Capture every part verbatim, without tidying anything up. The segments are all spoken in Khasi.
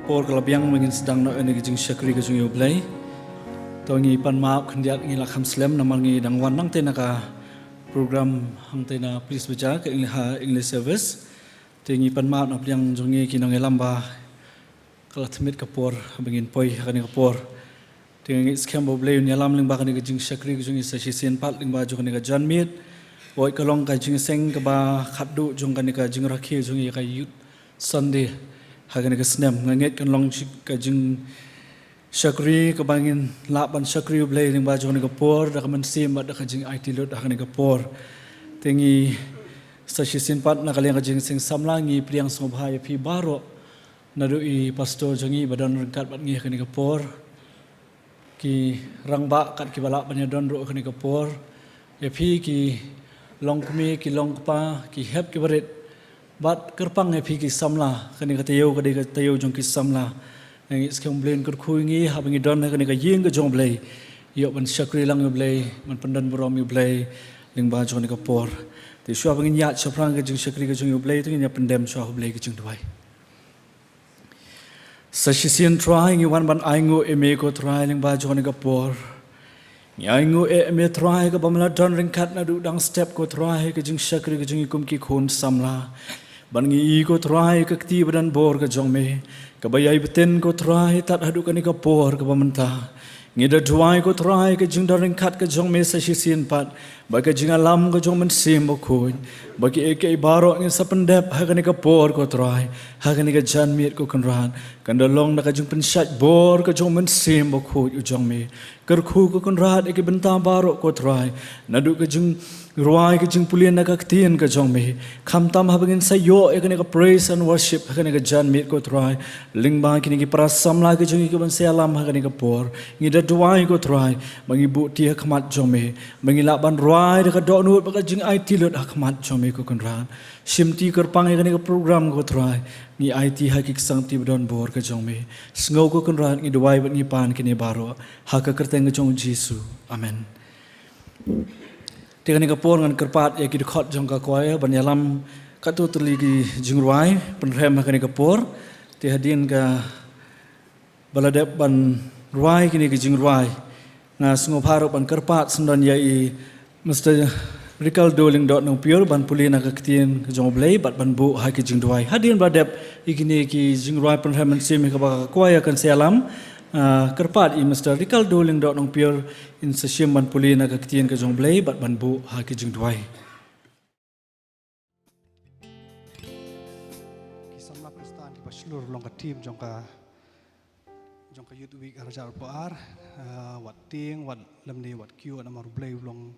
Por ka la biang ba ngin sdang noh ïa kane ka jingshakri ka jong U Blei. To ngi pan map khyndiat, ngi la kham slem namar ngi dang wan nangta na ka program hangta na Police Bazar ka English, ha English service. Te ngi pan map na pdiang jong ngi ki nongïalam ba ka la tymmen ka por ba ngin poi ha kane ka por. Te ngi skhem ba U Blei un ïalam lyngba kane ka jingshakri ka jong ngi sa shisien pat lyngba jong kane ka janmiet. Wat ka long ka jingseng kaba khatduh jong kane ka jingrakhe jong ngi ka Youth Sunday ha kane ka snem. Nga ngeit kan long shi-, ka jingshakri kaba ngin lah ban shakri U Blei lyngba jong kane ka por da ka mynsiem bad da ka jingaiti lut ha kane ka por. Te ngi sa shisien pat na ka liang ka jingseng samla ngi pdiang sngewbha ïa phi baroh. Naduh i pastor jong ngi ba don ryngkat bad ngi ha kane ka por, ki rangbah kat kiba lah ban ïadon ruh ha kane ka por, ïa phi ki longkmie, ki longkpa, ki hep ki barit, bad kyrpang ïa phi ki samla, kane ka taïew ka dei ka taïew jong ki samla. Nga ngeit skhem U Blei un kyrkhu ïa ngi haba ngi don ha kane ka ïing ka jong U Blei, ïoh ban shakri lang ïa U Blei, ban pyndon burom ïa U Blei lyngba jong kane ka por. Te shuwa ba ngin ïaid shaphrang ka jingshakri ka jong U Blei, to ngin ïa pyndem shuwa ha U Blei ka jingduwai. Sa shisien Trai ngi wan ban ainguh ïa me ko Trai lyngba jong kane ka por. Ngi ainguh ïa me Trai kaba me la don ryngkat naduh dang step ko Trai ka jingshakri ka jong ngi kum ki khun samla. Ban ngi i ko Trai ka kti ba don bor ka jong me, kaba ïai btin ko Trai tad haduh kane ka por kaba mynta. Ngi da duwai ko Trai ka jingdon ryngkat ka jong me sa shisien pat, bad ka jingïalam ka jong Mynsiem Bakhuid, ba kiei kiei baroh ngin sa pyndep ha kane ka por ko Trai, ha kane ka janmiet ko Kynrad, kan da long da ka jingpynshait bor ka jong Mynsiem Bakhuid u jong me. Kyrkhu ko Kynrad ïa ki bynta baroh ko Trai, naduh ka jing rwai ka jingpule na ka ktien ka jong me. Khamtam haba ngin sa ïoh ïa kane ka praise and worship ha kane ka janmiet ko Trai, lyngba kine ki para samla ka jong ngi kiban sa ïalam ha kane ka por, ngi da duwai ko Trai ba ngi buh ti ha khmat jong me, ba ngi lah ban rwai da ka dohnud bad ka jingaiti lut ha khmat jong me ko Kynrad. Shim ti kyrpang ïa kane ka program ko Trai, ngi aiti ha ki ksangti ba don bor ka jong me. Sngew ko Kynrad, ngi duwai bad ngi pan kine baroh ha ka kyrteng ka jong U Jisu. Amen. Te kane ka por ngan kyrpad ïa ki dkhot jong ka choir ban ïalam katto katne ki jingrwai pynrhem ha kane ka por. Te hadien kaba la dep ban rwai kine ki jingrwai, nga sngewbha ruh ban kyrpad syndon ïa i Mister Ricardo Lyngdoh Nongpyiur ban pule na ka ktien ka jong U Blei bad ban buh ha ki jingduwai. Hadien ba la dep ïa kine ki jingrwai pynrhem mynsiem ïa kaba ka choir kan sa ïalam, ah, kyrpad i Mister Ricardo Lyngdoh Nongpyiur in sa shim ban pule na ka ktien ka jong U Blei bad ban buh ha ki jingduwai. Ki samla Khristan kiba shlur long ka team jong ka, jong ka Youth Week ar hajar arphew ar, ah, wat tieng, wat lymne, wat kiew, namar U Blei u long,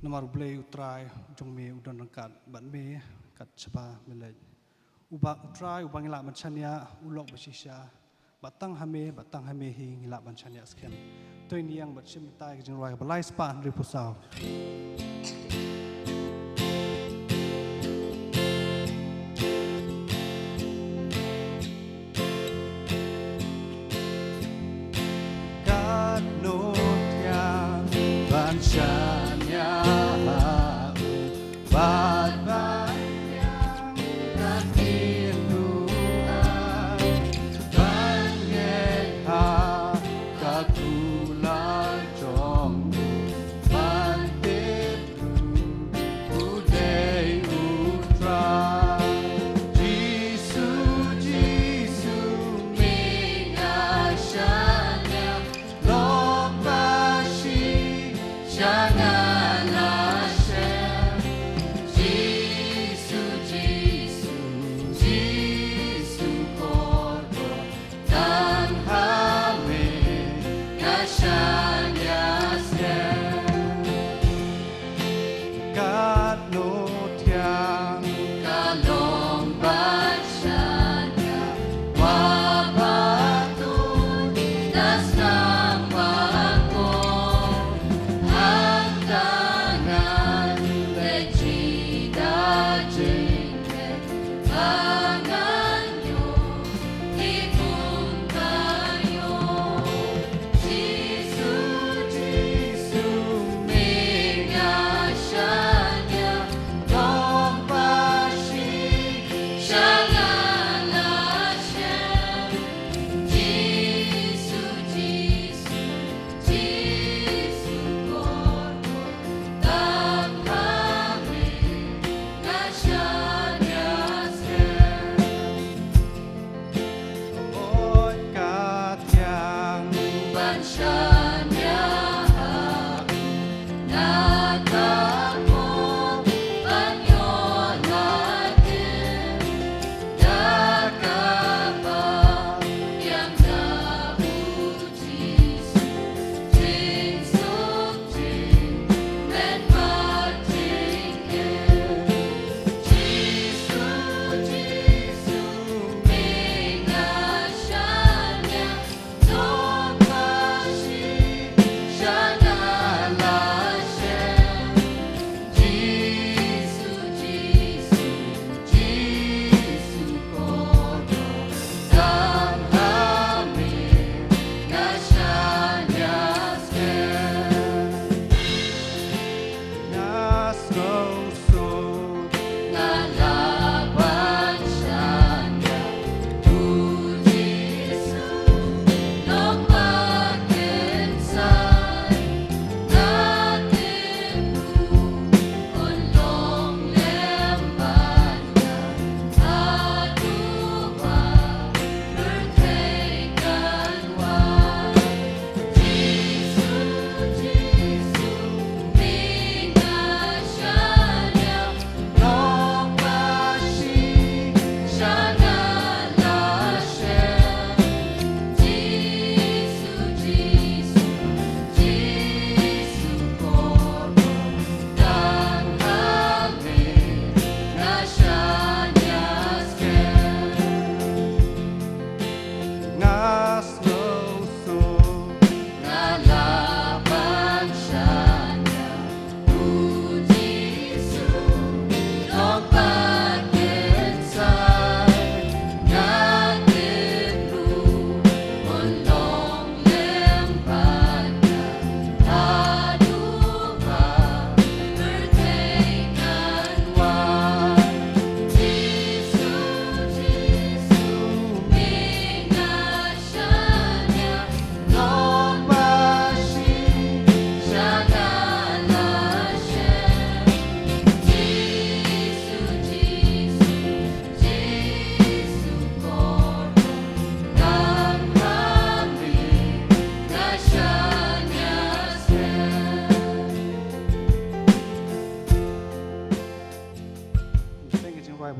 namar U Blei U Trai jong me u don ryngkat bad me kat shaba me leit. Uba U Trai, uba ngi lah ban shaniah, u lok ba shisha. Bad tang ha me, bad tang ha me hi ngi lah ban shaniah skhem. To ngin ïeng bad shim bynta ïa ka jingrwai kaba lai spah hynriewphew saw. Katno thiang ban shaniah ha u, bad ban ïeng ka ktien ruh, ban ngeit ha ka kular jong u, ban tip ruh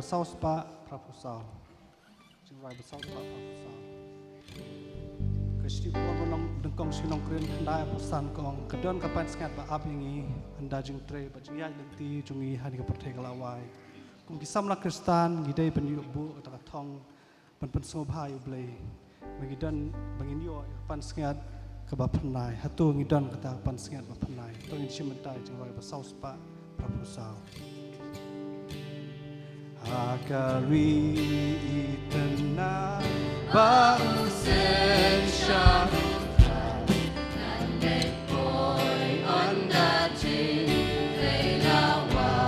Saw spah phra phew saw. Jingrwai ba saw spah phra phew saw. Ka shithi ba wan na nyngkong sha ki nong Korinth khyndai arphew san ka ong, ka don ka pansngiat ba ap ïa ngi, ynda jingtrei bad jingïaid lynti jong ngi ha kane ka pyrthei ka la wai. Kum ki samla Khristan ngi dei ban ïoh buh kata ka thong ban pynsngewbha ïa U Blei. Ba ngi don, ba ngin ïoh ïa ka pansngiat kaba phyrnai. Hato ngi don kata ka pansngiat ba phyrnai? To ngin shim bynta ïa Jingrwai ba saw spah phra phew saw. Ha ka ri i tynna ba u seng sha u Trai, ngan leit poi ynda jingtrei la wai.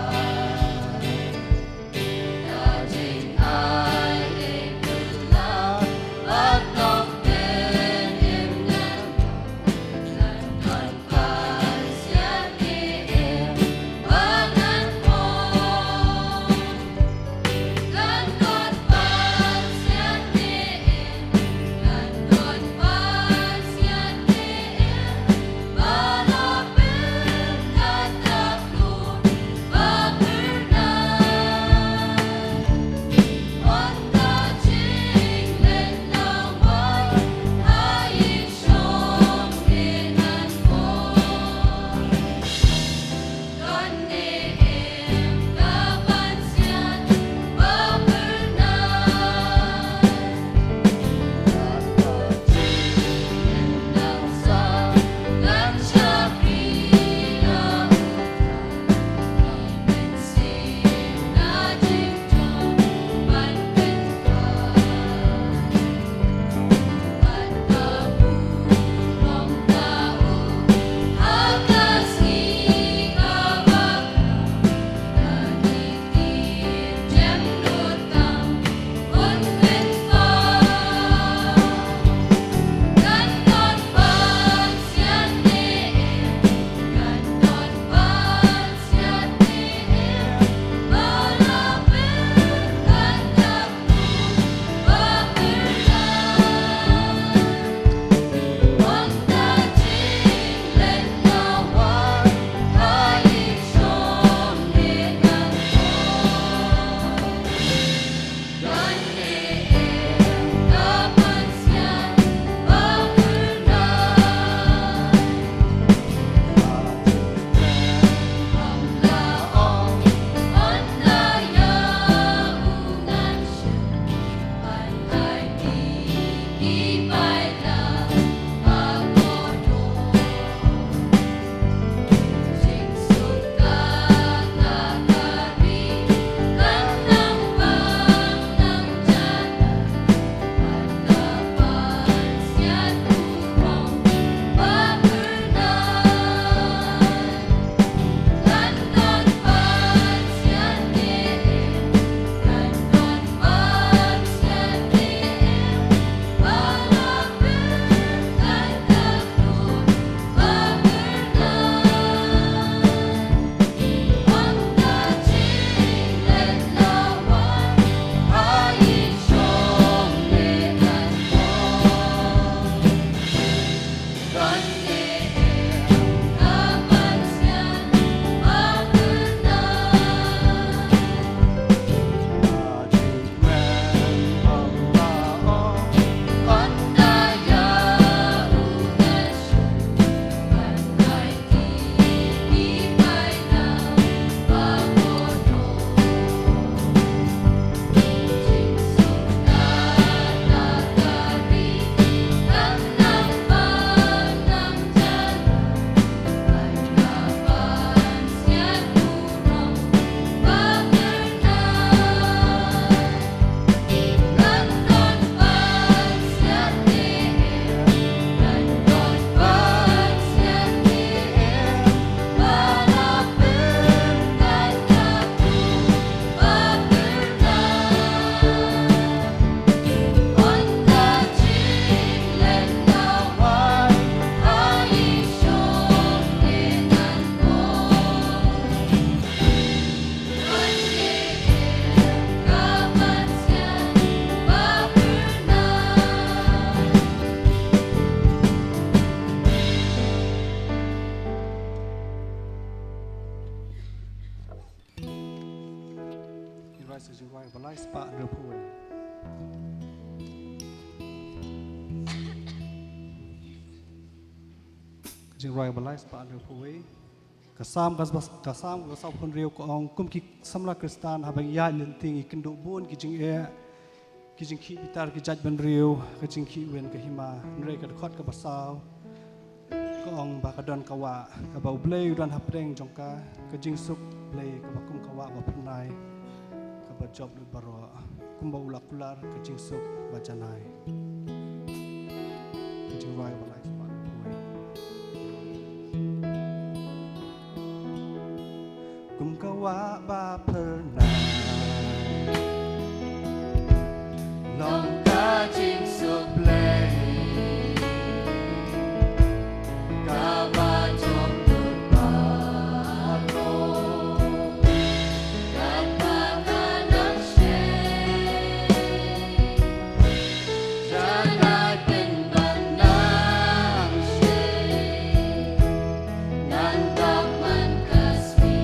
Jingrwai ba lai spah hynriew phew wei. Ka Salm ka, ka Salm ka saw phew hynriew ka ong, kum ki samla Khristan haba ngi ïaid lynti ngi kynduh bun ki jingeh, ki jingkhih bitar, ki jaitbynriew, ka jingkhih win ka hima. Hynrei ka dkhot kaba saw ka ong ba ka don ka wah kaba U Blei u don hapdeng jong ka, ka jingsuk Blei kaba kum ka wah ba phyrnai kaba jop lut baroh, kumba u la kular ka jingsuk ba janai. Ka Jingrwai ba lai spah hynriew phew wei. Kum ka wah ba phyrnai long ka jingsuk Blei kaba jop lut baroh, katba ka nang shei. Janai pynban nang shei, nang dap man ka sngi.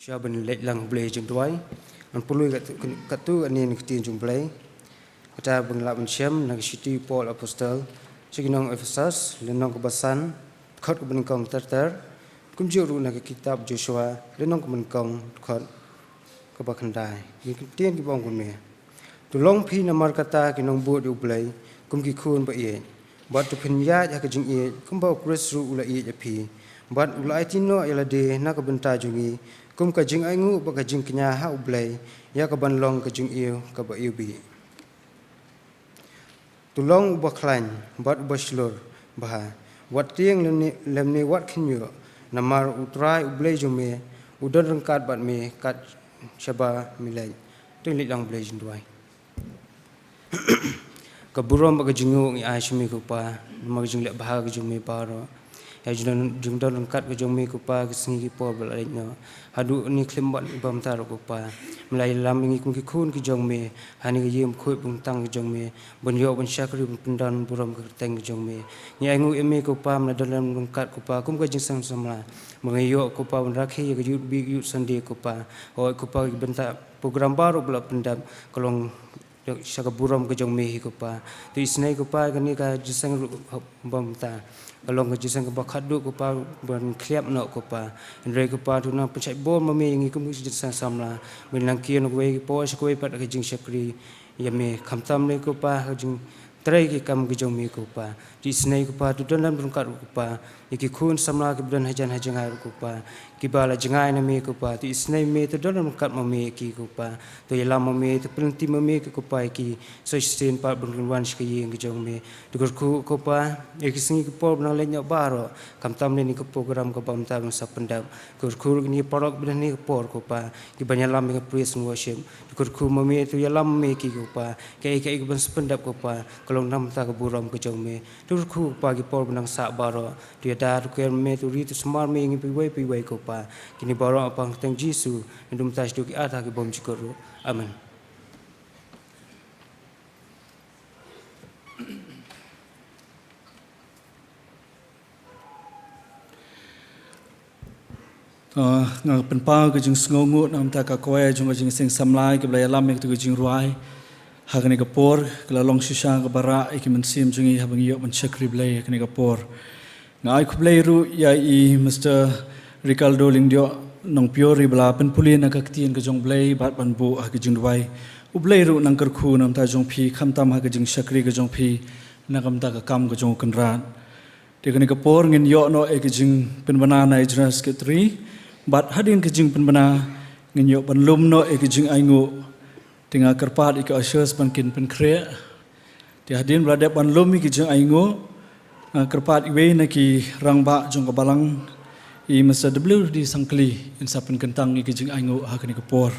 Sha ban leit lang Blei jingduwai, ngan pule katto katne na ka ktien jong Blei. Kata ba ngi lah ban shem na ka shithi Paul Apostle sha ki nong Ephesus, lynnong kaba san, dkhot kaba nyngkong ter ter, kumjuh ruh na ka kitab Joshua, lynnong kaba nyngkong, dkhot kaba khyndai. Ki ktien kiba ong kumne: To long phi namar kata ki nongbud ïa U Blei kum ki khun ba ïeit, bad to phin ïaid ha ka jingïeit kumba U Khrist ruh u la ïeit ïa phi, bad u la aiti noh ïa lade na ka bynta jong ngi kum ka jingainguh bad ka jingkñia ha U Blei, ïa kaban long ka jingïew kaba iwbih. To long uba khlaiñ bad uba shlur bha, wat tieng lymne, lymne wat khynñiuh, namar U Trai U Blei jong me u don ryngkat bad me kat shaba me leit. To ngin leit lang Blei jingduwai. Ka burom bad ka jingnguh ngi ai sha me ko Pa, namar ka jingleh bha ka jong me baroh. Ïa ka jingdon, jingdon ryngkat ka jong me ko Pa, ki sngi ki por ba la leit noh, haduh kine khlem bad bamta ruh ko Pa, me la ïalam ïa ngi kum ki khun ki jong me ha kane ka ïing bakhuid bymtang ka jong me, ban ïoh ban shakri ban pyndon burom ka kyrteng ka jong me. Ngi ainguh ïa me ko Pa, me la don lem ryngkat ko Pa kum ka jingseng samla, ba ngi ïoh ko Pa ban rakhe ïa ka Youth Week, Youth Sunday ko Pa. Hooid ko Pa, ki bynta program baroh ba la pyndep ka long sha ka burom ka jong me hi ko Pa. To isynei ko Pa, kane ka jingseng ruh bymta ka long ka jingseng kaba khatduh ko Pa, ban khlieh noh ko Pa. Hynrei ko Pa, to nang pynshait bor ma me ïa ngi kum ka jingseng samla, ban nang kiew na kawei ka por sha kawei pat ka jingshakri ïa me, khamtam lei ko Pa ha ka jingtrei ki kam ka jong me ko Pa. To isynei ko Pa, to don lem ryngkat ruh ko Pa ïa ki khun samla kiba don hajan ha jngai ruh ko Pa, kiba la jngai na me ko Pa. To isynei me, to don ryngkat ma me ïa ki ko Pa. To ïalam ma me, to pynlynti ma me ko Pa ïa ki, sa shisien pat ban kin wan sha ka ïing ka jong me. To kyrkhu ko Pa ïa ki sngi ki por ba nang leit noh baroh, khamtam lei kane ka program kaba mynta ba ngi sa pyndep. Kyrkhu ruh kine ki paralok ba don ha kane ka por ko Pa, kiban ïalam ïa ka praise and worship. To kyrkhu ma me, to ïalam ma me ïa ki ko Pa, kaei kaei kaban sa pyndep ko Pa, ka long na ka bynta ka burom ka jong me. To kyrkhu ko Pa ki por ba nang sah baroh, to ïada, to kyrmen, to ri, to sumar me ïa ngi paiwei paiwei ko Pa. Kine baroh ha ka kyrteng Jisu, naduh mynta shaduh ki ar ki bymjukut ruh. Amen. Ah, nga pynpaw ka jingsngewnguh na ka bynta ka kwaya jong ka Jingïaseng Samla kiba la ïalam ïa katu ka jingrwai ha kane ka por, ka la long shisha kaba rah ïa ki mynsiem jong ngi haba ngi ïoh ban shakri Blei ha kane ka por. Nga ai khublei ruh ïa i Mister Ricardo Lyngdoh Nongpyori ba la pynpule na ka ktien ka jong Blei bad ban buh ha ka jingduwai. U Blei ruh un nang kyrkhu na ka bynta jong phi, khamtam ha ka jingshakri ka jong phi na ka bynta ka kam ka jong u Kynrad. Te kane ka por ngin ïoh noh ïa ka jingpynbna na i General Secretary, bad hadien ka jingpynbna ngin ïoh ban lum noh ïa ka jingainguh. Te nga kyrpad ïa ki ushers ban kin pynkhreh. Te hadien ba la dep ban lum ïa ka jingainguh, nga kyrpad iwei na ki rangbah jong ka balang, i Mister W D Sangkli, in sa pynkyntang ïa ka jingainguh ha kane ka por.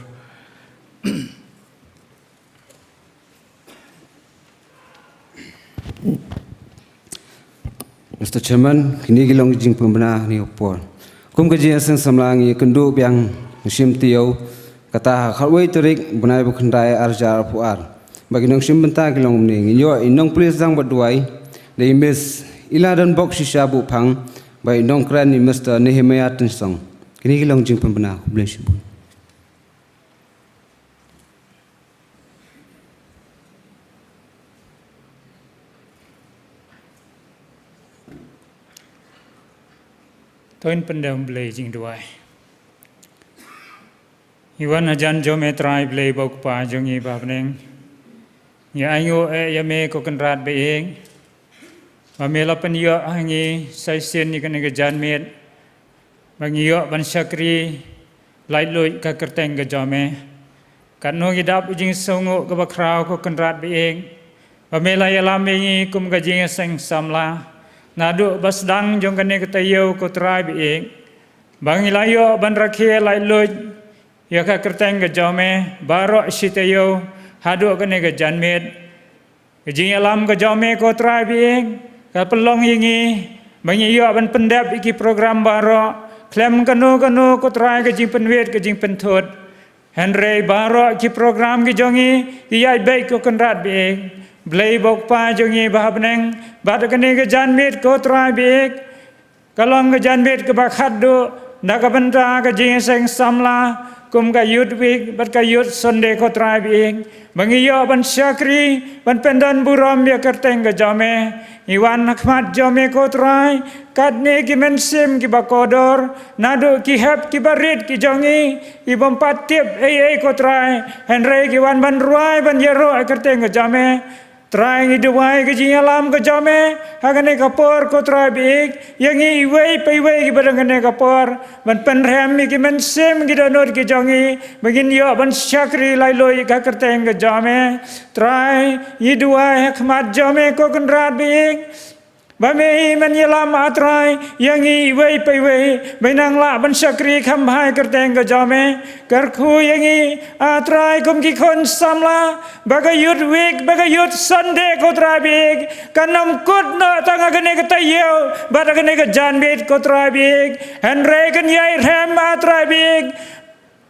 Mister Chairman, kine ki long ki jingpynbna ha kane ka por. Kum ka Jingïaseng Samla ngi ïakynduh biang nongshim taïew, kata ha khatwei tarik bnai ba khyndai ar hajar arphew ar. Bad ki nongshim bynta ki long kumne: ngi ïoh i nongpule sdang bad duwai, da i Miss Iladanbok Shisha Buhphang, bad i nongkren i Mister Nehemiah Tynsong. Kine ki long jingpynbna, khublei shibun. To ngin pyndem Blei jingduwai. Ngi wan hajan jong me Trai Blei ba u Kpa jong ngi ba ha bneng. Ngi ainguh eh ïa me ko Kynrad ba ïeit, ba me la pynïoh ha ngi sa shisien ïa kane ka janmiet, ba ngi ïoh ban shakri laitluid ka kyrteng ka jong me. Katno ngi dap ïa ka jingsngewnguh kaba khraw ko Kynrad ba ïeit, ba me la ïalam ïa ngi kum ka Jingïaseng Samla naduh ba sdang jong kane ka taïew ko Trai ba ïeit, ba ngi la ïoh ban rakhe laitluid ïa ka kyrteng ka jong me baroh shi taïew haduh kane ka janmiet. Ka jingïalam ka jong me ko Trai ba ïeit ka pynlong ïa ngi ba ngi ïoh ban pyndep ïa ki program baroh, khlem kano kano ko Trai ka jingpynwit ka jingpynthut. Hynrei baroh ki program ki jong ngi ki ïaid beit ko Kynrad ba ïeit, Blei ba u Kpa jong ngi ba ha bneng, bad kane ka janmiet ko Trai ba ïeit, ka long ka janmiet kaba khatduh Na ka bynta ka jingïaseng samla kum ka Youth Week bad ka Youth Sunday, ko Trai baieit, ba ngi ïoh ban shakri ban pyndon burom ïa ka kyrteng ka jong me. Ngi wan ha khmat jong me, ko Trai, katne ki mynsiem kiba kordor, naduh ki hep kiba rit ki jong ngi, ki bym pat tip ei ei, ko Trai, hynrei ki wan ban rwai ban ïaroh ïa ka kyrteng ka jong me. Trai, ngi duwai ka jingïalam ka jong me ha kane ka por, ko Trai baieit, ïa ngi iwei pa iwei kiba don ha kane ka por, ban pynrhem ïa ki mynsiem ki dohnud ki jong ngi ba ngin ïoh ban shakri laitluid ïa ka kyrteng ka jong me. Trai, ngi duwai ha khmat jong me, ko Kynrad baieit, ba me hi men ïalam, ah Trai, ïa ngi iwei pa iwei ba ngin nang lah ban shakri kham bha ïa ka kyrteng ka jong me. Kyrkhu ïa ngi, ah Trai, kum ki khun samla, ba ka Youth Week, ba ka Youth Sunday, ko Trai baieit, kan ym kut noh tang ha kane ka taïew bad ha kane ka janmiet, ko Trai baieit, hynrei kan ïai rhem, ah Trai baieit,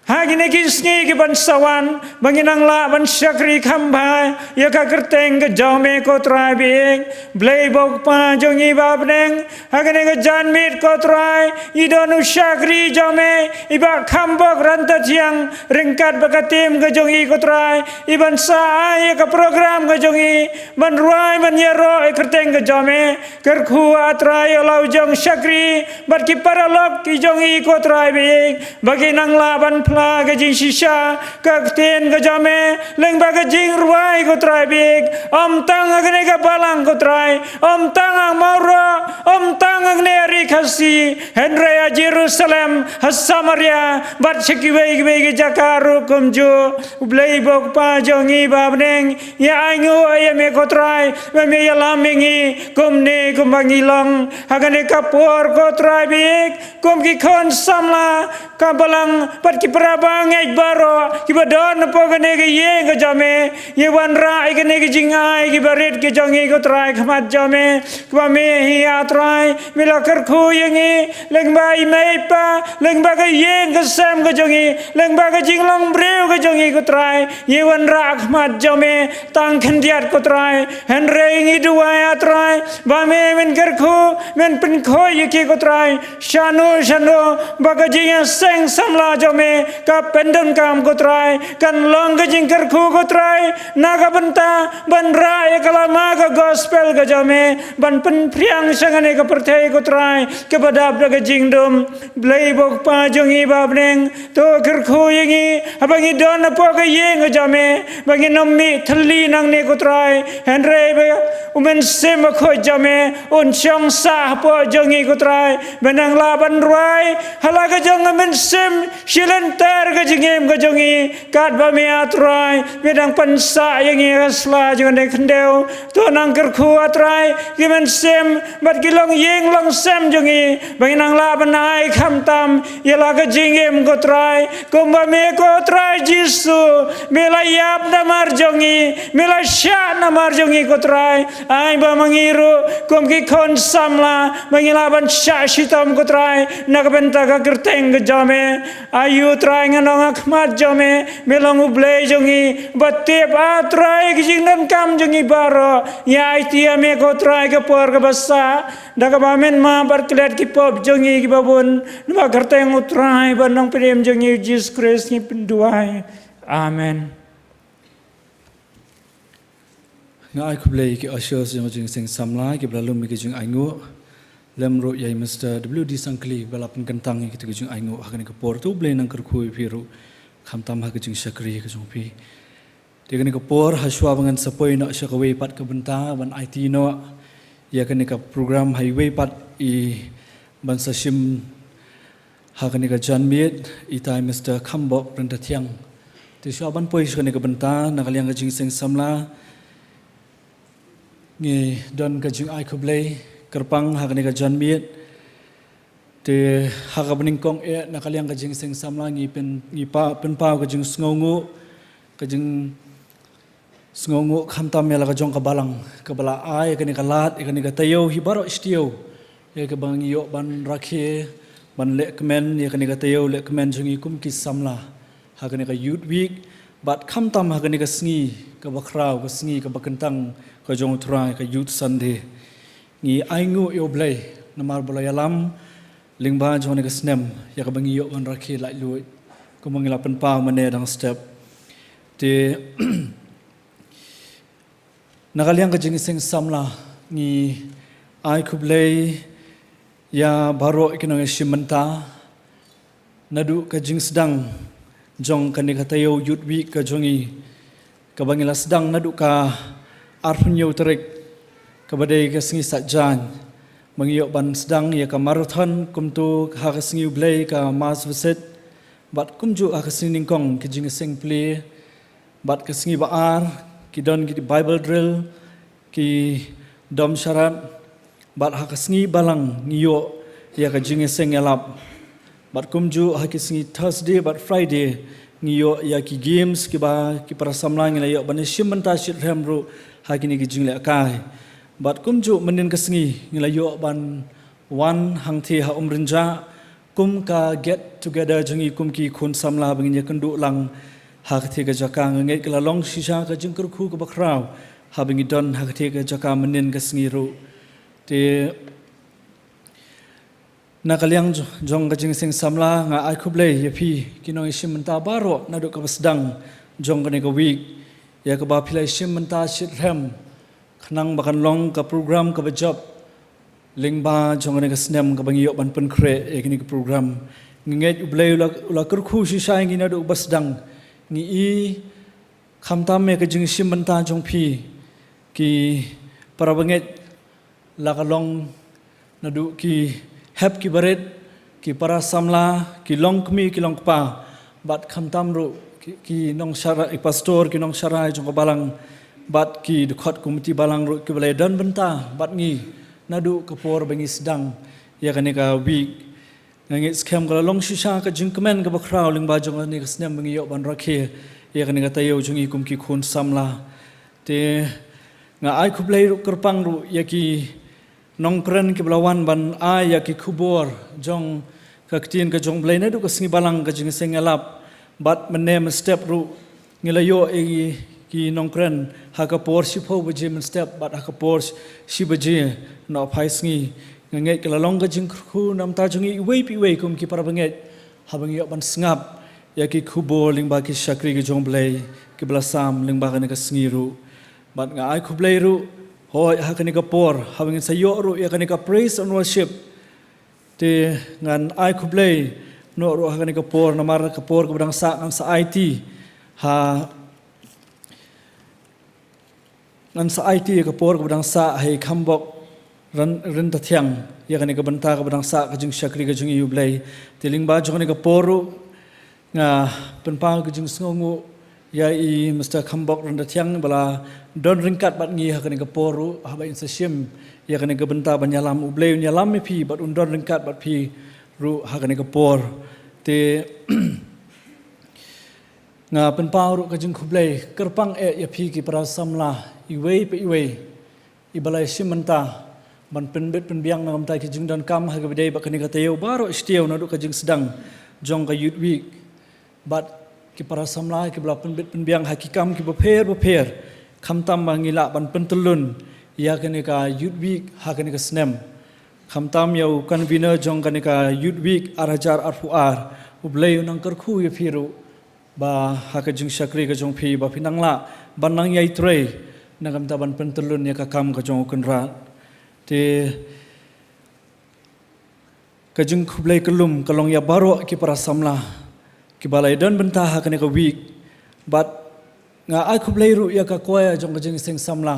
ha kine ki sngi ki ban sa wan, ba ngin nang lah ban shakri kham bha ïa ka kyrteng ka jong me, ko Trai baieit. Blei, ko Kpa jong ngi ba ha bneng, ha kane ka janmiet, ko Trai, i don u shakri jong me, i Bah Khambok Ryntathiang, ryngkat bad ka team ka jong i, ko Trai, i ban sa ai ïa ka program ka jong i ban rwai ban ïaroh ïa ka kyrteng ka jong me. Kyrkhu, ah Trai, ïa la u jong shakri bad ki paralok ki jong i, ko Trai baieit, ba kin nang lah ban phla ka jingshisha ka ktien ka jong me lyngba ka jingrwai, ko Trai baieit, ym tang ha kane ka balang, ko Trai, ym tang ha Mawroh, ym tang ha kane ka ri Khasi, hynrei ha Jerusalem, ha Samaria bad sha kiwei kiwei ki jaka ruh kumjuh. U Blei, ko Kpa jong ngi ba ha bneng, ngi ainguh ïa me, ko Trai, ba me ïalam ïa ngi kumne kumba ngi long ha kane ka por, ko Trai baieit, kum ki khun samla ka balang bad ki para bangeit baroh kiba don hapoh kane ka ïing ka jong me. Ngi wanrah ïa kine ki jingai kiba rit ki jong ngi, ko Trai, ha khmat jong me, kumba me hi, ah Trai, me la kyrkhu ïa ngi lyngba i mei i pa, lyngba ka ïing ka sem ka jong ngi, lyngba ka jinglong briew ka jong ngi, ko Trai. Ngi wanrah ha khmat jong me tang khyndiat, ko Trai, hynrei ngi duwai, ah Trai, ba me men kyrkhu, men pynkhuid ïa ki, ko Trai, shano shano, ba ka jingïaseng samla jong me ka pyndonkam, ko Trai, kan long ka jingkyrkhu, ko Trai, na ka bynta ban rah ïa ka lama ka gospel ka jong me, ban pynphriang sha kane ka pyrthei, ko Trai, kaba dap da ka jingdum. Blei, ko Kpa jong ngi ba ha bneng, to kyrkhu ïa ngi haba ngi don hapoh ka ïing ka jong me, ba ngin ym mih thylli nangne, ko Trai, hynrei ba u Mynsiem Bakhuid jong me un shong sah hapoh jong ngi, ko Trai, ba nang lah ban rwai ha la ka jong ka mynsiem shi lynter ka jingim ka jong ngi, katba me, ah Trai, me dang pynsah ïa ngi ha ka sla jong kane ka khyndew. To nang kyrkhu, ah Trai, ki mynsiem bad ki longïing longsem jong ngi, ba ngin nang lah ban ai khamtam ïa la ka jingim, ko Trai, kumba me, ko Trai Jisu, me la ïap namar jong ngi, me la shah namar jong ngi, ko Trai. Ai ba ma ngi ruh kum ki khun samla ba ngin lah ban shah shitom, ko Trai, na ka bynta ka kyrteng ka jong me. Aïu, Trai, ngan ong ha khmat jong me, me long U Blei jong ngi ba tip, ah Trai, ki jingdonkam jong ngi baroh. Ngi aiti ïa me, ko Trai, ka por kaba sah, da kaba men map bad klet ki pop jong ngi kiba bun. Namar kyrteng U Trai bad Nongpynim jong ngi U Jisu Khrist ngi pynduwai. Amen. Nga ai khublei ïa ki ushers jong ka jingïaseng samla kiba la lum ïa ka jingainguh, lem ruh ïa i Mister W D Sangkli ba la pynkyntang ïa kata ka jingainguh ha kane ka por. To U Blei nang kyrkhu ïa phi ruh khamtam ha ka jingshakri ka jong phi. Te kane ka por, ha shuwa ba ngan sa poi noh sha kawei pat ka bynta ban aiti noh ïa kane ka program ha iwei pat i ban sa shim ha kane ka janmiet, itai Mister Khambok Ryntathiang. Te shuwa ban poi sha kane ka bynta, na ka liang ka jingïaseng samla ngi don ka jingai khublei kyrpang ha kane ka janmiet. Te ha kaba nyngkong eh, na ka liang ka jingïaseng samla ngi pyn, ngi pa, pynpaw ka jingsngewnguh, ka jing sngewnguh khamtam ïa la ka jong ka balang kaba la ai ïa kane ka lad, ïa kane ka taïew hi baroh shi taïew, ïa kaba ngi ïoh ban rakhe, ban lehkmen ïa kane ka taïew lehkmen jong ngi kum ki samla ha kane ka Youth Week, bad khamtam ha kane ka sngi kaba khraw, ka sngi kaba kyntang ka jong U Trai, ka Youth Sunday. Ngi ainguh ïa U Blei namar ba la ïalam Lyngba jong kane ka snem ïa kaba ngi ïoh ban rakhe laitluid, kumba ngi la pynpaw mynne dang step. Te na ka liang ka jingïaseng samla, ngi ai khublei ïa baroh ki nongïashim bynta naduh ka jingsdang jong kane ka taïew Youth Week ka jong ngi, kaba ngi la sdang naduh ka arphew hynñiew tarik, kaba dei ka sngi Saitjaiñ, ba ngi ïoh ban sdang ïa ka marathon, kumto ha ka sngi U Blei ka mass visit, bad kumjuh ha ka sngi nyngkong ki jingïaseng plie, bad ka sngi ba ar ki don ki Bible drill, ki dom sharat, bad ha ka sngi balang ngi ïoh ïa ka jingïaseng ïalap. Bad kumjuh ha ki sngi Thursday bad Friday ngi ïoh ïa ki games kiba ki para samla ngi la ïoh ban ïashim bynta shitrhem ruh ha kine ki jinglehkai. Bad kumjuh mynnin ka sngi ngi la ïoh ban wan hangthie ha Umrynjah kum ka get together jong ngi kum ki khun samla ba ngin ïakynduh lang ha kathie ka jaka. Nga ngeit ka la long shisha ka jingkyrkhu kaba khraw haba ngi don ha kathie ka jaka mynnin ka sngi ruh. Te na ka liang jo-, jong ka jingïaseng samla, nga ai khublei ïa phi ki nongïashim bynta baroh naduh kaba sdang jong kane ka week, ïa kaba phi la ïashim bynta shitrhem khnang ba kan long ka program kaba jop lyngba jong kane ka snem kaba ngi ïoh ban pynkhreh ïa kane ka program. Nga ngeit U Blei u la, u la kyrkhu shisha ïa ngi naduh ba sdang. Ngi i khamtam ïa ka jingïashim bynta jong phi ki para bangeit, la ka long naduh ki hep ki barit, ki para samla, ki longkmie ki longkpa, bad khamtam ruh ki, ki nongsharai, ki pastor, ki nongsharai jong ka balang, bad ki dkhot komiti balang ruh kiba la ïadon bynta bad ngi naduh ka por ba ngi sdang ïa kane ka week. Nga ngeit skhem ka la long shisha ka jingkmen kaba khraw lyngba jong kane ka snem ba ngi ïoh ban rakhe ïa kane ka taïew jong ngi kum ki khun samla. Te nga ai khublei ruh kyrpang ruh ïa ki nongkren kiba la wan ban ai ïa ki khubor jong ka ktien ka jong U Blei naduh ka sngi balang ka jingïaseng ïalap, bad mynne mynstep ruh ngi la ïoh ïa ki nongkren ha ka por shiphew baje mynstep bad ha ka por shi baje nohphai sngi. Nga ngeit ka la long ka jingkyrkhu namar jong ngi iwei pa iwei kum ki para bangeit haba ngi ïoh ban sngap ïa ki khubor lyngba ki shakri ki jong U Blei kiba la sam lyngba kane ka sngi ruh. Bad nga ai khublei ruh, hooid ha kane ka por haba ngin sa ïoh ruh ïa kane ka praise and worship, te ngan ai khublei noh ruh ha kane ka por, namar ka por kaba dang sah ngan sa aiti ha, ngan sa aiti ïa ka por kaba dang sah ha i Khambok Ryn-, Ryntathiang ïa kane ka bynta kaba dang sah ka jingshakri ka jong i U Blei. Te lyngba jong kane ka por ruh nga pynpaw ka jingsngewnguh ïa i Mister Khambok Ryntathiang ba la don ryngkat bad ngi ha kane ka por ruh haba in sa shim ïa kane ka bynta ban ïalam. U Blei un ïalam ïa phi bad un don ryngkat bad phi ruh ha kane ka por. Te nga pynpaw ruh ka jingkhublei kyrpang eh ïa phi ki para samla iwei pa iwei iba la ïashim bynta ban pynbit pynbiang na ka bynta ki jingdonkam ha kaba dei bad kane ka taïew baroh shi taïew naduh ka jingsdang jong ka Youth Week. Bad ki para samla kiba la pynbit pynbiang ha ki kam kiba pher bapher, khamtam ba ngi lah ban pyntyllun ïa kane ka Youth Week ha kane ka snem. Khamtam ïa u convener jong kane ka Youth Week ar hajar arphew ar, U Blei un nang kyrkhu ïa phi ruh ba ha ka jingshakri ka jong phi ba phin nang lah ban nang ïai trei na ka bynta ban pyntyllun ïa ka kam ka jong U Kynrad. Te ka jingkhublei kyllum ka long ïa baroh ki para samla kiba la ïadon bynta ha kane ka week. Bad nga ai khublei ruh ïa ka choir jong ka jingïaseng samla.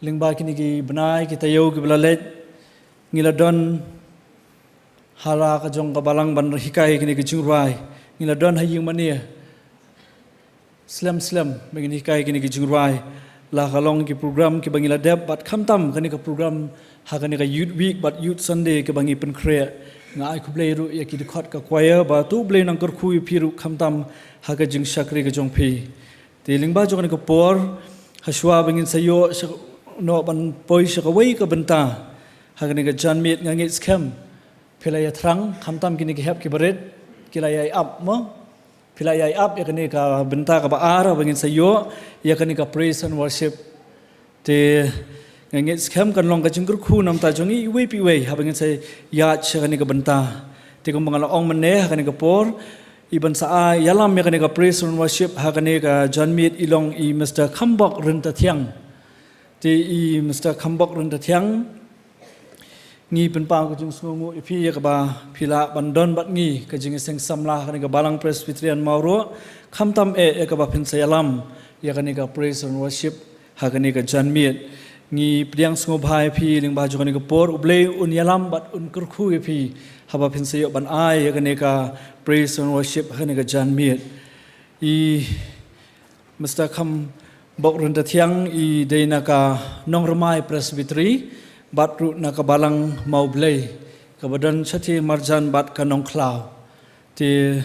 Lyngba kine ki bnai ki taïew kiba la leit, ngi la don ha la ka jong ka balang ban hikai kine ki jingrwai. Ngi la don ha ïing mane slem slem ba ngin hikai kine ki jingrwai. La ka long ki program kiba ngi la dep bad khamtam kane ka program ha kane ka Youth Week bad Youth Sunday kiba ngi pynkhreh. Nga ai khublei ruh ïa ki dkhot ka choir ba to U Blei un nang kyrkhu ïa phi ruh khamtam ha ka jingshakri ka jong phi. Te lyngba jong kane ka por, ha shuwa ba ngin sa ïoh sha, noh ban poi sha kawei ka bynta ha kane ka janmiet, nga ngeit skhem phi la ïathrang, khamtam kine ki hep ki barit ki la ïai ap mo. Phi la ïai ap ïa kane ka bynta kaba ar ba ngin sa ïoh ïa kane ka praise and worship. Te Nga ngeit skhem kan long ka jingkyrkhu namar jong i iwei pa iwei haba ngin sa ïaid sha kane ka bynta. Te kumba nga la ong mynne ha kane ka por, i ban sa ai ïalam ïa kane ka praise and worship ha kane ka janmiet i long i Mister Khambok Ryntathiang. Te i Mister Khambok Ryntathiang, ngi pynpaw ka jingsngewnguh ïa phi ïa kaba phi lah ban don bad ngi ka jingïaseng samla ha kane ka Balang Presbyterian Mawruh, khamtam eh ïa kaba phin sa ïalam ïa kane ka praise and worship ha kane ka janmiet. Ngi pdiang sngewbha ïa phi lyngba jong kane ka por, U Blei un ïalam bad un kyrkhu ïa phi haba phin sa ïoh ban ai ïa kane ka praise and worship ha kane ka janmiet. I Mister Khambok Ryntathiang i dei na ka Nongrmai Presbytery bad ruh na ka Balang Mawblei kaba don shathie marjan bad ka Nongkhlaw. Te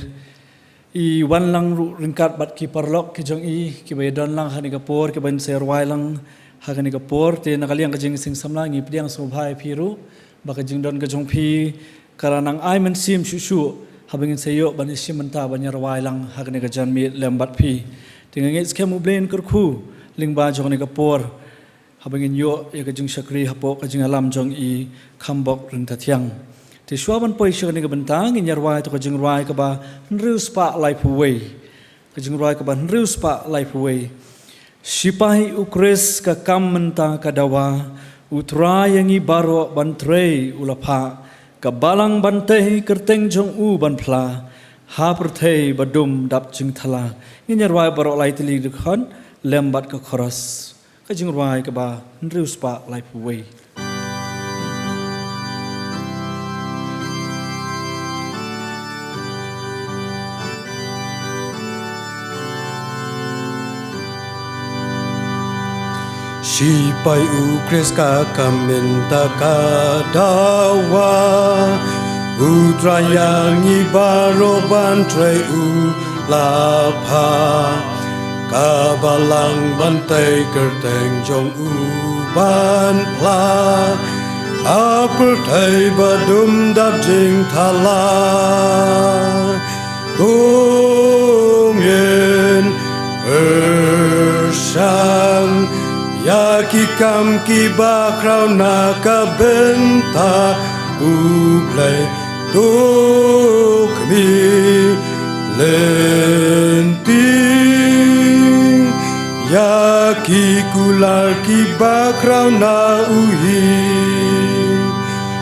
i wan lang ruh ryngkat bad ki paralok ki jong i kiba ïadon lang ha kane ka por, kiba ngin sa rwai lang ha kane ka por. Te na ka liang ka jingïaseng samla ngi pdiang sngewbha ïa phi ruh ba ka jingdon ka jong phi ka la nang ai mynsiem shuh shuh haba ngin sa ïoh ban ïashim bynta ban ïarwai lang ha kane ka janmiet lem bad phi. Te nga ngeit skhem U Blei un kyrkhu lyngba jong kane ka por haba ngin ïoh ïa ka jingshakri hapoh ka jingïalam jong i Khambok Ryntathiang. Te shuwa ban poi sha kane ka bynta ngin ïarwai ïa ka jingrwai kaba hynriew spah laiphew wei. Ka jingrwai kaba hynriew spah laiphew wei. Shipai U Khrist ka kam mynta ka dawa, U Trai ïa ngi baroh ban trei u la phah, ka balang ban tei kyrteng jong u ban phla, ha pyrthei ba dum dap jingthala. Ngin ïarwai baroh lai tylli dkhot lem bad ka chorus. Ka jingrwai kaba hynriew spah laiphew wei. Shipai U Khrist ka kam mynta ka dawa, U Trai ïa ngi baroh ban trei u la phah, ka balang ban tei kyrteng jong u ban phla, ha pyrthei ba dum dap jingthala. To ngin pyrshang ïa ki kam kiba khraw na ka bynta U Blei. To khmih lynti ïa ki kular kiba khraw na u hi.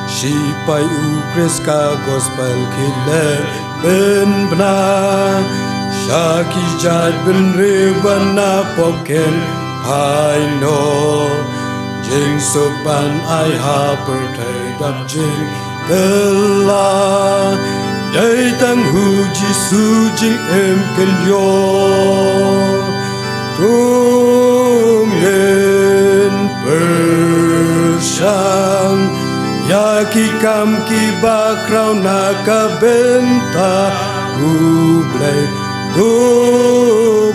Shipai U Khrist ka gospel ki leh pynbna sha ki jaitbynriew ba na pop kin phai noh. Jingsuk ban ai ha pyrthei dap jingthala, dei tang u Jisu jingim kin ïoh. To ngin pyrshang ïa ki kam kiba khraw na ka bynta U Blei. To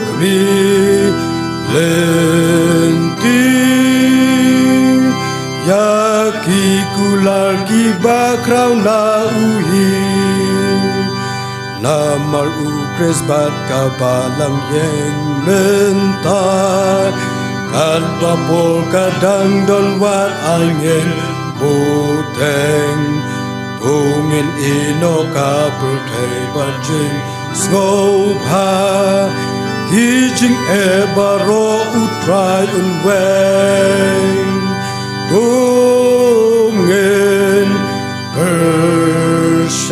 khmih lynti ïa ki kular kiba khraw na u hi. Namar U Khrist bad ka balang ïeng mynta, katba por ka dang don wat ai ngin bteng. To ngin ïehnoh ka pyrthei bad jingsngewbha, ki jingeh baroh U Trai un weng. To ngin pyrshang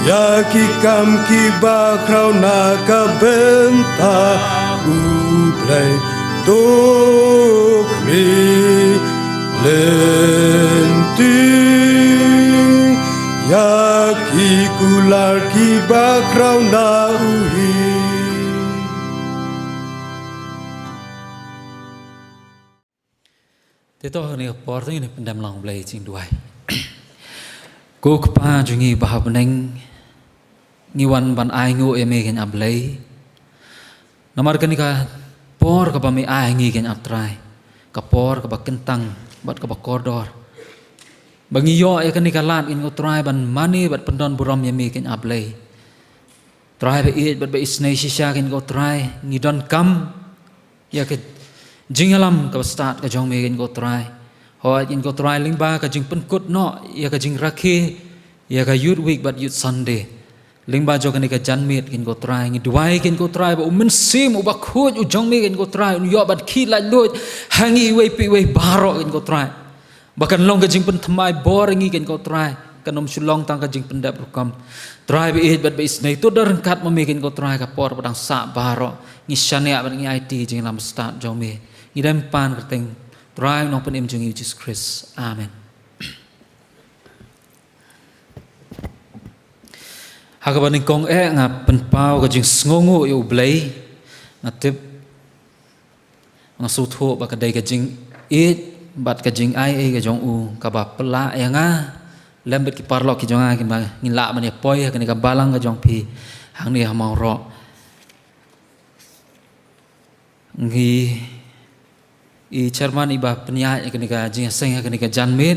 ïa ki kam kiba khraw na ka bynta U Blei. To khmih lynti ïa ki kular kiba khraw na u hi. Te to ha kane ka por te ngin pyndem lang U Blei jingduwai. Ko Kpa jong ngi ba ha bneng, ngi wan ban ainguh ïa me keiñ ah Blei. Namar kane ka por kaba me ai ngi keiñ ah Trai, ka por kaba kyntang bad kaba kordor, ba ngi ïoh ïa kane ka lad keiñ ko Trai ban mane bad pyndon burom ïa me keiñ ah Blei. Trai ba ïeit bad ba isynei shisha keiñ ko Trai, ngi donkam ïa ka Jingïalam kaba stad ka jong me, kane ko Trai. Hooid, kane ko Trai, lyngba ka jingpynkut noh ïa ka jingrakhe ïa ka Youth Week bad Youth Sunday. Lyngba jong kane ka janmiet, kane ko Trai, ngi duwai, kane ko Trai, ba U Mynsiem Uba Khuid u jong me, kane ko Trai, un ïoh ban khih laitluid ha ngi iwei pa iwei baroh, kane ko Trai. Ba kan long ka jingpynthymmai bor ïa ngi, kane ko Trai. Kan ym shu long tang ka jingpyndep rukom. Trai ba ïeit bad ba isynei, to da ryngkat ma me, kane ko Trai, ka por ba dang sah baroh, ngi shaniah bad ngi aiti jingïalam stad jong me. Ngi dei pan kyrteng Trai Nongpynim jong ngi, U Jisu Khrist. Amen. Ha kaba nyngkong eh nga pynpaw ka jingsngewnguh ïa U Blei. Nga tip, nga sngewthuh ba ka dei ka jingïeit bad ka jingai ei ka jong U kaba pynlah ïa nga lem bad ki paralok ki jong nga, kiba ngin lah ban ïa poi ha kane ka balang ka jong phi hangne ha Mawroh. Ngi, i chairman iba pynïaid ïa kane ka jingïaseng ha kane ka janmiet,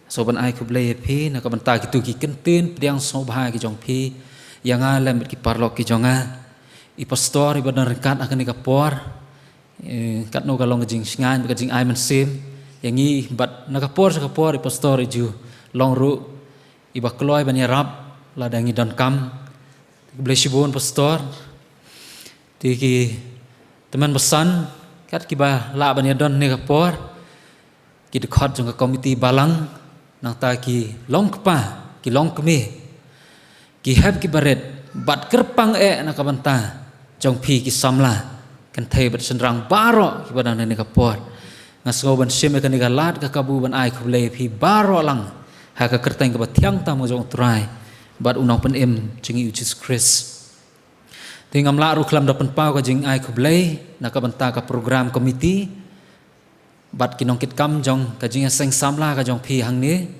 sngewbha ban ai khublei ïa phi na ka bynta kito ki kyntien pdiang sngewbha ki jong phi ïa nga lem bad ki paralok ki jong nga. I pastor iba don ryngkat ha kane ka por, eh, katno ka long ka jingshngaiñ bad ka jingai mynsiem ïa ngi, bad na ka por sha ka por i pastor i ju long ruh iba kloi ban ïarap lada ngi donkam. Khublei shibun pastor. Te ki tymmen basan kat kiba lah ban ïadon ha kane ka por, ki dkhot jong ka komiti balang, nangta ki long kpa, ki long kmie, ki hep ki barit, bad kyrpang eh na ka bynta jong phi ki samla kynthei bad shynrang baroh kiba don ha kane ka por. Nga sngew ban shim ïa kane ka lad ka kabu ban ai khublei ïa phi baroh lang ha ka kyrteng kaba thiang tam ka jong U Trai bad U Nongpynim jong ngi U Jisu Khrist. Te ngam lah ruh khlem da pynpaw ka jingai khublei na ka bynta ka program committee bad ki nongkitkam jong ka jingïaseng samla ka jong phi hangne.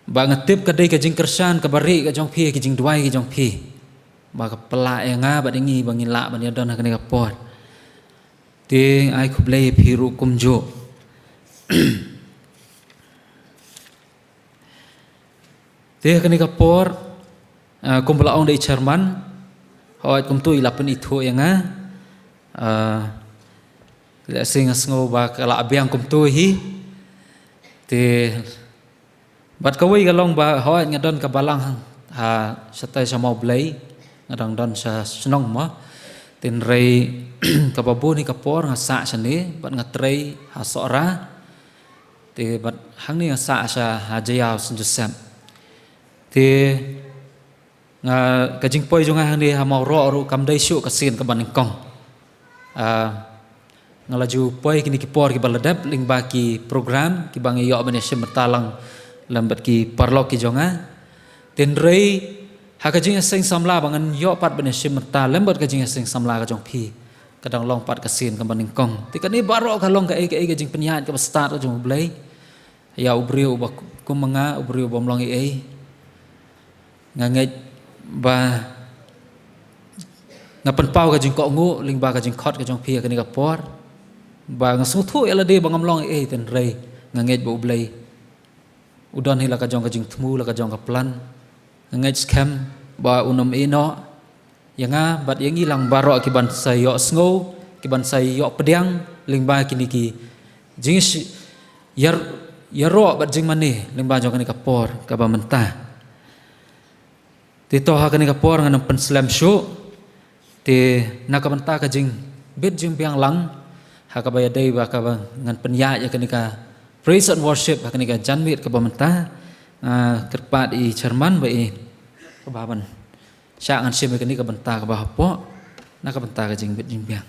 Ba nga tip ka dei ka jingkyrshan kaba rieh ka jong phi, ka jingduwai ka jong phi, ba ka pynlah ïa nga bad ïa ngi ba ngin lah ban ïadon ha kane ka por. Te ai khublei ïa phi ruh kumjuh. Te ha kane ka por, ah, kumba la ong da i chairman, hooid kumto i la pynithuh ïa nga. Ah, lehse nga sngew ba ka la biang kumto hi. Te bad kawei ka long ba hooid nga don ka balang ha shatai sha Mawblei, nga dang don sha shnong mo. Hynrei kaba bun hi ka por nga sah shane bad nga trei ha Sohra. Te bad hangne nga sah sha ha Jaïaw Saint Joseph. Te nga, ka jingpoi jong nga hangne ha Mawroh ruh kam dei shuh ka sien kaba nyngkong. Ah, nga la ju poi kine ki por kiba la dep lyngba ki program kiba nga ïoh ban ïashim bynta lang lem bad ki paralok ki jong nga. Hynrei ha ka jingïaseng samla ba ngan ïoh pat ban ïashim bynta lem bad ka jingïaseng samla ka jong phi, ka dang long pat ka sien kaba nyngkong. Te kane baroh ka long kaei kaei ka jingpynïaid kaba stad ka jong U Blei ïa u briew uba kum ma nga, u briew bym long ei ei. Nga ngeit ba nga pynpaw ka jingkohnguh lyngba ka jingkhot ka jong phi ha kane ka por. Ba nga sngewthuh ïa lade ba ngam long ei ei, hynrei nga ngeit ba U Blei u don hi la ka jong ka jingthmu, la ka jong ka plan. Nga ngeit skhem ba un ym ïehnoh ïa nga bad ïa ngi lang baroh ki ban sa ïohsngew, ki ban sa ïoh pdiang lyngba kine ki jingïaroh bad jingmane lyngba jong kane ka por kaba mynta. Te to ha kane ka por ngan ym pynslem shuh. Te na ka bynta ka jingbit jingbiang lang ha kaba ïadei bad kaba ngan pynïaid ïa kane ka praise and worship ha kane ka janmiet kaba mynta, nga kyrpad ïa i chairman ba i kaba ban shah ngan shim ïa kane ka bynta kaba hapoh na ka bynta ka jingbit jingbiang.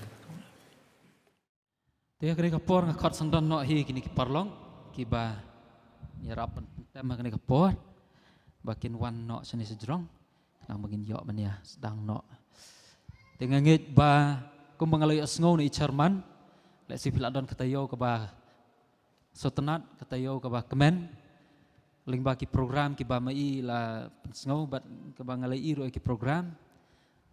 Te ha kane ka por nga khot sngewdon noh hi kine ki paralok kiba ïarap ban pyntem ha kane ka por ba kin wan noh shane shajrong. Nang ba ngin ïoh ban ïa sdang noh. Te nga ngeit ba kumba nga la ïohsngew na i chairman, lehse phi la don ka taïew kaba sngewtynnat, ka taïew kaba kmen lyngba ki program kiba ma i la pynsngew bad kaba nga la ïohi ruh ïa ki program.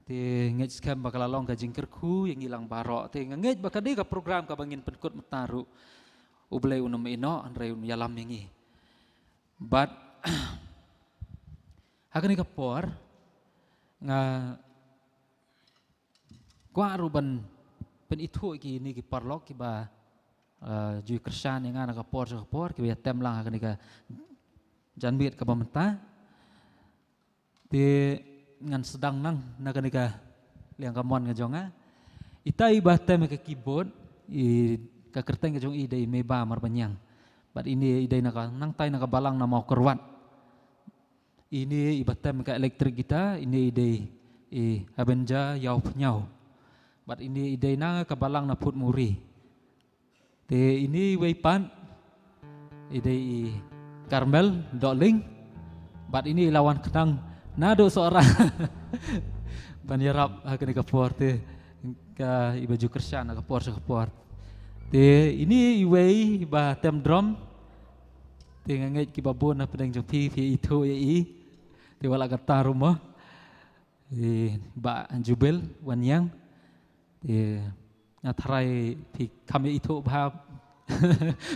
Te ngeit skhem ba ka la long ka jingkyrkhu ïa ngi lang baroh. Te nga ngeit ba ka dei ka program kaba ngin pynkut mynta ruh U Blei un ym ïehnoh, hynrei un ïalam ïa ngi. Bad ha kane ka por nga kwah ruh ban pynithuh ïa kine ki paralok kiba, ah, ju kyrshan ïa nga na ka por sha ka por, kiba ïatem lang ha kane ka janmiet kaba mynta. Te ngan sdang nang na kane ka liang kamon ka jong nga. Ita iba tem ïa ka keyboard, i ka kyrteng ka jong i dei Meba Marbaniang. Bad ine i dei na ka, nangtai na ka balang na Mawkyrwat. Ine iba tem ïa ka electric guitar, ine i dei i Habenja Ïawphniaw. Bad ine i dei na ka balang na Phuthmuri. Te ine iwei pat i dei i Carmel Dohling. Bad ine i la wan khnang naduh Sohra ban ïarap ha kane ka por te, ka iba ju kyrshan ha ka por sha ka por. Te ine iwei iba tem drum. Te nga ngeit kiba bun na pdeng jong phi phi ithuh ïa i. Te wat la katta ruh mo, i Bah Jubil Wanïang. Te nga tharai phi kham ïa ithuh bha.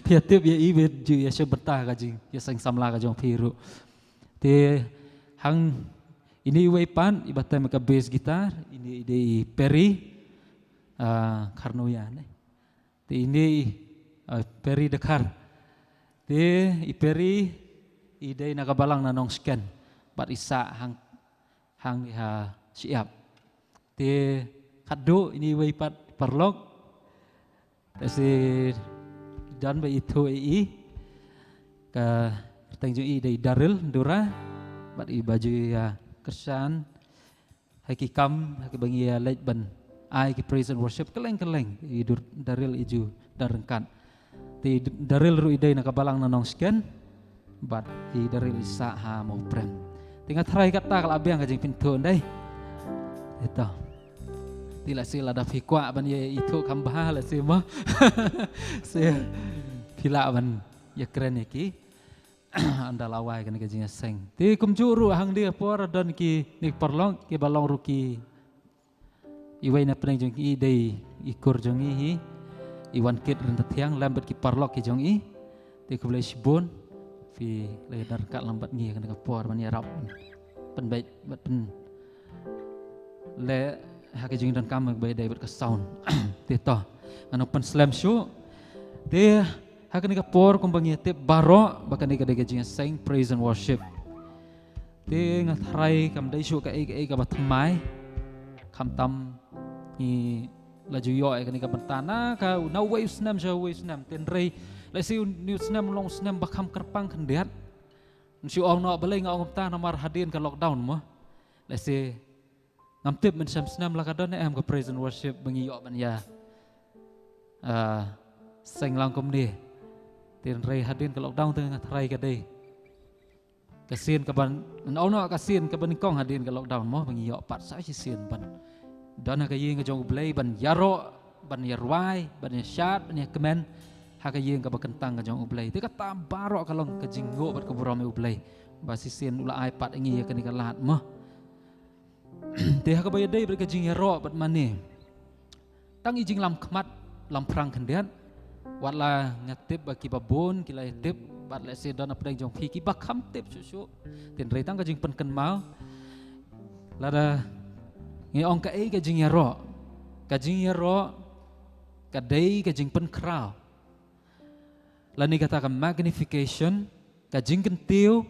Phi ïa tip ïa i, bad ju ïa shim bynta ka jingïaseng samla ka jong phi ruh. Te hang ine iwei pat iba tem ïa ka bass guitar, ine i dei i Perry, ah, Kharnoya ne. Te ine i, ah, Perry Dkhar. Te i Perry i dei na ka balang na Nongshken. Bad i sah hang, hang ha Shyiap. Te khatduh ine iwei pat paralok. Te shi don ba ithuh ïa i. Ka kyrteng jong i dei Daril Dura. Bad iba ju ïa kyrshan ha ki kam, ha kiba ngi ïa leit ban ai ki praise and worship kylleng kylleng, i Dur-, Daril i ju don ryngkat. Te i D-, Daril ruh i dei na ka balang na Nongshken. Bad i Daril i sah ha Mawprem. Te nga tharai katta ka la biang ka jingpynthuh ndai. Ito. Te lehse lada phi kwah ban ïa ithuh kham bha lehse mo. Shi phi lah ban ïa kren ïa ki ynda la wai kane ka jingïaseng. Te kumjuh ruh hangne ha por don kine ki paralok kiba long ruh ki, iwei na pdeng jong i dei i kur jong i hi, i Wankit Ryntathiang lem bad ki paralok ki jong i. Te khublei shibun phi la ïa don ryngkat lang bad ngi ha kane ka por ban ïarap pynbeit bad pynleh ha ka jingdonkam kaba ïadei bad ka sound. Te to ngan ong pynslem shuh. Te ha kane ka por kumba ngi ïa tip baroh ba kane ka dei ka jingïaseng praise and worship. Te nga tharai kam dei shuh kaei kaei kaba thymmai. Khamtam ngi la ju ïoh ïa kane ka bynta na ka, na uwei u snem sha uwei u snem. Te hynrei lehse une u snem u long u snem ba kham kyrpang khyndiat. Ngi shu ong noh balei, nga ong kumta namar hadien ka lockdown mo. Lehse ngam tip mynshem snem la ka don em ka praise and worship ba ngi ïoh ban ïa, ah, seng lang kumne. Te hynrei hadien ka lockdown te nga tharai ka dei ka sien kaba, ngan ong noh ka sien kaba nyngkong hadien ka lockdown mo ba ngi ïoh pat sa shisien ban don ha ka ïing ka jong U Blei ban ïaroh, ban ïa rwai, ban ïa shad, ban ïa kmen ha ka ïing kaba kyntang ka jong U Blei. Te kata baroh ka long ka jingnguh bad ka burom ïa U Blei ba shisien u la ai pat ïa ngi ïa kane ka lad mo. Te ha kaba ïadei bad ka jingïaroh bad mane, tang i jinglam khmat lam phrang khyndiat. Wat la nga tip ba kiba bun ki la ïa tip, bad lehse don na pdeng jong phi kiba kham tip shuh shuh. Te hynrei tang ka jingpynkynmaw, lada ngi ong kaei ka jingïaroh, ka jingïaroh ka dei ka jingpynkhraw, lane kata ka magnification, ka jingkyntiew,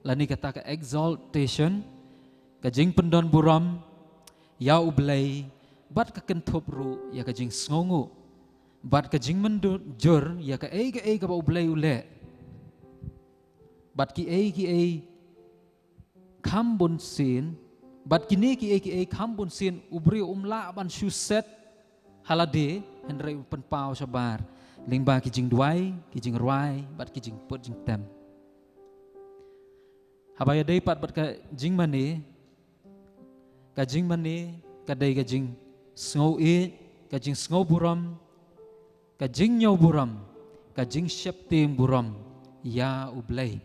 lane kata ka exaltation, ka jingpyndon burom ïa U Blei, bad ka kynthup ruh ïa ka jingsngewnguh bad ka jingmynjur ïa kaei kaei kaba U Blei u leh. Bad kiei kiei kham bun sien, bad kine kiei kiei kham bun sien u briew um lah ban shu set ha lade, hynrei u pynpaw shabar lyngba ki jingduwai, ki jingrwai bad ki jingput jingtem. Haba ïadei pat bad ka jingmane, ka jingmane ka dei ka jingsngew ïeit, ka jingsngew burom, ka jingñiew burom, ka jingsheptieng burom ïa U Blei.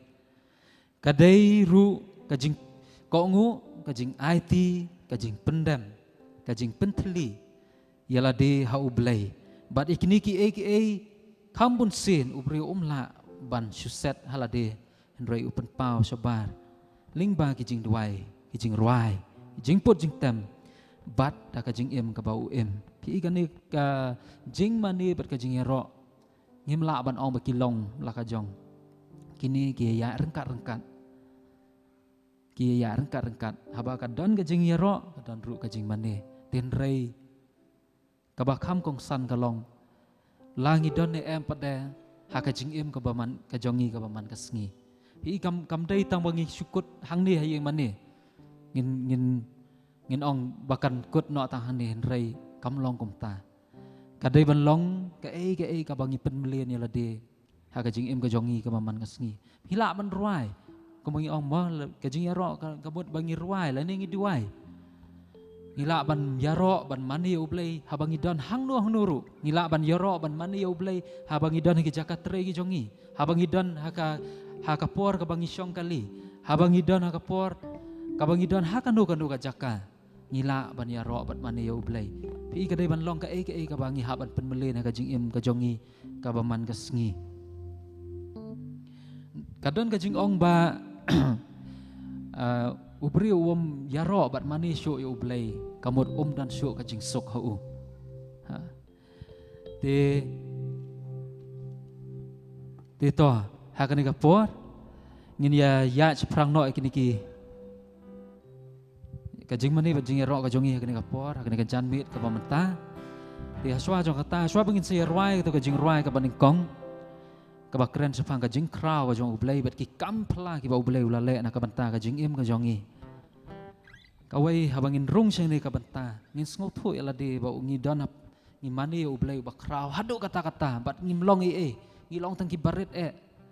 Ka dei ruh ka jingkohnguh, ka jingaiti, ka jingpyndem, ka jingpynthylli ïa lade ha U Blei. Bad ïa kine kiei kiei kham bun sien u briew um lah ban shu set ha lade, hynrei u pynpaw shabar lyngba ki jingduwai, ki jingrwai, ki jingput jingtem, bad da ka jingim kaba u im. Phi i kane ka jingmane bad ka jingïaroh, ngim lah ban ong ba ki long la ka jong. Kine ki ïaid ryngkat-ryngkat. Ki ïaid ryngkat-ryngkat. Haba ka don ka jingïaroh, ka don ruh ka jingmane. Hynrei kaba kham kongsan ka long, la ngi don ne em pat de ha ka jingim kaba man, ka jong ngi kaba man ka sngi. Phi i, kam, kam dei tang ba ngi shu kut hangne ha ïing mane. Ngin, ngin, ngin ong ba kan kut noh tang hangne, hynrei kam long kumta. Ka dei ban long kaei kaei kaba ngi pynmlien ïa lade ha ka jingim ka jong ngi kaba man ka sngi. Ngi lah ban rwai. Kumba ngi ong mo, ka jingïaroh ka, ka mut ba ngi rwai lane ngi duwai. Ngi lah ban ïaroh ban mane ïa U Blei haba ngi don hangno hangno ruh. Ngi lah ban ïaroh ban mane ïa U Blei haba ngi don ha ki jaka trei ki jong ngi, haba ngi don ha ka, ha ka por kaba ngi shong kali, haba ngi don ha ka por kaba ngi don ha kano kano ka jaka. Ngi lah ban ïaroh bad mane ïa U Blei. Phi i, ka dei ban long kaei kaei kaba ngi hap ban pynmlien ha ka jingim ka jong ngi kaba man ka sngi. Ka don ka jingong ba, ah, u briew um ïaroh bad mane shuh ïa U Blei, ka mut um don shuh ka jingsuk ha u. Ha. Te, te to, ha kane ka por ngin ïa, ïa shaphrang noh ïa kine ki, ka jingmane bad jingïaroh ka jong ngi ha kane ka por, ha kane ka janmiet kaba mynta. Te hashwa jong kata, hashwa ba ngin sa ïa rwai kato ka jingrwai kaba nyngkong, kaba kren shaphang ka jingkhraw ka jong U Blei bad ki kam phylla kiba U Blei u la leh na ka bynta ka jingim ka jong ngi. Kawei, haba ngin rung sha kane ka bynta, ngin sngewthuh ïa lade ba u ngi don hap, ngi mane ïa U Blei uba khraw haduh katta katta, bad ngim long ei ei, ngi long tang kiba rit eh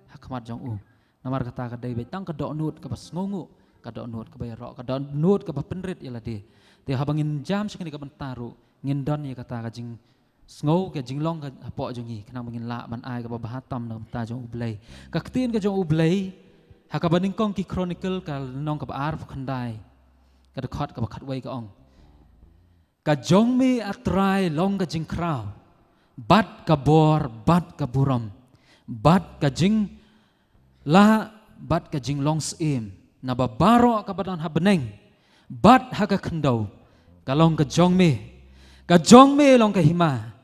ha khmat jong u. Namar kata ka dei beit tang ka dohnud kaba sngewnguh, ka dohnud kaba ïaroh, ka dohnud kaba pynrit ïa lade. Te haba ngin jam sha kane ka bynta ruh, ngin don ïa kata ka jingsngew, ka jinglong ka hapoh jong ngi, khnang ba ngin lah ban ai kaba bha tam na ka bynta jong U Blei. Ka ktien ka jong U Blei ha kaba nyngkong ki Chronicle, ka lynnong kaba arphew khyndai, ka dkhot kaba khatwei ka ong: Ka jong me, A Trai, long ka jingkhraw, bad ka bor, bad ka burom, bad ka jinglah, bad ka jinglong syiem, naba baroh kaba don ha bneng bad ha ka khyndew ka long ka jong me. Ka jong me long ka hima,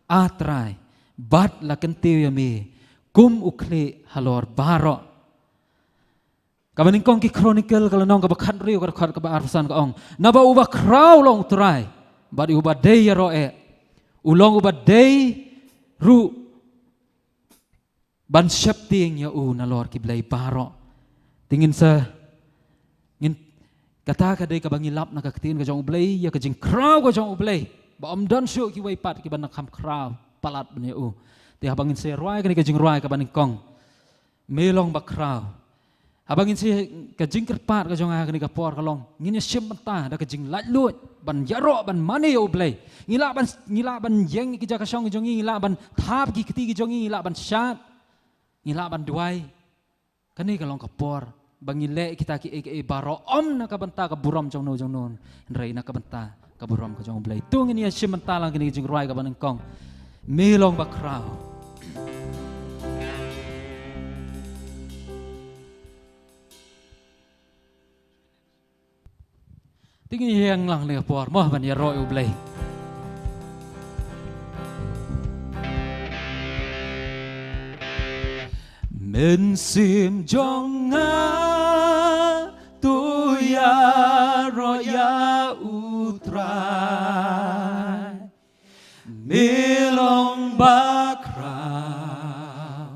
A Trai, bad la kyntiew ïa me kum u khlieh halor baroh. Kaba nyngkong ki Chronicle, ka lynnong kaba khathynriew, ka dkhot kaba arphew san ka ong: Naba uba khraw long U Trai, bad uba dei ïaroh eh, u long uba dei ruh ban sheptieng ïa u nalor ki blei baroh. Te ngin sa, ngin, kata ka dei kaba ngi lap na ka ktien ka jong U Blei ïa ka jingkhraw ka jong U Blei, ba ym don shuh kiwei pat kiban nang kham khraw palat ban ïa u. Te haba ngin sa rwai kane ka jingrwai kaba nyngkong, Me long ba khraw. Haba ngin sa, ka jingkyrpad ka jong nga ha kane ka por ka long, ngin ïa shim bynta da ka jinglaitluid ban ïaroh ban mane ïa U Blei. Ngi lah ban, ngi lah ban ïeng ki jaka shong ki jong ngi, ngi lah ban thap ki kti ki jong ngi, ngi lah ban shad, ngi lah ban duwai. Kane ka long ka por ba ngi leh kita kiei kiei baroh ym na ka bynta ka burom jong no jong no, hynrei na ka bynta ka burom ka jong U Blei. To ngin ïa shim bynta lang kane ka jingrwai kaba nyngkong, Me long ba khraw. Te ngin ïeng lang ne por mo ban ïaroh ïa U Blei. Mynsiem jong nga, to ïaroh ïa U Trai. Me long ba khraw.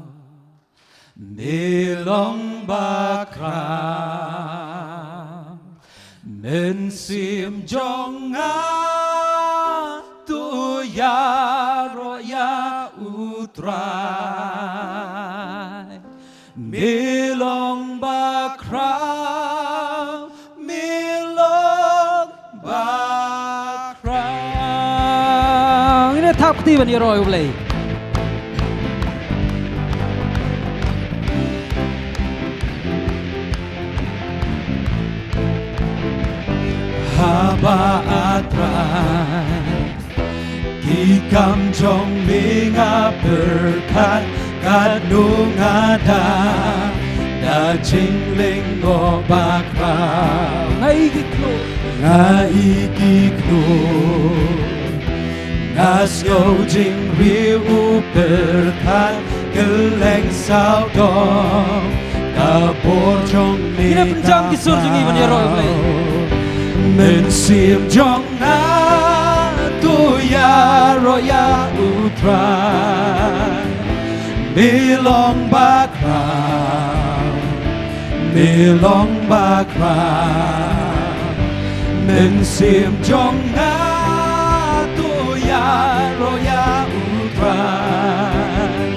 Me long ba khraw. Mynsiem jong nga, to ïaroh ïa U Trai. Me long ba khraw, me long ba khraw. Ngin ïa thap kti ban ïaroh ïa U Blei. Haba, A Trai, ki kam jong me nga pyrkhat, katno nga da, da jinglyngngoh ba khraw. Nga i ki khlur, nga i ki khlur, Ka sngew jingriew u pyrthat kylleng sawdong, ka bor jong ne. Ngin ïa pynjam ki sur jong ngi ban ïaroh ïa U Blei. Mynsiem jong nga to ïaroh ïa U Trai. Me long bakhraw, me long bakhraw. Mynsiem jong nga to ïaroh ïa U Trai.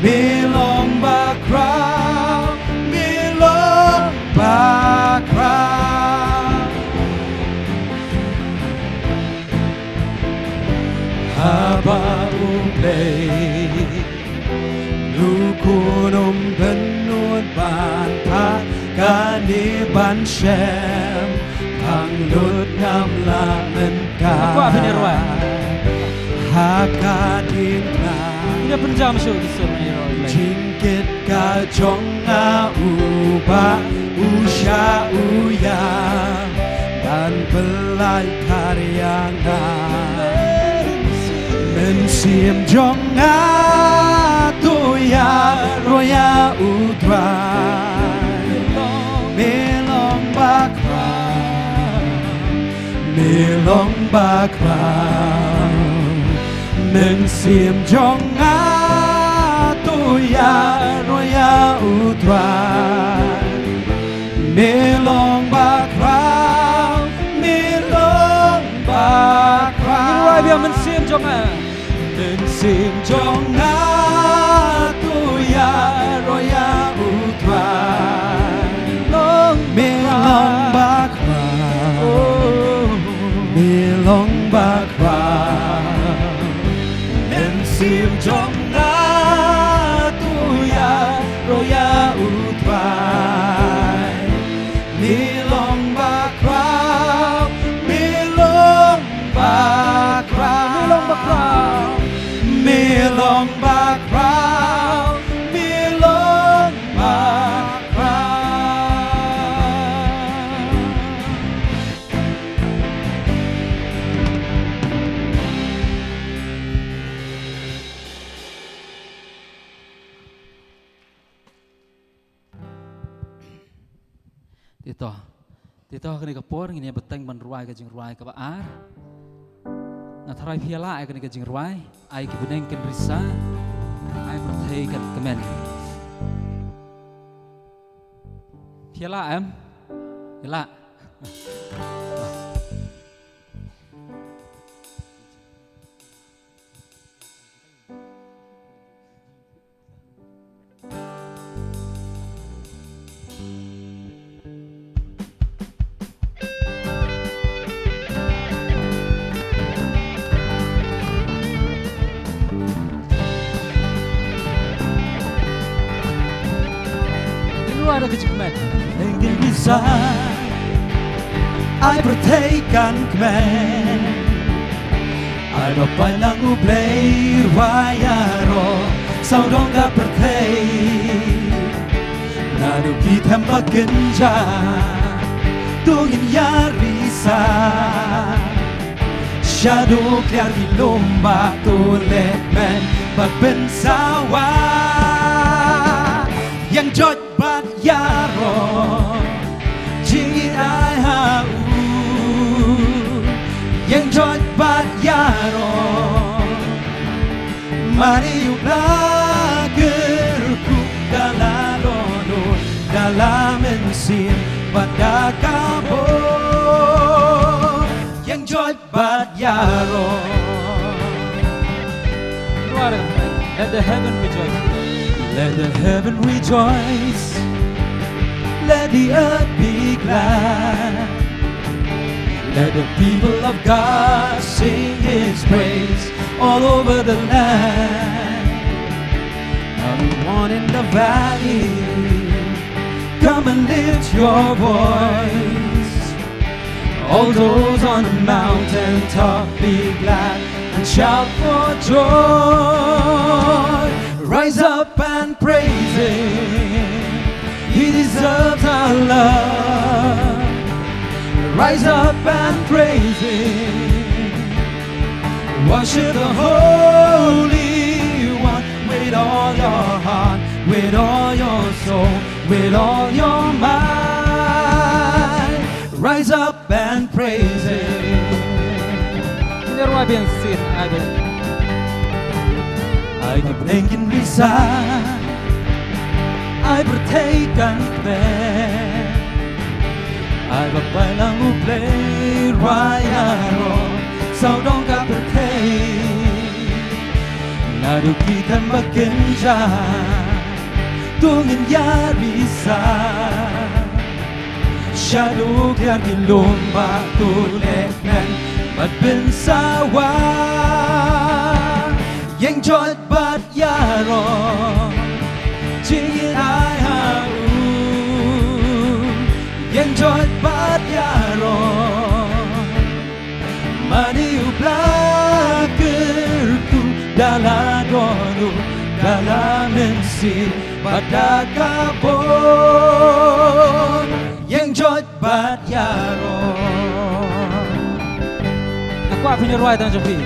Me long bakhraw, me long bakhraw. Haba U Blei u khun um pynnud ban phah kane ban shem, pang lut ngam lah mynta. Kwah phin ïa rwai. Ha ka diengphna. Ïa pynjam shuh ki sur ïa rwai. Jingkit ka jong nga uba u shah u ïam ban pynlait khar ïa nga. Mynsiem jong nga to ïaroh ïa U Trai. Me long bakhraw, me long bakhraw. Mynsiem jong nga to ïaroh ïa U Trai. Me long bakhraw, me long bakhraw. Ngin rwai biang. Mynsiem jong nga, mynsiem jong nga to ïaroh ïa U Trai. Me long bakhraw, me long bakhraw. Mynsiem jong nga to ïaroh ïa U Trai. Me long bakhraw, me long bakhraw. Me long bakhraw, me long bakhraw, me long bakhraw. Te to. Te to, kane ka por ngin ïa bteng ban rwai ka jingrwai kaba ar. Nga tharai phi ïa lah ïa kane ka jingrwai, Ai ki bneng kin risa, ai pyrthei kan kmen. Phi ïa lah em? Ïa lah. Ngin rwai da ka jingkmen. Engine design, ai pyrthei kan kmen. Ai ba paidlang U Blei rwai ïaroh sawdong ka pyrthei. Naduh ki them ba kynja to ngin ïa risa. Shaduh kliar ki lum ba to leh kmen bad pynsawa. Ïeng joit bad ïaroh, jingïeit ai ha u. Ïeng joit bad ïaroh, mane u la kyrkhu da la dohnud, da la mynsiem bad da ka bor. Ïeng joit bad ïaroh. Let the heaven rejoice. Let the heaven rejoice. Let the earth be glad. Let the people of God sing his praise all over the land. Everyone in the valley, come and lift your voice. All those on the mountain top, be glad and shout for joy. Rise up and praise him. He deserves our love. Rise up and praise him. Worship the Holy One with all your heart, with all your soul, with all your mind. Rise up and praise Him. Ngi rwai biang shisien, ai biang. Ai ki bneng kin risa, ai pyrthei kan kmen. Ai ba bailang U Blei rwai ïaroh, sawdong ka pyrthei. Naduh ki kham ba kynja, to ngin ïa risa. Shaduh kiar ki lum ba to lehkmen bad pynsawa. Ïeng joit bad ïaroh, jingïeit ai ha U. Ïeng joit bad ïaroh, mane U Blei u kyrkhu da la dohnud, da la mynsiem bad da ka bor. Ïeng joit bad ïaroh. Nga kwah phin ïa rwai tang jong phi.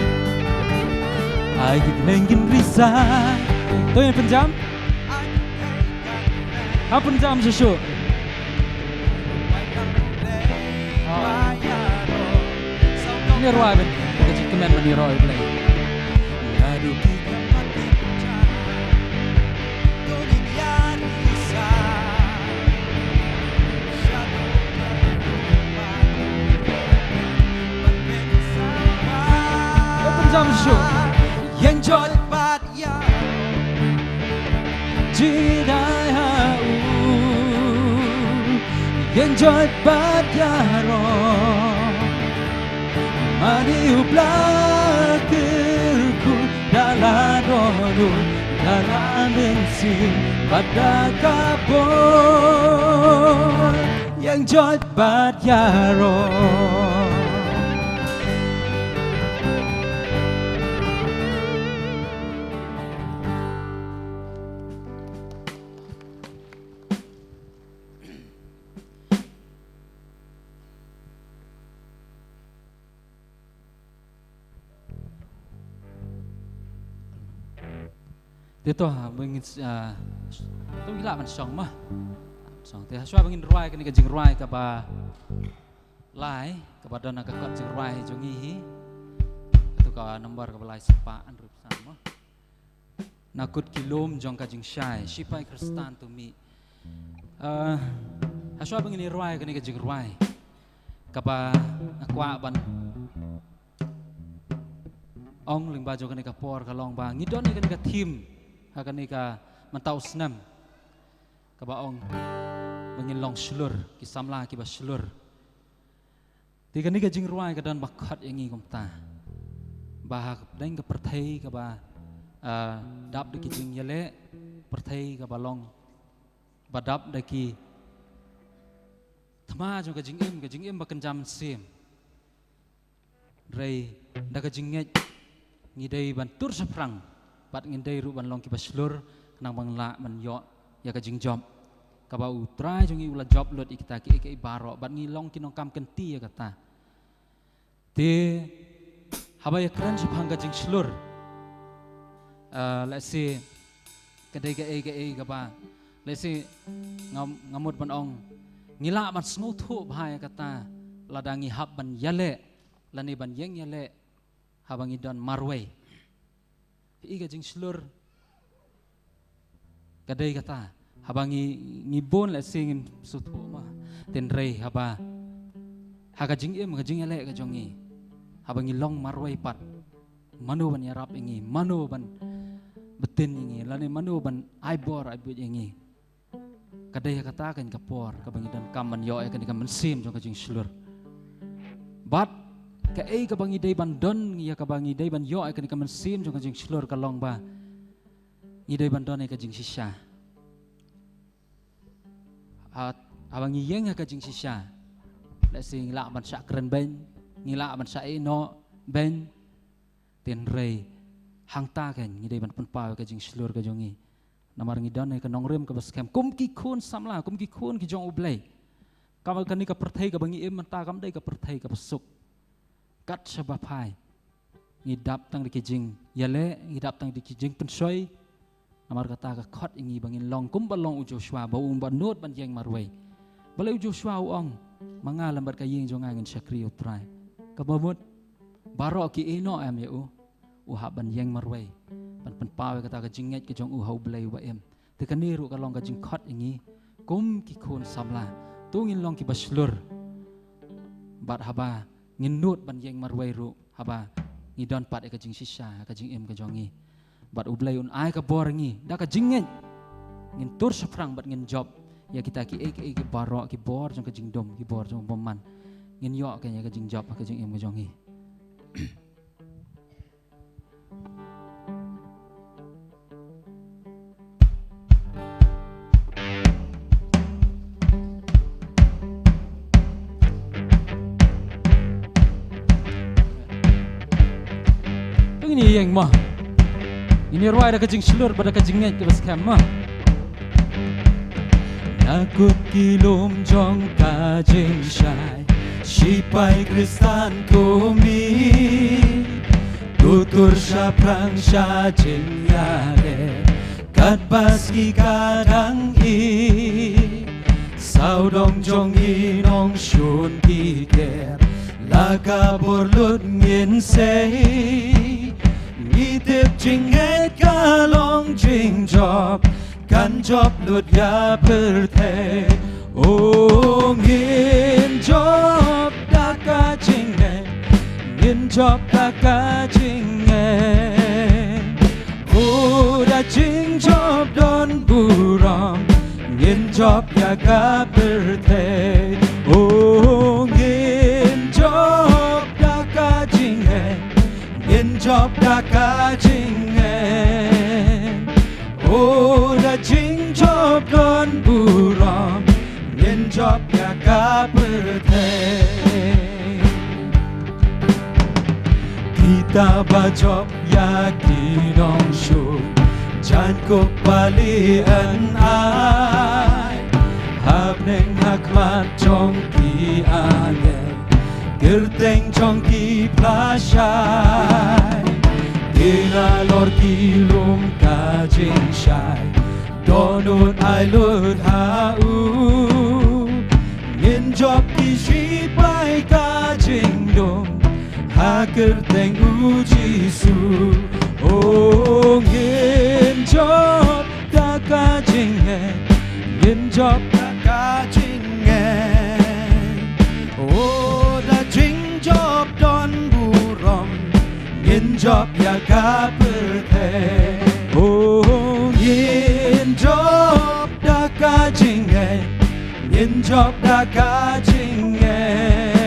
Ai ki bneng kin risa. To ïa pynjam. Ha pynjam shuh shuh. Ngi rwai ban, ka jingkmen ban ïaroh ïa U Blei. Ïa pynjam shuh. Ïeng joit bad ïaroh, jingïeit ai ha U. Ïeng joit bad ïaroh, mane U Blei u kyrkhu da la dohnud, da la mynsiem bad da ka bor. Ïeng joit bad ïaroh. Te to, ha, ba ngin, ah, to ngi lah ban shong mo. Shong te, ha shuwa ba ngin rwai kane ka jingrwai kaba lai, kaba don ha ka kot jingrwai jong ngi hi. Kato ka number kaba lai spah hynriewphew san mo. Na kut ki lum jong ka jingshai, shipai Khristan to mih. Ah, ha shuwa ba ngin ïa rwai kane ka jingrwai, kaba nga kwah ban ong lyngba jong kane ka por ka long ba ngi don ïa kane ka theme ha kane ka mynta u snem, kaba ong ba ngin long shlur, ki samla kiba shlur. Te kane ka jingrwai ka don ba khot ïa ngi kumta, ba ha pdeng ka pyrthei kaba, ah, dap da ki jingïaleh, pyrthei kaba long ba dap da ki thma jong ka jingim, ka jingim ba kynja mynsiem. Hynrei da ka jingngeit ngi dei ban tur shaphrang, bad ngi dei ruh ban long kiba shlur, khnang ban lah ban ïoh ïa ka jingjop kaba U Trai jong ngi u la jop lut ïa kita kiei kiei baroh, bad ngi long ki nongkam kynti ïa kata. Te haba ïa kren shaphang ka jingshlur, ah, lehse ka dei kaei kaei kaba, lehse nga, nga mut ban ong, ngi lah ban sngewthuh bha ïa kata lada ngi hap ban ïaleh lane ban ïeng ïaleh haba ngi don marwei. Ïa ka jingshlur ka dei kata, haba ngi, ngi bun lehse ngim sngewthuh mo. Hynrei haba ha ka jingim, ka jingïaleh ka jong ngi, haba ngi long marwei pat, mano ban ïarap ïa ngi, mano ban btin ïa ngi, lane mano ban ai bor ai buit ïa ngi. Ka dei ha kata kane ka por kaba ngi donkam ban ïoh ïa kane ka mynsiem jong ka jingshlur. Bad kaei kaba ngi dei ban don, ïa kaba ngi dei ban ïoh ïa kane ka mynsiem jong ka jingshlur ka long ba ngi dei ban don ïa ka jingshisha. Ha, haba ngi ïeng ha ka jingshisha, lehse ngi lah ban shah kren beiñ, ngi lah ban shah ïehnoh beiñ. Hynrei hangta keiñ ngi dei ban pynpaw ïa ka jingshlur ka jong ngi. Namar ngi don ïa ka nongrim kaba skhem kum ki khun samla, kum ki khun ki jong U Blei. Kaba kane ka pyrthei kaba ngi im mynta kam dei ka pyrthei kaba suk. Kat shaba phai ngi dap tang da ki jingïaleh, ngi dap tang da ki jingpynshoi. Namar kata ka khot ïa ngi ba ngin long kumba long u Joshua, ba u ba nud ban ïeng marwei. Balei u Joshua u ong, ma nga lem bad ka ïing jong nga ngin shakri ïa U Trai. Kaba mut baroh ki ïehnoh em ïa u, u hap ban ïeng marwei, ban pynpaw ïa kata ka jingngeit ka jong u ha U Blei uba im. Te kane ruh ka long ka jingkhot ïa ngi kum ki khun samla. To ngin long kiba shlur. Bad haba ngin nud ban ïeng marwei ruh, haba ngi don pat ïa ka jingshisha, ka jingim ka jong ngi. Bad U Blei un ai ka bor ïa ngi da ka jingngeit. Ngin tur shaphrang bad ngin jop ïa kita kiei kiei ki baroh, ki bor jong ka jingdum, ki bor jong u bymman. Ngin ïoh ka ïa ka jingjop ha ka jingim ka jong ngi. To ngin ïeng mo. Ngin ïa rwai da ka jingshlur bad da ka jingngeit kaba skhem mo. Na kut ki lum jong ka jingshai, shipai Khristan kum ngi, to tur shaphrang sha jingïaleh, katba sngi ka dang ih. Sawdong jong ngi nongshun ki ker, la ka bor lut ngin sei. Ngi tip jingngeit ka long jingjop, kan jop lut ïa pyrthei. O ngin jop da ka jingngeit, ngin jop da ka jingngeit. O da jingjop don burom, ngin jop ïa ka pyrthei. O ngin jop da ka jingngeit, ngin jop da ka jingngeit. O da jingjop don burom, ngin jop ïa ka pyrthei. Kita ba jop ïa ki nongshun, jan kup bali yn ai, ha bneng ha khmat jong ki angel, kyrteng jong ki phla shai. Ki nalor ki lum ka jingshai, dohnud ai lut ha u. Ngin jop ki shipai ka jingdum, ha kyrteng U Jisu. O ngin jop da ka jingngeit, ngin jop da ka jingngeit. O da jingjop don burom, ngin jop ïa ka pyrthei. O ngin jop da ka jingngeit, ngin jop da ka jingngeit.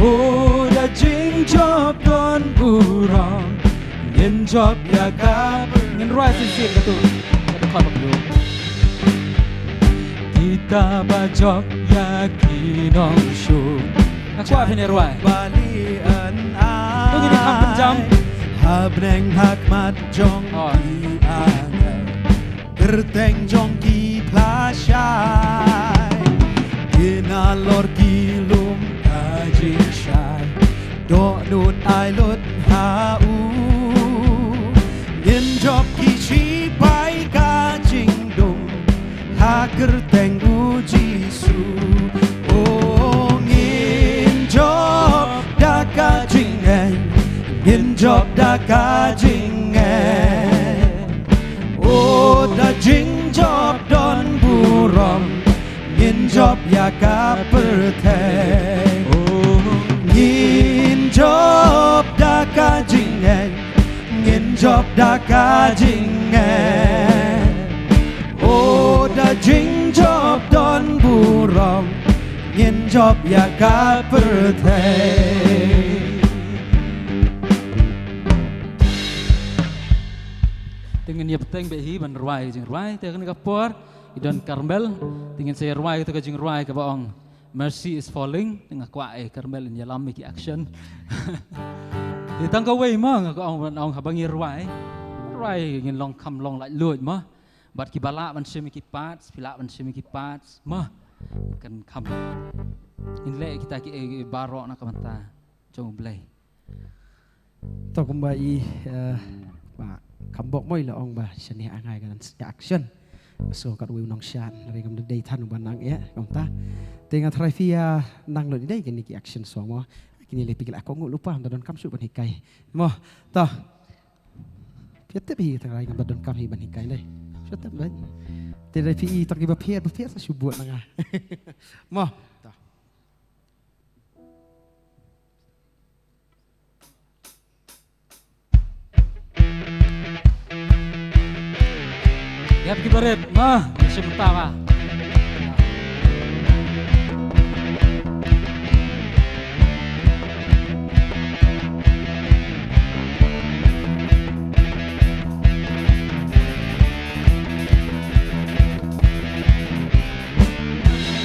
O da jingjop don burom, ngin jop ïa ka pyrthei. Ngin rwai shisien katto, katto khot ba kdu. Kita ba jop ïa ki nongshun, nga kwah phin ïa rwai. Bali yn ai, to ngin ïa kham pynjam. Ha bneng ha khmat jong ki angel, kyrteng jong ki phla shai. Ki nalor ki lum ka jingshai, dohnud ai lut ha u. Ngin jop ki shipai ka jingdum, ha kyrteng U Jisu. O ngin jop da ka jingngeit, ngin jop da ka jingngeit. O da jingjop don burom, ngin jop ïa ka pyrthei. O ngin jop da ka jingngeit, ngin jop da ka jingngeit. O da jingjop don burom, ngin jop ïa ka pyrthei. Te ngin ïa bteng beit hi ban rwai jingrwai, te kane ka por i don Carmel, te ngin sa ïa rwai kata ka jingrwai kaba ong Mercy is Falling. Te nga kwah eh Carmel in ïalam ïa ki action. Te tang kawei mo nga kwah ong, ong haba ngi rwai, rwai ngin long kham long laitluid mo. Bad kiba lah ban shim ïa ki parts, phi lah ban shim ïa ki parts mo. Kan kham, ngin leh kita ki, eh, baroh na ka bynta jong U Blei. To kumba i, eh, ba, kham bok mo i la ong ba shane ha ngai ka dang ïa action. So katwei u nongshad, hynrei ngam da dei than uba nang ïa, kumta. Te nga tharai phi ïa nang lut i dei kine ki action song mo. Kine le phi ki la kohnguh lypa, ngam da donkam shuh ban hikai. Mo, to. Phi tip hi tharai ngam da donkam hi ban hikai dei. Phi tip dei. Te dei phi i tang kiba pher, ba pher sa shu bud na nga. Mo, to. Ïa phi barit, ma, shim ta ma.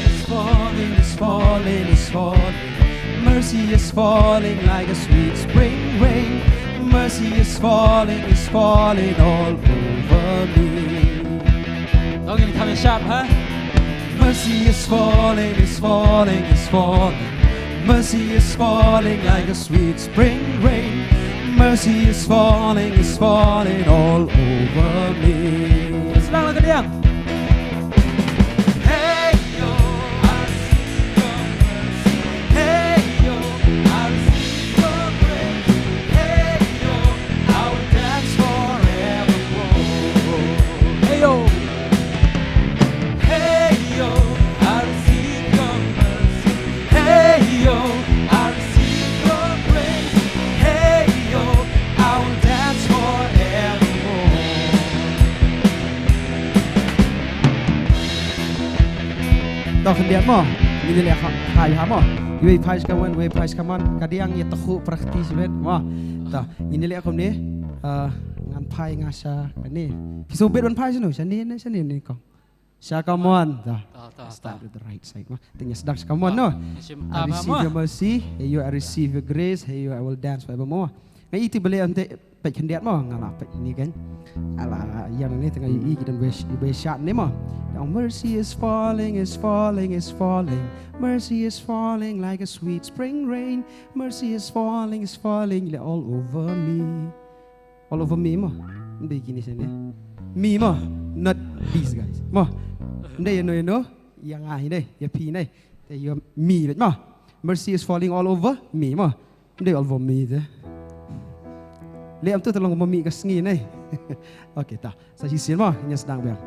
It's falling, it's falling, it's falling. Mercy is falling like a sweet spring rain. Mercy is falling, is falling all over me. Don't give me time to shop, huh? Mercy is falling, is falling, is falling. Mercy is falling like a sweet spring rain. Mercy is falling, is falling all over me. Sdang la ka diang. Hey, yo, I receive your mercy. Hey, yo, I receive your grace. Hey, yo, I will dance forevermore. Hey, yo. Hey, yo, I receive your mercy. Hey, yo, I receive your grace. Hey, yo, I will dance forevermore. To khyndiat mo. Ngin ïa leh kha-, phai ha mo. Iwei phai sha kamon, iwei phai sha kamon. Ka diang ïa takhu practice bad mo. To, ngin ïa leh kumne. Ah, ngan phai nga sha kane. Phi sngewbit ban phai shano? Shane ne, shane ne kong. Sha kamon. To. To, to, to. Start with the right side mo. Te ngi sdang sha kamon no. Shim I ta ba receive mo. Your mercy. Hey yo, I receive your grace. Hey yo, I will dance forevermore. Nga ïohi te ba leh ynte peit khyndiat mo, nga la peit ine kan. Ala ïa ne te nga ïohi ki don wei, wei shad ne mo. Now mercy is falling, is falling, is falling. Mercy is falling like a sweet spring rain. Mercy is falling, is falling, like all over me. All over me mo. Ym dei kine shane. Me mo. Not these guys. Mo. Ym dei ïa no, ïa no. Ïa nga hi ne, ïa phi ne. Te ïa me beit mo. Mercy is falling all over me mo. Ym dei all over me te. Leh ym tu te long ba mih ka sngi ne. Okay, ta. Sa shisien mo, ngin sdang biang.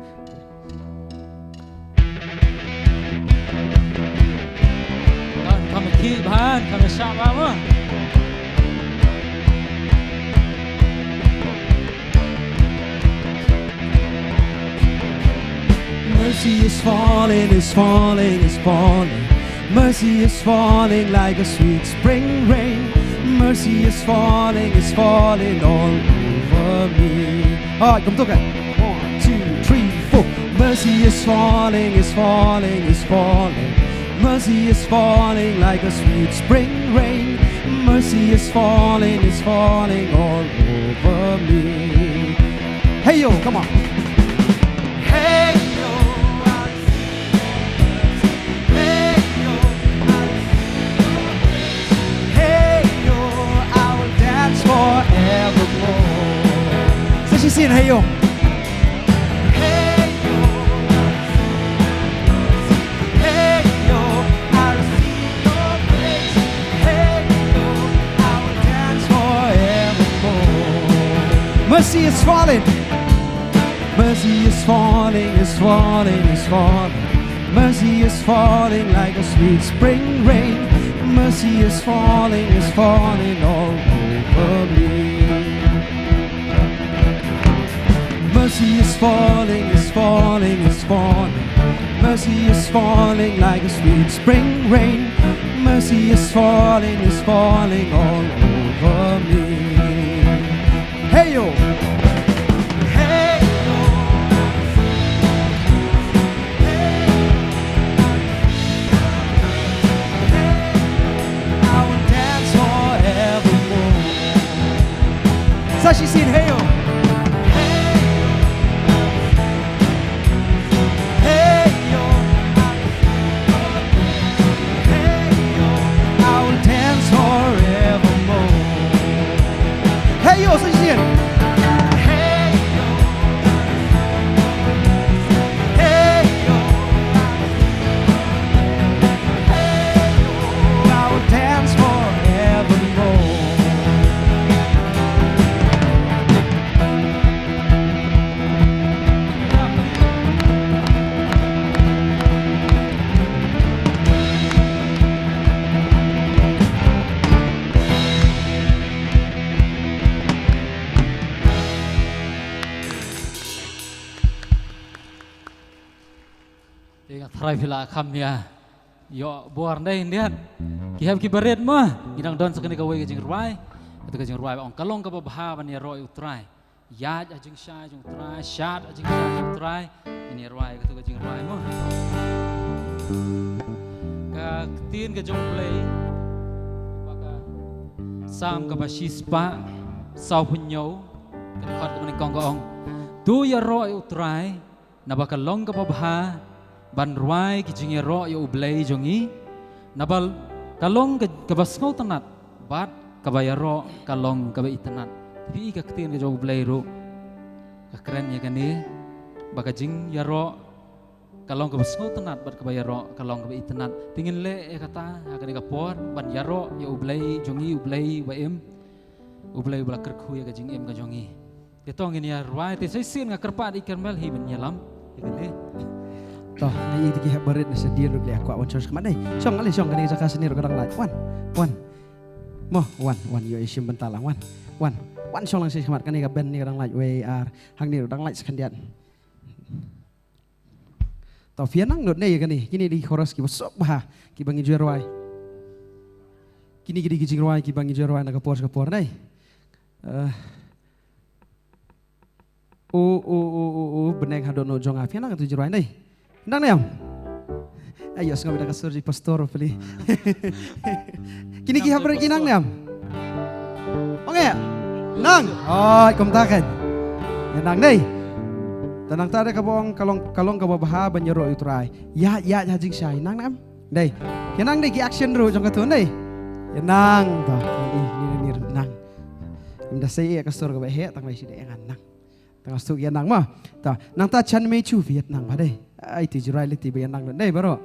Kan, kan ki ban, kan sha ba mo. Mercy is falling, is falling, is falling. Mercy is falling like a sweet spring rain. Mercy is falling, is falling all over me. All right, come to it. One, two, three, four. Mercy is falling, is falling, is falling. Mercy is falling like a sweet spring rain. Mercy is falling, is falling all over me. Hey yo, come on. Hey yo, I receive your mercy. Hey yo, I receive your grace. Hey yo, I will dance forevermore. Sa shisien, hey yo. Hey yo, I receive your mercy. Hey yo, I receive your grace. Hey yo, I will dance forevermore. Mercy is falling. Mercy is falling, is falling, is falling. Mercy is falling like a sweet spring rain. Mercy is falling, is falling all over me. Mercy is falling, is falling, is falling. Mercy is falling like a sweet spring rain. Mercy is falling, is falling all over me. Hey yo. Hey yo. I will dance forevermore. Sa shisien, hey yo. Hey yo. Hey yo. I will dance forevermore. Te nga tharai phi la kham ïa ïoh bor, ne em? Ki hep ki barit mo. Ngi dang don sa kane kawei ka jingrwai. Kata ka jingrwai ba ong ka long kaba bha ban ïaroh ïa U Trai. Ïaid ha jingshai jong U Trai, shad ha jingshai jong U Trai. Ngin ïa rwai kata ka jingrwai mo. Ka ktien ka jong U Blei, ba ka Salm kaba shispah sawphew hynñiew, ka dkhot kaba nyngkong ka ong: To ïaroh ïa U Trai, naba ka long kaba bha ban rwai ki jingïaroh ïa U Blei jong ngi, naba ka long ka, kaba sngewtynnat, bad kaba ïaroh ka long kaba itynnat. Phi i ka ktien ka jong U Blei ruh ka kren ïa kane, ba ka jingïaroh ka long kaba sngewtynnat bad kaba ïaroh ka long kaba itynnat. Te ngin leh ïa kata ha kane ka por, ban ïaroh ïa U Blei jong ngi, U Blei ba im, U Blei ba la kyrkhu ïa ka jingim ka jong ngi. Te to ngin ïa rwai, te sa shisien nga kyrpad ïa i Carmel hi ban ïalam ïa kane. To, nga i te ki hep barit na shadien ruh, leh kwah wan shong shakhmat, ne. Shong, ale shong, kane ka jaka snier ka dang lait. Wan, wan. Mo, wan, wan, ïoh i shim bynta lang, wan. Wan, wan shong lang shi shakhmat, kane ka band ne ka dang lait, wei ar, hangne ruh dang lait sa khyndiat. To, phi ïa nang lut ne ïa kane, kine dei ki chorus kiba suk bha, kiba ngi ju rwai. Kine ki dei ki jingrwai kiba ngi ju rwai na ka por sha ka por, ne. Eh, o, o, o, o, o, bneng haduh nud jong nga. Phi ïa nang ïa tu jingrwai, ne. Nang ne em? Ayo, sngap ïa ka sur jong i pastor peli. Kine ki hep barit ki nang ne em? Ong ïa nang. Oi, kumta kan. Ïa nang, ne. Te nangta dei kaba ong ka long, ka long kaba bha ban ïaroh ïa U Trai. Ïaid, ïaid ha jingshai, nang ne em? Dei. Ïa nang, dei ki action ruh jong katu, dei. Ïa nang, to. Ih, ih, ni, ni, ni, nang. Ym da sei ïa ka sur kaba heh, tang lai shi dei ïa ngan nang. Tang suk ïa nang mo. To, nangta Chan Mei Chu, phi ïa nang bha, dei. Ai, te jingrwai lei te ba ïa nang, dei baroh.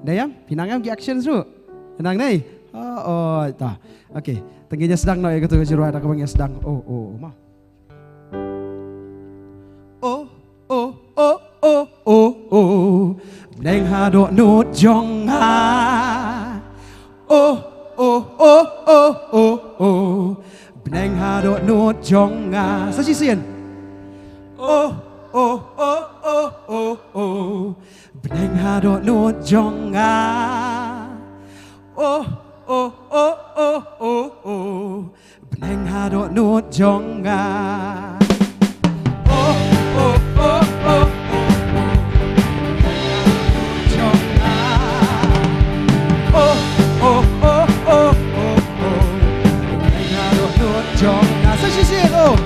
Dei em? Phi nang em ki action ruh? Ïa nang, dei. Oh, oh, to. Okay. Te ngin ïa sdang noh ïa katu ka jingrwai da kaba ngin ïa sdang. Oh, oh, oh, mo. Oh, oh, oh, oh, oh, oh. Bneng haduh nud jong nga. Oh, oh, oh, oh, oh, oh. Bneng haduh nud jong nga. Sa shisien. Oh, oh, oh, oh, oh, oh. Bneng haduh nud jong nga. Oh, oh, oh, oh, oh, oh. Bneng haduh nud jong nga. Oh, oh, oh, oh, oh, oh. Jong nga. Oh, oh, oh, oh, oh, oh. Bneng haduh nud jong nga. Sa shisien, oh.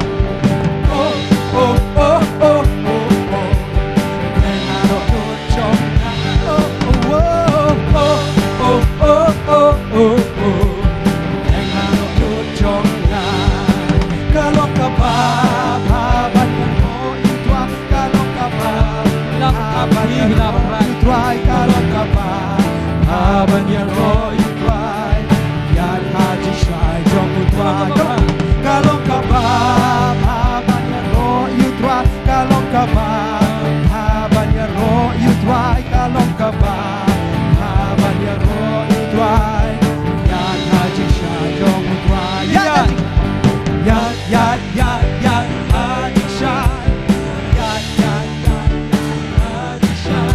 Oh, oh, oh, oh, oh, oh. Bneng haduh nud jong nga. Oh, oh, oh, oh, oh, oh, oh. Bneng haduh nud jong nga. Ka long kaba bha ban ïaroh ïa U Trai. Ka long kaba bha ban ïaroh ïa U Trai. Ka long kaba bha ban ïaroh ïa U Trai. Ïaid ha jingshai jong U Trai. Ka long kaba bha ban ïaroh ïa U Trai. Ka long kaba bha ban ïaroh ïa U Trai. Ka long kaba bha ban ïaroh ïa U Trai. Ïaid ha jingshai jong U Trai. Ïaid, ïaid, ïaid, ïaid, ïaid ha jingshai. Ïaid, ïaid, ïaid, ïaid ha jingshai.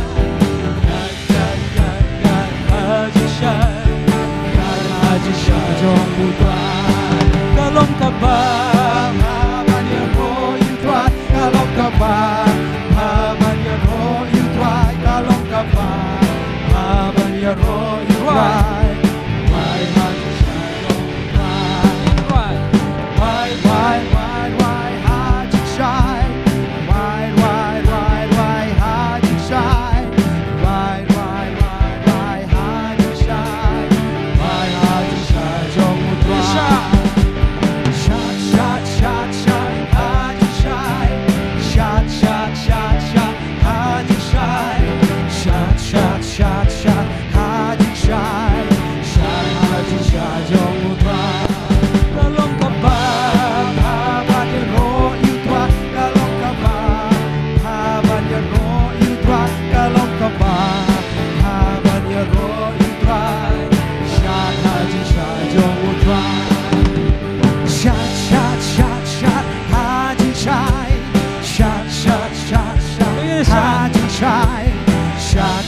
Ïaid, ïaid, ïaid, ïaid ha jingshai. Ïaid, ïaid, ïaid, ïaid ha jingshai jong U Trai. Ka long kaba bha ban ïaroh ïa U Trai. Ka long kaba bha ban ïaroh ïa U Trai. Ka long kaba bha ban ïaroh ïa U Trai. Ïaid ha jingshai jong U Trai. Ïaid, ïaid, ïaid, ïaid ha jingshai. Ïaid, ïaid, ïaid, ïaid ha jingshai. Ïaid, ïaid, ïaid, ïaid ha jingshai. Ïaid ha jingshai jong U Trai. Shad, shad, shad, shad ha jingshai. Shad, shad, shad, shad ha jingshai. Shad, shad, shad, shad ha jingshai. Shad ha jingshai jong U Trai. Ka long kaba bha ban ïaroh ïa U Trai. Ka long kaba bha ban ïaroh ïa U Trai. Ka long kaba bha ban ïaroh ïa U Trai. Shad ha jingshai jong U Trai. Shad, shad, shad, shad ha jingshai. Shad, shad, shad, shad ha jingshai. Shad,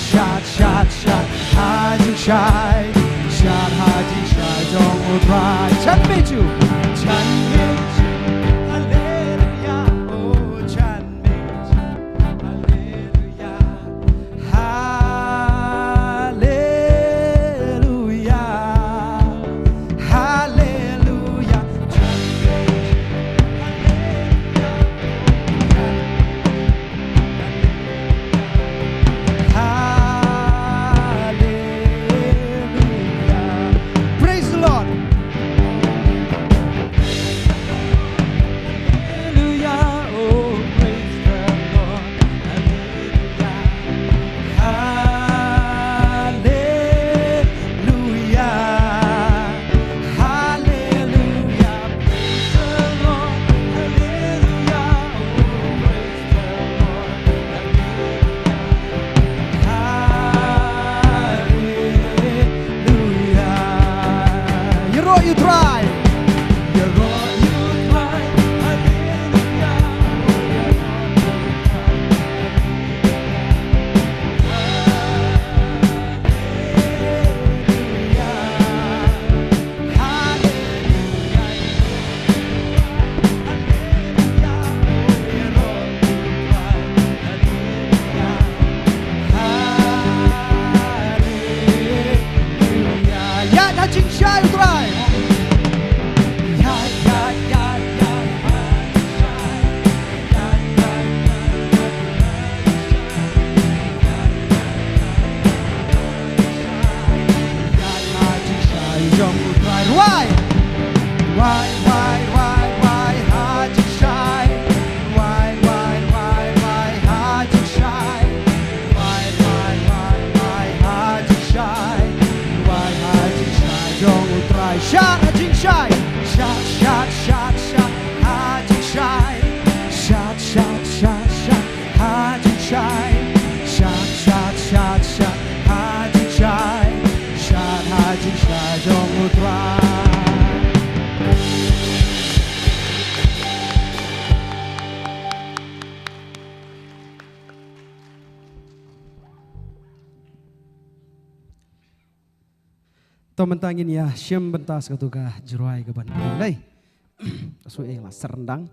To mynta ngin ïa shim bynta sa katu ka jingrwai kaban dei. Ka shu ïa la ser ryndang.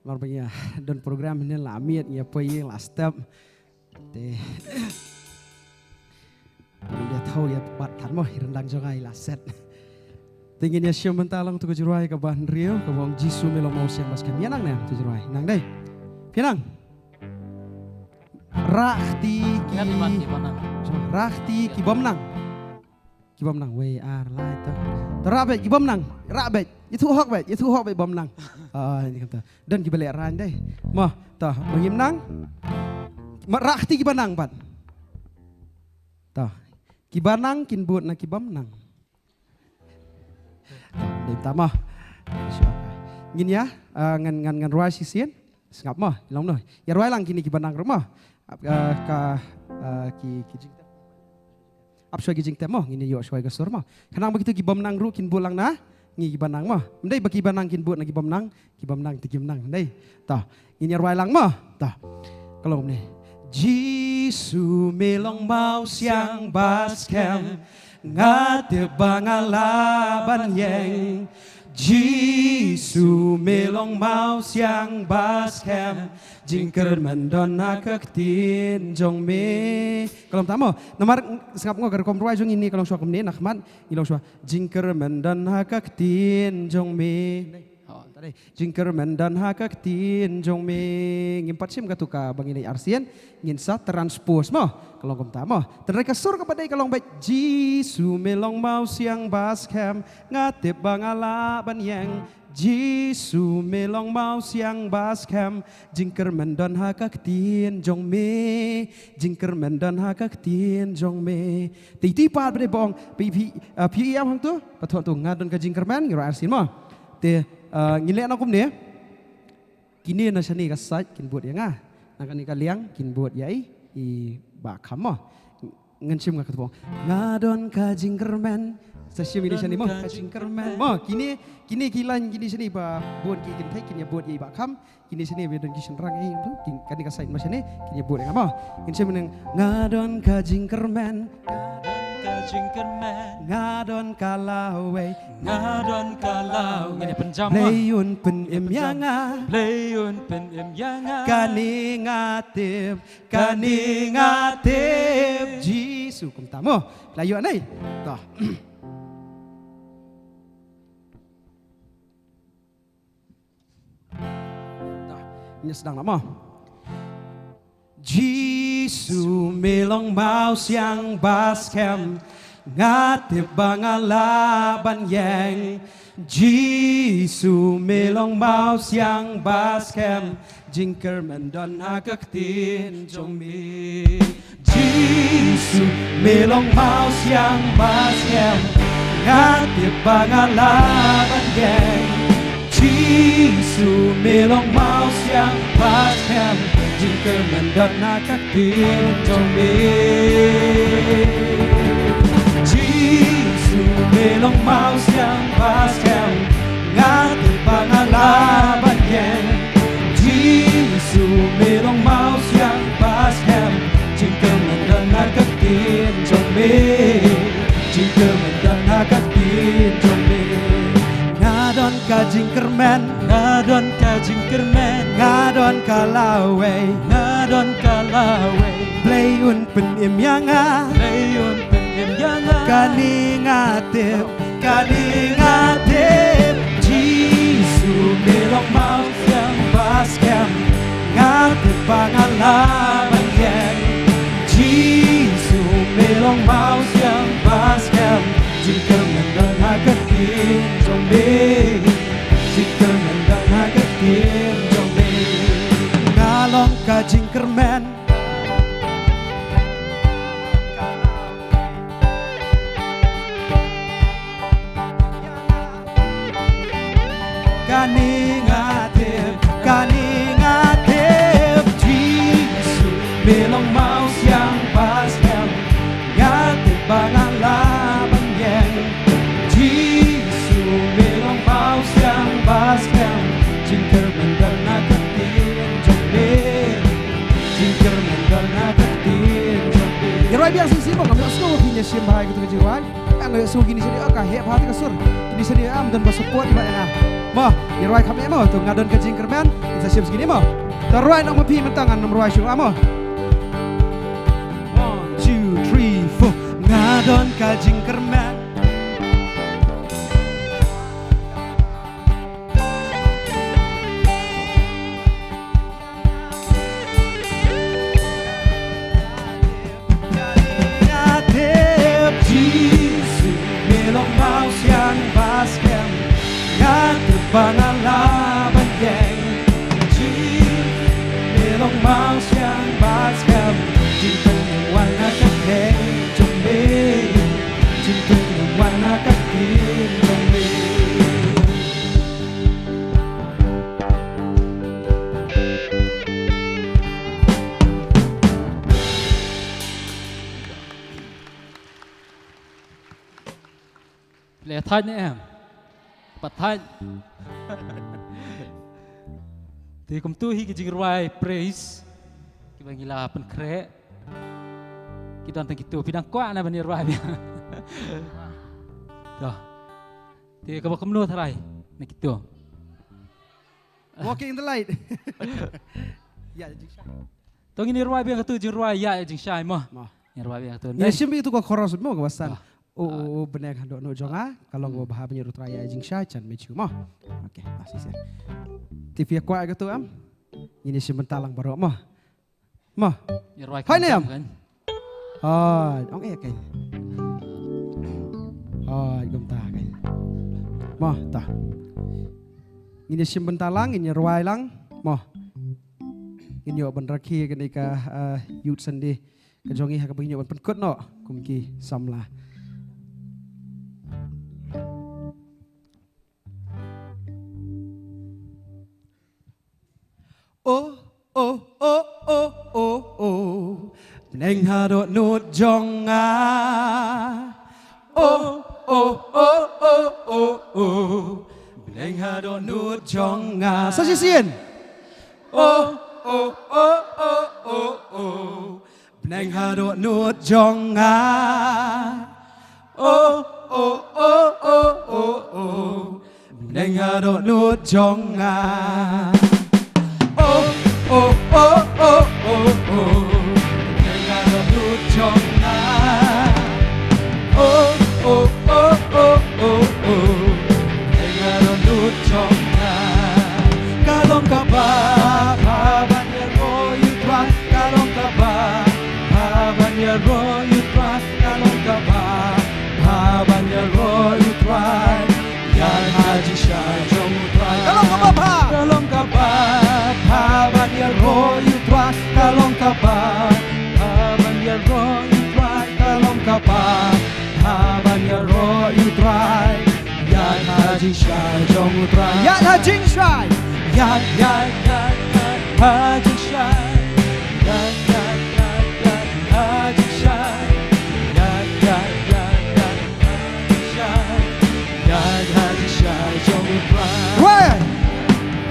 Mar ba ngi ïa don program ne la miet ngi ïa poi ïa la step. Te. Ngi ïa thaw ïa bat than mo ïa ryndang jong nga ïa la set. Te ngin ïa shim bynta lang tu ka jingrwai kaban riew kaba ong Jisu me long mawsiang ba skhem. Ïa nang ne tu jingrwai nang dei. Phi nang. Rah kti ki. Ngat iman ki ba nang. Rah kti ki bym nang. Ki bym nang wei ar lai to. To rah beit ki bym nang. Rah beit. Ïathuh hok beit. Ïathuh hok beit bym nang. Ah, ini kata. Don kiba leh rang dei. Mo, to, mo ngim nang. Mo rah kti kiba nang pat. To. Kiba nang kin bud na ki bym nang. Dei ta mo. Ngin ïa, ah, ngan ngan ngan rwai shisien. Sngap mo, long no. Ïa rwai lang kine kiba nang ruh mo. Ah, ka, ah, ki ki jingtep. Ap shuwa ki jingtep mo, ngin ïoh shuwa ka sur mo. Khnang ba kitu ki bym nang ruh kin bud lang na ngi kiba nang mo. Ym dei ba kiba nang kin bud na ki bym nang, ki bym nang te kim nang. Ym dei. To, ngin ïa rwai lang mo. To. Ka long kumne. Jisu me long mawsiang ba skhem, nga tip ba nga lah ban ïeng. Jisu me long mawsiang ba skhem, jingkyrmen don ha ka ktien jong me. Ka long ta mo. Namar sngap ngo ka rukom rwai jong ngi ne ka long shuwa kumne, na khmat ngi long shuwa. Jingkyrmen don ha ka ktien jong me. Oh, ta dei. Jingkyrmen don ha ka ktien jong me. Ngim pat shim katu kaba ngi leh arsien. Ngin sa transpose mo. Ka long kumta mo. Tynrai ka sur kaba dei ka long beit. Jisu me long mawsiang ba skhem, nga tip ba nga lah ban ïeng. Jisu me long mawsiang ba skhem, jingkyrmen don ha ka ktien jong me, jingkyrmen don ha ka ktien jong me. Te iti pat ba dei ba ong, phi, phi, ah, phi ïam hangtu, ba thoh tu nga don ka jingkyrmen, ngi rwai arsien mo. Te, ah, ngi leh na kumne. Kine na shane ka side kin bud ïa nga. Na kane ka liang kin bud ïa i, i Bah Kham mo. Ngan shim nga kata mo. Nga don ka jingkyrmen. Sa shim ine shane mo. Ka jingkyrmen. Mo, kine, kine ki line kine shane ba bun ki kynthei kin ïa bud ïa i Bah Kham. Kine shane ba don ki shynrang ïa i tu. Kin, kane ka side mo shane kin ïa bud ïa nga mo. Ngan shim ine nga don ka jingkyrmen. Nga don ka jingkyrmen. Nga don ka lawei. Nga don ka lawei. Ngin ïa pynjam mo. Blei un pynim ïa nga. Blei un pynim ïa nga. Kane nga tip. Kane nga tip Jisu. Kumta mo. La ïoh nai. To. To. Ngi sdang lah mo. Jisu me long mawsiang ba skhem. Nga tip ba nga lah ban ïeng. Jisu me long mawsiang ba skhem, jingkyrmen don ha ka ktien jong me. Jisu me long mawsiang ba skhem, nga tip ba nga lah ban ïeng. Jisu me long mawsiang ba skhem, jingkyrmen don ha ka ktien jong me. Jisu me long mawsiang ba skhem, nga tip ba nga lah ban ïeng. Jisu me long mawsiang ba skhem, jingkyrmen don ha ka ktien jong me. Jingkyrmen don ha ka ktien jong me. Nga don ka jingkyrmen. Nga don ka jingkyrmen. Nga don ka lawei. Nga don ka lawei. Blei un pynim ïa nga. Blei un pynim ïa nga. Kane nga tip. Kane nga tip. Jisu me long mawsiang ba skhem, nga tip ba nga lah ban ïeng. Jisu me long mawsiang ba skhem, jingkyrmen don ha ka ktien jong me. Jingkyrmen don ha ka ktien jong me. Nga long ka jingkyrmen. Kane nga tip, kane nga tip, Jisu me long mawsiang ba skhem, nga tip ba nga lah ban ïeng. Jisu me long mawsiang ba skhem, jingkyrmen don ha ka ktien jong me. Jingkyrmen don ha ka ktien jong me. Ïa rwai biang shisien mo, ngam ïohsngew ba phi ïa shim bha ïa katu ka jingrwai. Ngan Oi, so kine shane ka heh bha te ka sur. Kine shane am don ba support ba nga. Mo, ïa rwai kham eh mo, to nga don ka jingkyrmen, in sa shim kine mo. To rwai nang ma phi mynta ngan nym rwai shuh mo. One, two, three, four. Nga don ka jingkyrmen. Le thait ne em? Pat thait. Te kumtu hi ki jingrwai praise kiba ngi la pynkhreh. Ki don tang kito, phi dang kwah na ban ïa rwai biang? To. Te kaba kumno tharai na kito? Walking in the light. Ïa jingshai. To ngin ïa rwai biang katu jingrwai Ïa Jingshai mo. Mo. Ngin rwai biang katu. Ngin shim biang katu ka chorus mo kaba san. Ah. O, o, o, bneng haduh nud jong nga, ka long kaba bha ban ïa u Trai Ïa Jingshai, jan me ju mo. Okay, ah, shisien. Te phi kwah katu em? Ngin ïa shim bynta lang baroh mo. Mo. Ïa rwai. Hai, Niam. Kan. Hooid, ong eh, kan. Hooid, kumta, kan. Mo, ta. Ngin ïa shim bynta lang, ngin ïa rwai lang. Mo. Ngin ïoh ban rakhe kane ka, eh, Youth Sunday ka jong ngi ha kaba ngin ïoh ban pynkut noh kum ki samla. Oh, oh, oh, oh, oh, oh. Bneng haduh nud jong nga. Oh, oh, oh, oh, oh, oh. Bneng haduh nud jong nga. Sa shisien. Oh, oh, oh, oh, oh, oh. Bneng haduh nud jong nga. Oh, oh, oh, oh, oh, oh. Bneng haduh nud jong nga. Oh, oh, oh, oh, oh, oh. Bneng haduh nud jong nga. Oh, oh, oh, oh, oh, oh. Bneng haduh nud jong nga. Ka long kaba bha ban ïaroh ïa u Trai. Ka long kaba bha ban ïaroh ïa u Trai. Ka long kaba bha ban ïaroh ïa u Trai. Ïaid ha jingshai jong u Trai. Ka long kaba bha. Ka long kaba bha ban ïaroh ïa u Trai. Ka long kaba bha ban ïaroh ïa u Trai. Ka long kaba bha ban ïaroh ïa u Trai. Ïaid ha jingshai jong u Trai. Ïaid ha jingshai. Ïaid, ïaid, ïaid, ïaid ha jingshai. Ïaid, ïaid, ïaid, ïaid ha jingshai. Ïaid, ïaid, ïaid, ïaid ha jingshai. Ïaid ha jingshai jong u Trai. Rwai.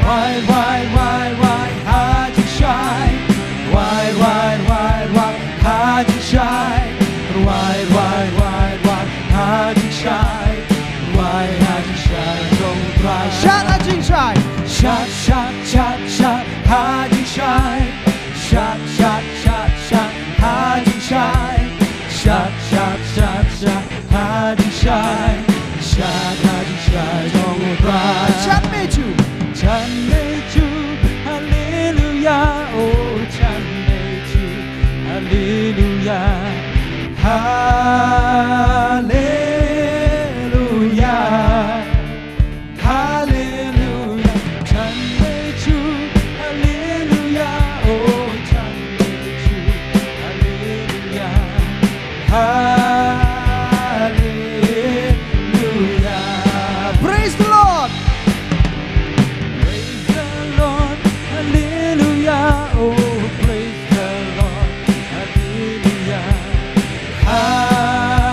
Rwai, rwai, rwai, rwai ha jingshai. Rwai, rwai, rwai, rwai ha jingshai. Rwai, rwai, rwai, rwai ha jingshai. Rwai ha jingshai jong u Trai. Shad ha jingshai. Shad, shad, shad, shad ha jingshai. Shad, shad, shad, shad ha jingshai. Shad, shad, shad, shad ha jingshai. Shad ha jingshai jong u Trai. Jan me ju. Jan me ju. Hallelujah. Oh, jan me ju. Hallelujah. Hallelujah. Hallelujah. Jan me ju. Hallelujah. Oh, jan me ju. Hallelujah. Hallelujah. Praise the Lord. Praise the Lord. Hallelujah. Oh, praise the Lord. Hallelujah. Hallelujah.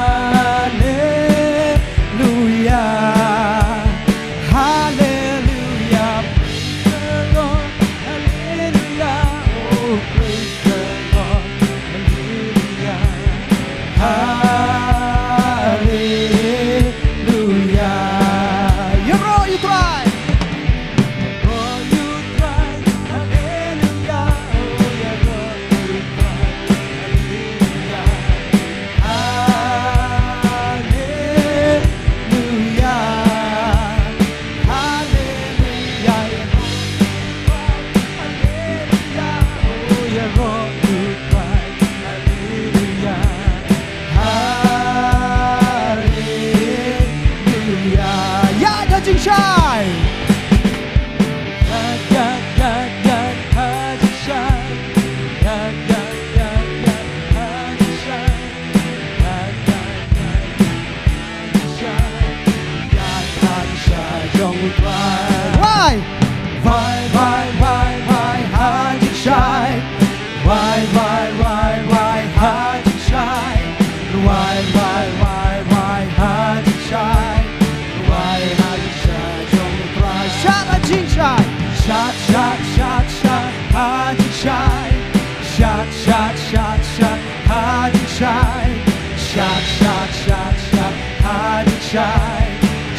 Shad, shad, shad ha jingshai. Shad, shad, shad, shad ha jingshai.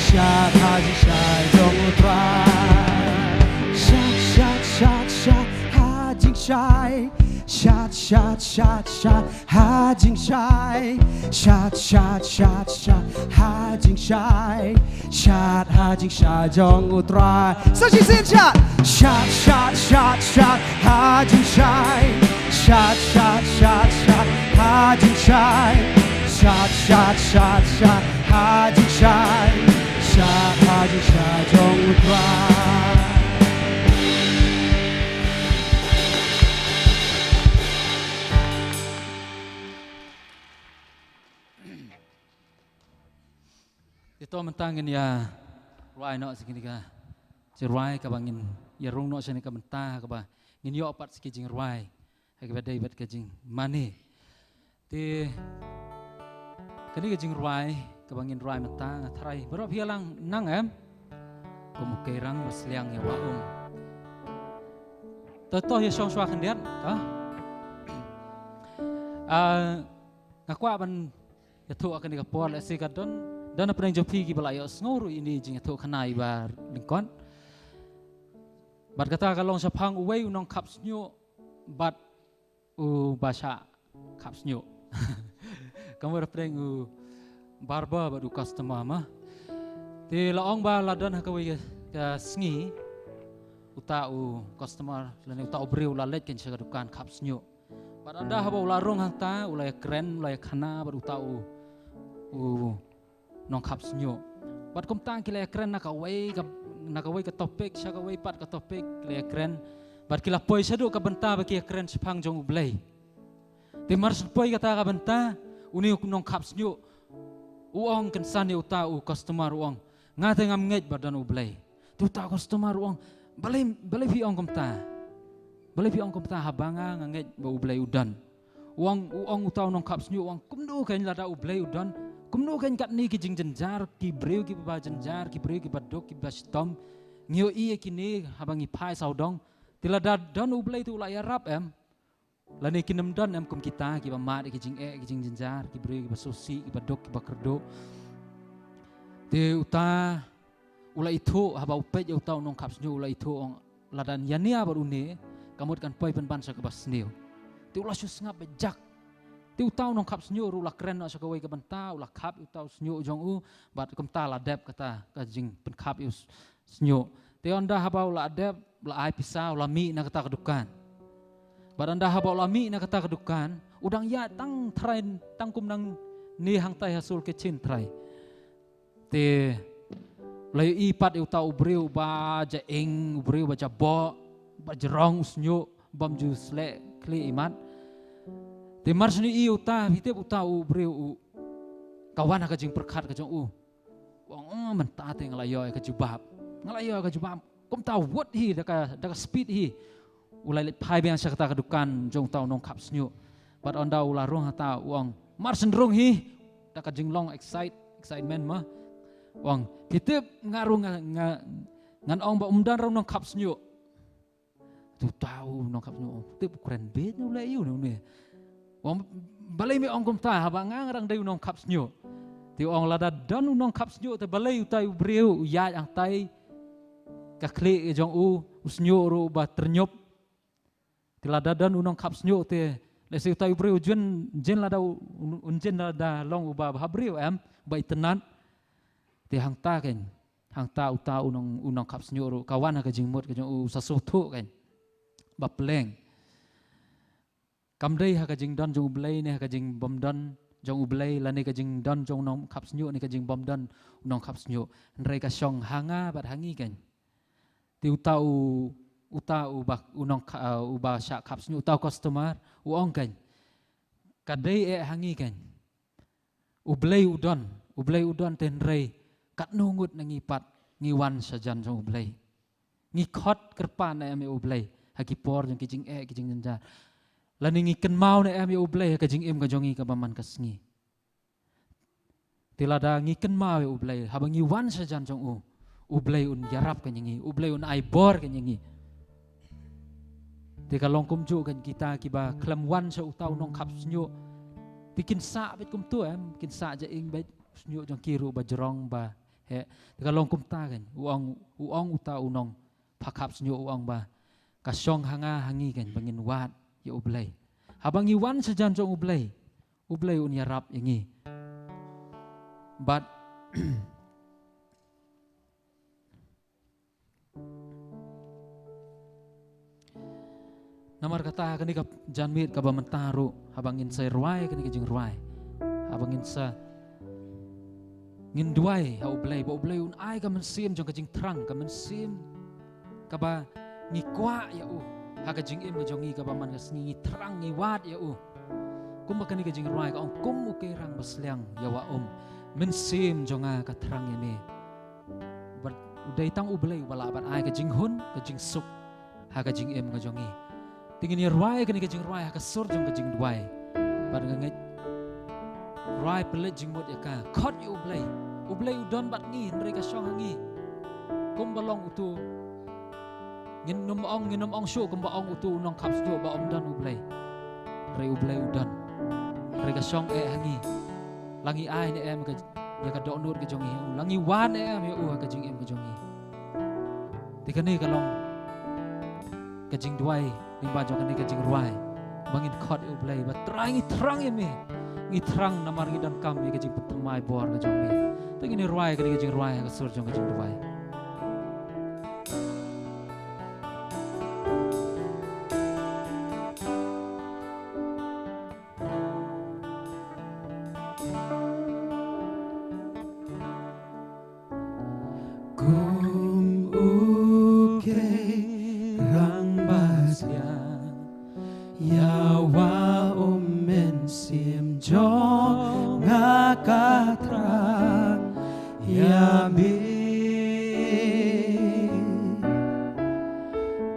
Shad ha jingshai jong U Trai. Shad, shad, shad, shad ha jingshai. Shad, shad, shad, shad ha jingshai. Shad, shad, shad, shad ha jingshai. Shad ha jingshai jong U Trai. Sa shisien shad. Shad, shad, shad, shad ha jingshai. Shad, shad, shad, shad ha jingshai. Shad, shad, shad, shad ha jingshai. Shad ha jingshai jong U Trai. Te to mynta ngin ïa rwai noh sa kine ka jingrwai kaba ngin ïa rung noh shane ka bynta kaba ngin ïoh pat sa ki jingrwai ha kaba dei bad ka jingmane. Te kane ka jingrwai kaba ngin rwai mynta nga tharai baroh phi ïa lang nang em. Kum u Keirang ba sliang ïa wa um. To to ïa shong shwa khyndiat to. Ah, nga kwah ban ïathuh ha kane ka por lehse ka don, don hapdeng jong phi kiba la ïohsngew ruh ïa ine i jingïathuh khana iba lyngkot. Bad kata ka long shaphang uwei u nongkhap shñiuh bad uba shah khap shñiuh. Ka mut hapdeng u barber bad u customer ma. Te la ong ba la don ha kawei ka, ka sngi uta u customer lane uta u briew u la leit keiñ sha ka dukan khap shñiuh. Bad ynda haba u la rung hangta u la ïakren, u la ïakhana bad uta u, u nongkhap shñiuh. Bad kumta ki la ïakren na kawei ka, na kawei ka topic sha kawei pat ka topic ki la ïakren. Bad ki la poi shaduh ka bynta ba ki ïakren shaphang jong U Blei. Te mar shu poi kata ka bynta, une u nongkhap shñiuh u ong kynsan ïa uta u customer u ong, nga te ngam ngeit ba don U Blei. Te uta u customer u ong, balei, balei phi ong kumta? Balei phi ong kumta haba nga nga ngeit ba U Blei u don? U ong, u ong uta u nongkhap shñiuh u ong, kumno keiñ lada U Blei u don, kumno keiñ katne ki jingjynjar, ki briew kiba jynjar, ki briew kiba duk kiba shitom, ngi ïohi ïa kine haba ngi phai sawdong. Te lada don U Blei te u la ïarap em? Lane kin ym don em kum kita kiba mad ïa ki jingeh ki jingjynjar, ki briew kiba sngewsih, kiba duk kiba kyrduh. Te uta u la ithuh haba u peit ïa uta u nongkhap shñiuh u la ithuh, u ong, lada ïania bad une ka mut kan poi pynban sha kaba sniew. Te u la shu sngap ba jak. Te uta u nongkhap shñiuh ruh u la kren noh sha kawei ka bynta, u la khap ïa uta u shñiuh jong u bad kumta la dep kata ka jingpynkhap ïa u shñiuh. Te ynda haba u la dep, u la ai pisa, u la mih na kata ka dukan. Bad ynda haba u la mih na kata ka dukan, u dang ïaid tang trai, tang kum nangne hangtai ha sul kitchen trai. Te u la ïohi pat ïa uta u briew uba jaing, u briew uba jaboh, uba jrong u shñiuh, bym ju sleh khlieh imat. Te mar shu ïohi uta, phi tip uta u briew u, ka wan ha ka jingpyrkhat ka jong u. U ong, oh, mynta te nga la ïoh ïa ka jubab. Nga la ïoh ïa ka jubab. Kumta wut hi da ka, da ka speed hi u la leit phai biang sha kata ka dukan jong uta u nongkhap shñiuh. Bad ynda u la rung hangta u ong, mar shu rung hi, da ka jinglong excite, excitement ma. U ong, phi tip nga rung nga, nga, ngan ong ba um don ruh u nongkhap shñiuh. Te uta u nongkhap shñiuh u ong, tip u kren beit ne u leh aïu ne une. U ong, balei me ong kumta haba nga nga dang dei u nongkhap shñiuh. Te u ong lada don u nongkhap shñiuh te balei utai u briew u ïaid hangtai ka khlieh ka jong u, u shñiuh ruh uba tyrñup. Te lada don u nongkhap shñiuh te lehse utai u briew un jin, jin lada u, un jin lada long uba bhabriew em, uba itynnad. Te hangta keiñ. Hangta uta u nong, u nongkhap shñiuh ruh ka wan ha ka jingmut ka jong u sa sngewthuh keiñ. Ba pleng. Kam dei ha ka jingdon jong U Blei ne ha ka jingbymdon jong U Blei lane ka jingdon jong u nongkhap shñiuh ne ka jingbymdon u nongkhap shñiuh. Hynrei ka shong ha nga bad ha ngi keiñ. Te uta u, uta uba, u nongkha-, uba shah khap shñiuh, uta u customer, u ong keiñ. Ka dei eh ha ngi keiñ. U Blei u don, U Blei u don te hynrei katno ngut na ngi pat ngi wan shajan jong U Blei. Ngi khot kyrpad ne em ïa U Blei ha ki por jong ki jingeh ki jingjynjar. Lane ngi kynmaw ne em ïa U Blei ha ka jingim ka jong ngi kaba man ka sngi. Te lada ngi kynmaw ïa U Blei haba ngi wan shajan jong u, U Blei un ïarap keiñ ïa ngi, U Blei un ai bor keiñ ïa ngi. Te ka long kumjuh kan kita kiba khlem wan sha uta u nongkhap shñiuh. Te kin sah beit kumto em, kin sah ja ing beit shñiuh jong ki ruh ba jrong ba heh. Te ka long kumta kan, u ong, u ong uta u nongpha khap shñiuh u ong ba ka shong ha nga ha ngi kan ba ngin wad ïa U Blei. Haba ngi wan sha jan jong U Blei, U Blei un ïarap ïa ngi. Bad namar kata ha kane ka janmiet kaba mynta ruh, haba ngin sa rwai kane ka jingrwai, haba ngin sa, ngin duwai ha U Blei ba U Blei un ai ka mynsiem jong ka jingthrang, ka mynsiem kaba ngi kwah ïa U ha ka jingim ka jong ngi, kaba man ka sngi ngi thrang, ngi wad ïa U. Kumba kane ka jingrwai ka ong, kum u keirang ba sliang ïa wah um, mynsiem jong nga ka thrang ïa me. Bad u dei tang U Blei uba lah ban ai ka jinghun, ka jingsuk ha ka jingim ka jong ngi. Te ngin ïa rwai kane ka jingrwai ha ka sur jong ka jingduwai. Bad nga ngeit, rwai pynleit jingmut ïa ka. Khot ïa U Blei. U Blei u don bad ngi, hynrei ka shong ha ngi. Kumba long uto, ngin nym ong, ngin nym ong shuh kumba ong uto u nongkhap shñiuh ba ym don U Blei. Hynrei U Blei u don. Hynrei ka shong eh ha ngi. La ngi ai ne em ka, ïa ka dohnud ka jong ngi ïa U, la ngi wad ne em ïa U ha ka jingim ka jong ngi. Te kane ka long ka jingduwai lyngba jong kane ka jingrwai, ba ngin khot ïa U Blei ba Trai ngi thrang ïa me. Ngi thrang namar ngi donkam ïa ka jingpynthymmai bor ka jong me. Te ngin ïa rwai kane ka jingrwai ha ka sur jong ka jingduwai. Kum u keirang ba sliang, ïa wah um mynsiem jong nga ka thrang ïa me.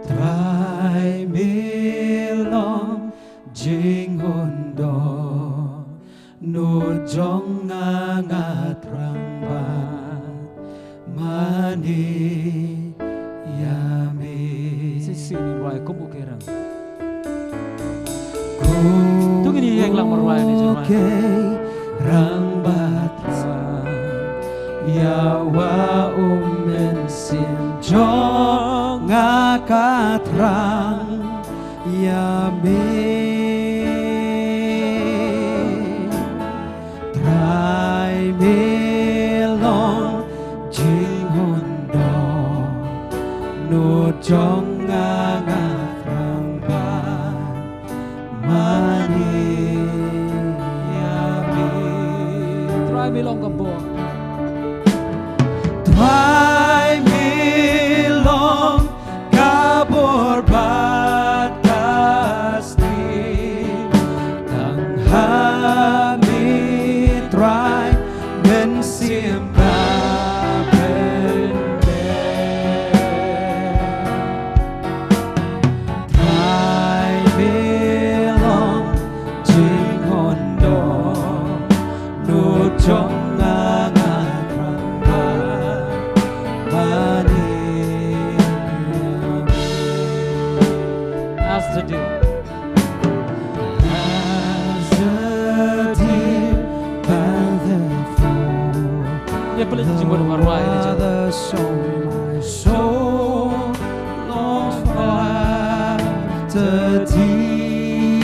Trai me long jinghun dohnud jong nga, nga thrang ban mane ïa me. Shisien ngin rwai kum u keirang. Kum u keirang ba thrang, ïa wah um mynsiem jong nga ka thrang ïa me. Trai me long jinghun dohnud jong nga, nga thrang ban mane ïa me. Trai me long ka bor. Trai me long ka bor bad ka sniew, tang ha me Trai mynsiem ba pyndem. Trai me long jinghun dohnud jong nga, nga thrang ban mane ïa me. As the deer. As the deer panteth for the water, so my soul longs after thee.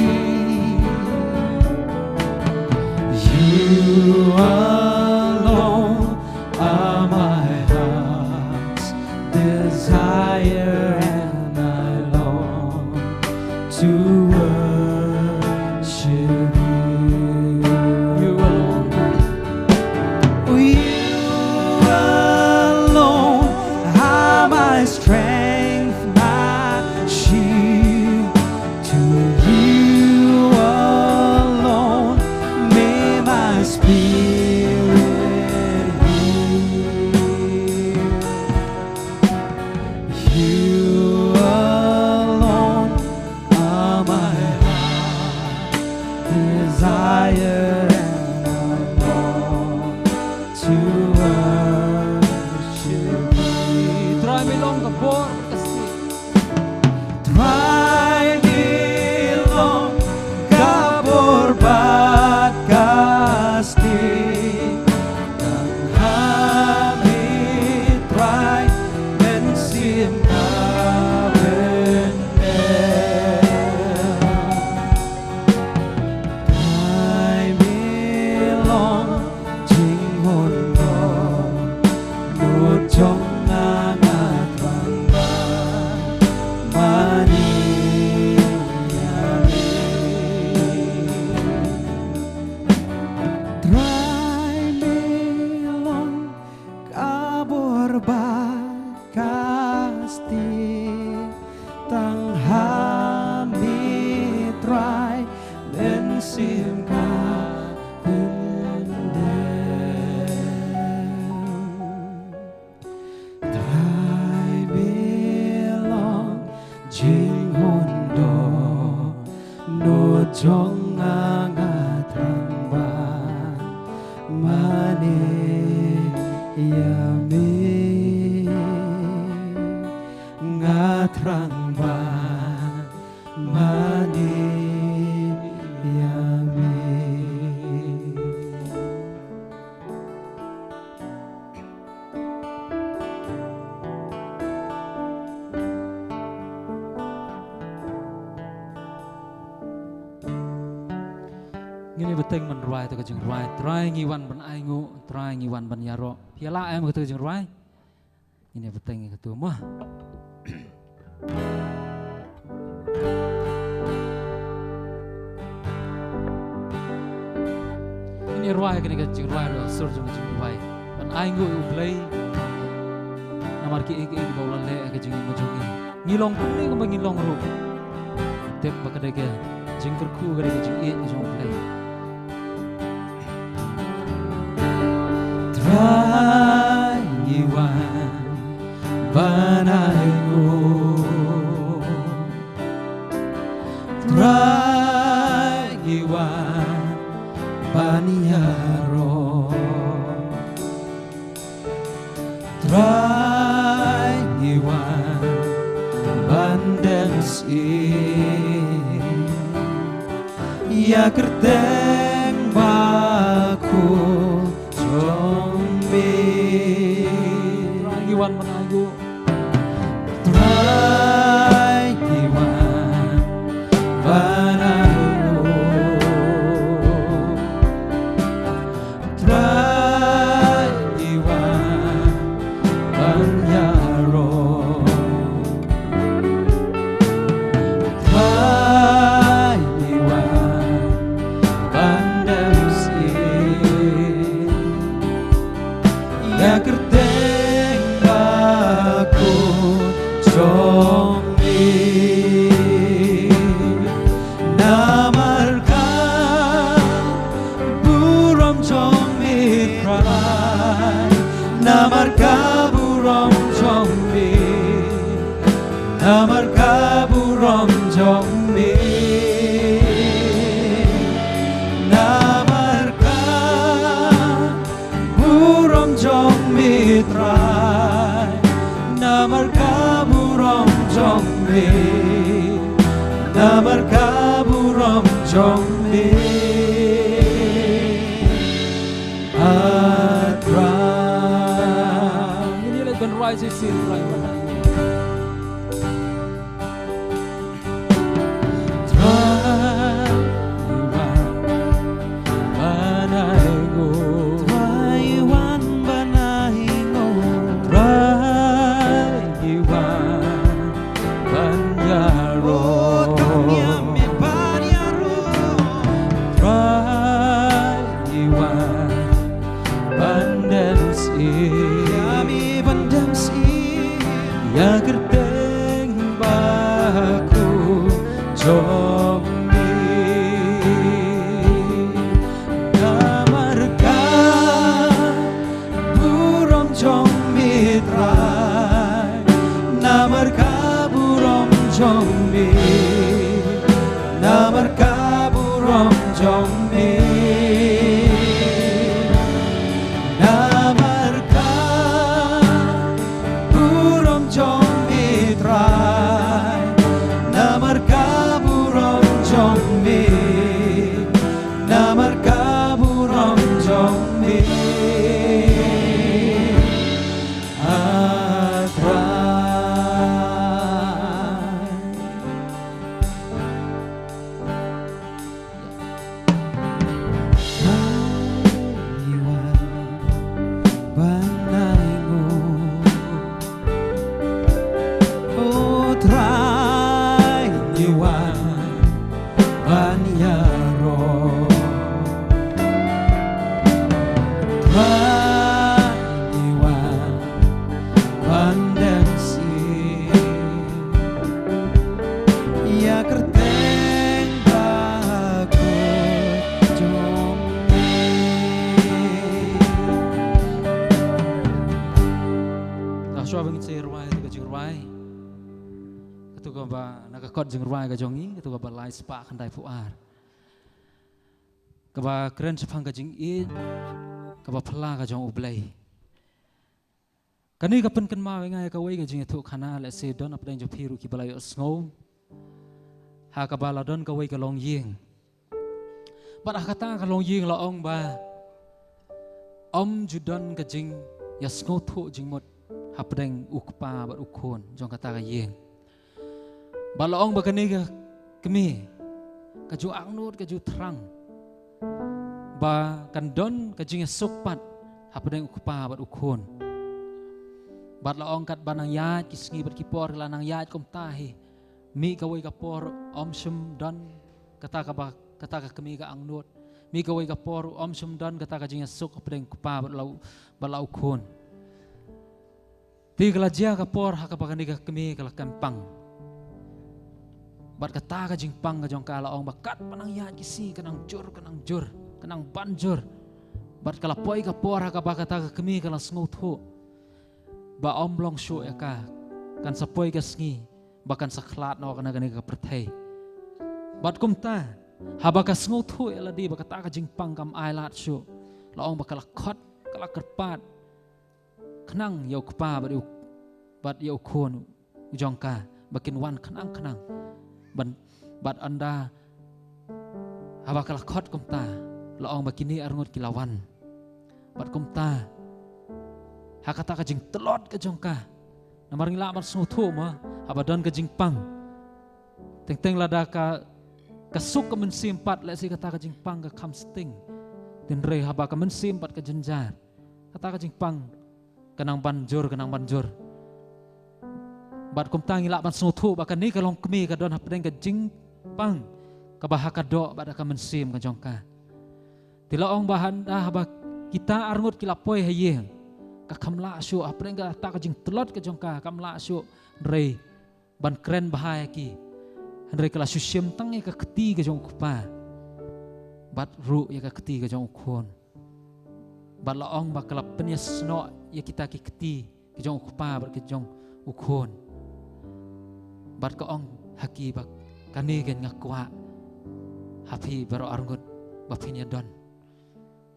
You alone are my heart's desire, and I long to worship you. You alone. You alone are my strength, my shield. To you alone may my spirit yield. You alone are my heart desire, and I long to worship you. Trai me long ka bor ka sniew. Trai Trai bilong jinghun dohnud jong nga, nga thrang ban mane ïa me, nga thrang ban mane ïa me. Ngin ïa bteng ban rwai kata ka jingrwai, Trai ngi wan ban ainguh, Trai ngi wan ban ïaroh. Phi ïa lah em kata ka jingrwai? Ngin ïa bteng ïa katu mo. Ngin ïa rwai kane ka jingrwai, ruh sur jong ka jingrwai. Ban ainguh ïa U Blei namar kiei kiei kiba u la leh ha ka jingim jong ngi. Ngi long kumne kumba ngi long ruh, tip ba ka dei ka jingkyrkhu, ka dei ka jingïeit jong U Blei. Trai ngi wan ban ainguh, Trai ngi wan ban ïaroh, Trai ngi wan ban dem sih ïa kyrteng bakhuid jong me. Trai ngi wan ban ainguh, Trai ngi wan ban ainguh, Trai ngi wan ban ïaroh, Trai ngi wan ban dem sih ïa kyrteng bakhuid jong me. Namar ka burom jong me Trai, namar ka burom jong me, namar ka burom jong me, namar ka burom jong me Trai, namar ka burom jong me, namar ka burom jong me, ah Trai. Ngin ïa leit ban rwai shisien Trai. Trai ngi wan ban ainguh, Trai ngi wan ban ainguh, Trai ngi wan ban ïaroh, oh Trai ngi wan ban ïaroh, Trai ngi wan ban dem sih ïa me, ban dem sih Kaba na ka kot jingrwai ka jong ngi, katu kaba lai spah khyndai phew ar. Kaba kren shaphang ka jingïeit kaba phylla ka jong U Blei. Kane ka pynkynmaw ïa nga ïa kawei ka jingïathuhkhana, lehse don hapdeng jong phi ruh kiba la ïohsngew. Ha kaba la don kawei ka longïing. Bad ha kata ka longïing la ong ba ym ju don ka jingïasngewthuh jingmut hapdeng u kpa bad u khun jong kata ka ïing. Bad la ong ba kane ka kmie ka ju angnud, ka ju thrang ba kan don ka jingïasuk pat hapdeng u kpa bad u khun. Bad la ong katba nang ïaid ki sngi bad ki por, la nang ïaid kumta hi. Mih kawei ka por ym shym don kata kaba, kata ka kmie ka angnud. Mih kawei ka por ym shym don kata ka jingïasuk hapdeng u kpa bad la u, bad la u khun. Te ka la jia ka por ha kaba kane ka kmie ka la kem pang. Bad kata ka jingpang ka jong ka, la ong ba katba nang ïaid ki sngi ka nang jur, ka nang jur, ka nang ban jur. Bad ka la poi ka por ha kaba kata ka kmie ka la sngewthuh ba ym long shuh ïa ka, kan sa poi ka sngi ba kan sa khlad noh ka na kane ka pyrthei. Bad kumta, haba ka sngewthuh ïa lade ba kata ka jingpang kam ailad shuh, la ong ba ka la khot, ka la kyrpad khnang ïa u kpa bad ïa u, bad ïa u khun u jong ka ba kin wan khnang khnang. Bad, bad ynda haba ka la khot kumta, la ong ba kine arngut ki la wan. Bad kumta, ha kata ka jingtlot ka jong ka, namar ngi lah ban sngewthuh mo, haba don ka jingpang, teng teng lada ka, ka suk ka mynsiem pat, lehse kata ka jingpang ka kham sting. Hynrei haba ka mynsiem bad ka jynjar, kata ka jingpang ka nang ban jur, ka nang ban jur. Bad kumta ngi lah ban sngewthuh ba kane ka longkmie ka don hapdeng ka jingpang kaba ha ka doh bad ha ka mynsiem ka jong ka. Te la ong ba hynda haba kita arngut ki la poi ha ïing, ka kham lah shuh, hapdeng kata ka jingtlot ka jong ka, kam lah shuh hynrei ban kren bha ïa ki. Hynrei ka la shu shim tang ïa ka kti ka jong u kpa bad ruh ïa ka kti ka jong u khun. Bad la ong ba ka la pynïasnoh ïa kita ki kti ki jong u kpa bad ki jong u khun. Bad ka ong ha ki ba kane kein nga kwah ha phi baroh arngut ba phin ïa don.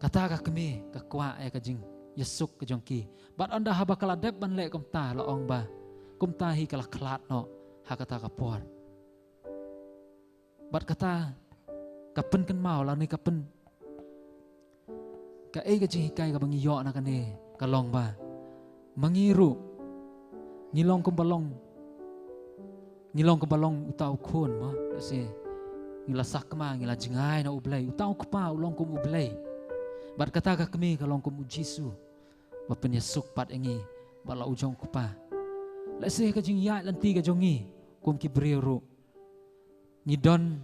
Kata ka kmie ka kwah ïa ka jingïasuk ka jong ki. Bad ynda haba ka la dep ban leh kumta, la ong ba kumta hi ka la khlad noh ha kata ka por. Bad kata ka pynkynmaw lane ka pyn, kaei ka jinghikai kaba ngi ïoh na kane ka long ba ma ngi ruh ngi long kumba long, ngi long kumba long uta u khun mo, lehse ngi la sakma, ngi la jngai na U Blei. Uta u kpa u long kum U Blei. Bad kata ka kmie ka long kum U Jisu ba pynïasuk pat ïa ngi bad la u jong u kpa. Lehse ka jingïaid lynti ka jong ngi kum ki briew ruh ngi don,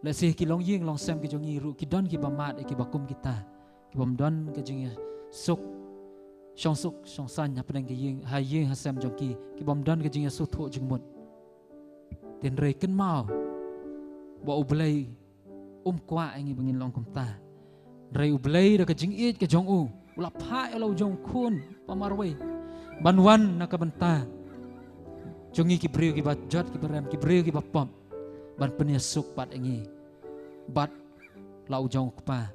lehse ki longïing longsem ki jong ngi ruh ki don kiba mad ïa kiba kum kita, kibym don ka jingïasuk, shongsuk shongsaiñ hapdeng ka ïing, ha ïing ha sem jong ki, kibym don ka jingïasuk thuh jingmut. Hynrei kynmaw ba U Blei um kwah ïa ngi ba ngin long kumta. Hynrei U Blei da ka jingïeit ka jong u, u la phah ïa la u jong u khun ba marwei ban wan na ka bynta jong ngi ki briew kiba jot kiba rem, ki briew kiba pop, ban pynïasuk pat ïa ngi bad la u jong u kpa.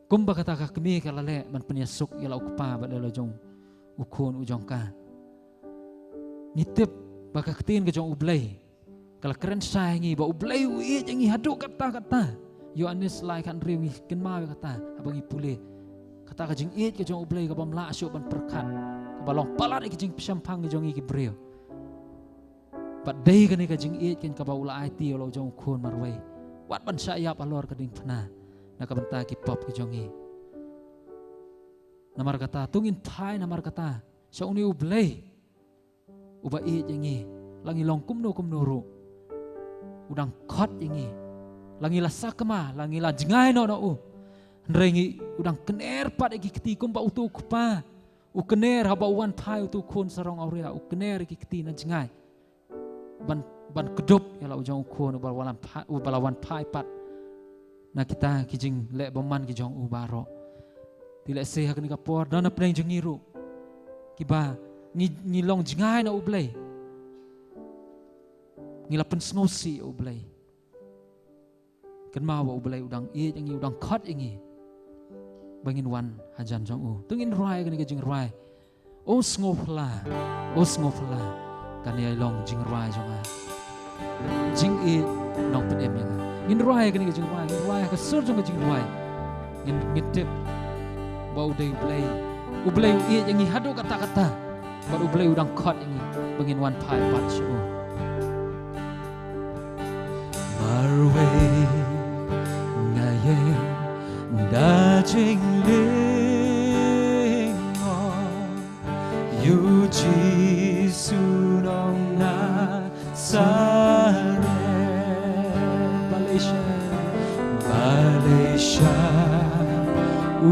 Kumba kata ka kmie ka la leh ban pynïasuk ïa la u kpa bad ïa la u jong u khun u jong ka. Ngi tip ba ka ktien ka jong U Blei ka la kren shai ïa ngi ba U Blei u ïeit ïa ngi haduh katta katta. Ïoannis lai khathynriew ngi kynmaw ïa kata haba ngi pule. Kata ka jingïeit ka jong U Blei kabym lah shuh ban pyrkhat, kaba long palat ïa ki jingpyrshang phang ki jong ngi ki briew. Bad dei kane ka jingïeit kein kaba u la aiti ïa la u jong u khun marwei, wat ban shah ïap halor ka diengphna na ka bynta ki pop ki jong ngi. Namar kata to ngin phai namar kata sha une U Blei uba ïeit ïa ngi. La ngi long kumno kumno ruh, u dang khot ïa ngi. La ngi la sakma, la ngi la jngai noh na u, hynrei ngi, u dang kner pat ïa ki kti kumba uto u kpa u kner haba u wan phai uto u khun sarong awria, u kner ïa ki kti na jngai ban, ban kdup ïa la u jong u khun uba la wan phai, uba la wan phai pat na kita ki jingleh bymman ki jong u baroh. Te lehse ha kane ka por don hapdeng jong ngi ruh kiba ngi, ngi long jngai na U Blei. ngi la pynsngewsih ïa U Blei. Kynmaw ba U Blei u dang ïeit ïa ngi, u dang khot ïa ngi ba ngin wan hajan jong u. To ngin rwai kane ka jingrwai. O sngewphylla, o sngewphylla, kan ïai long jingrwai jong nga. Jingïeit nongpynim ïa nga. Ngin rwai kane ka jingrwai, ngin rwai ha ka sur jong ka jingrwai. Ngin, ngin tip ba u dei U Blei, U Blei u ïeit ïa ngi haduh katta katta. Bad U Blei u dang khot ïa ngi ba ngin wan phai pat sha u. Marwei nga ïeng da jinglyngngoh ïa u Jisu nong Nasaret. Balei sha, balei sha u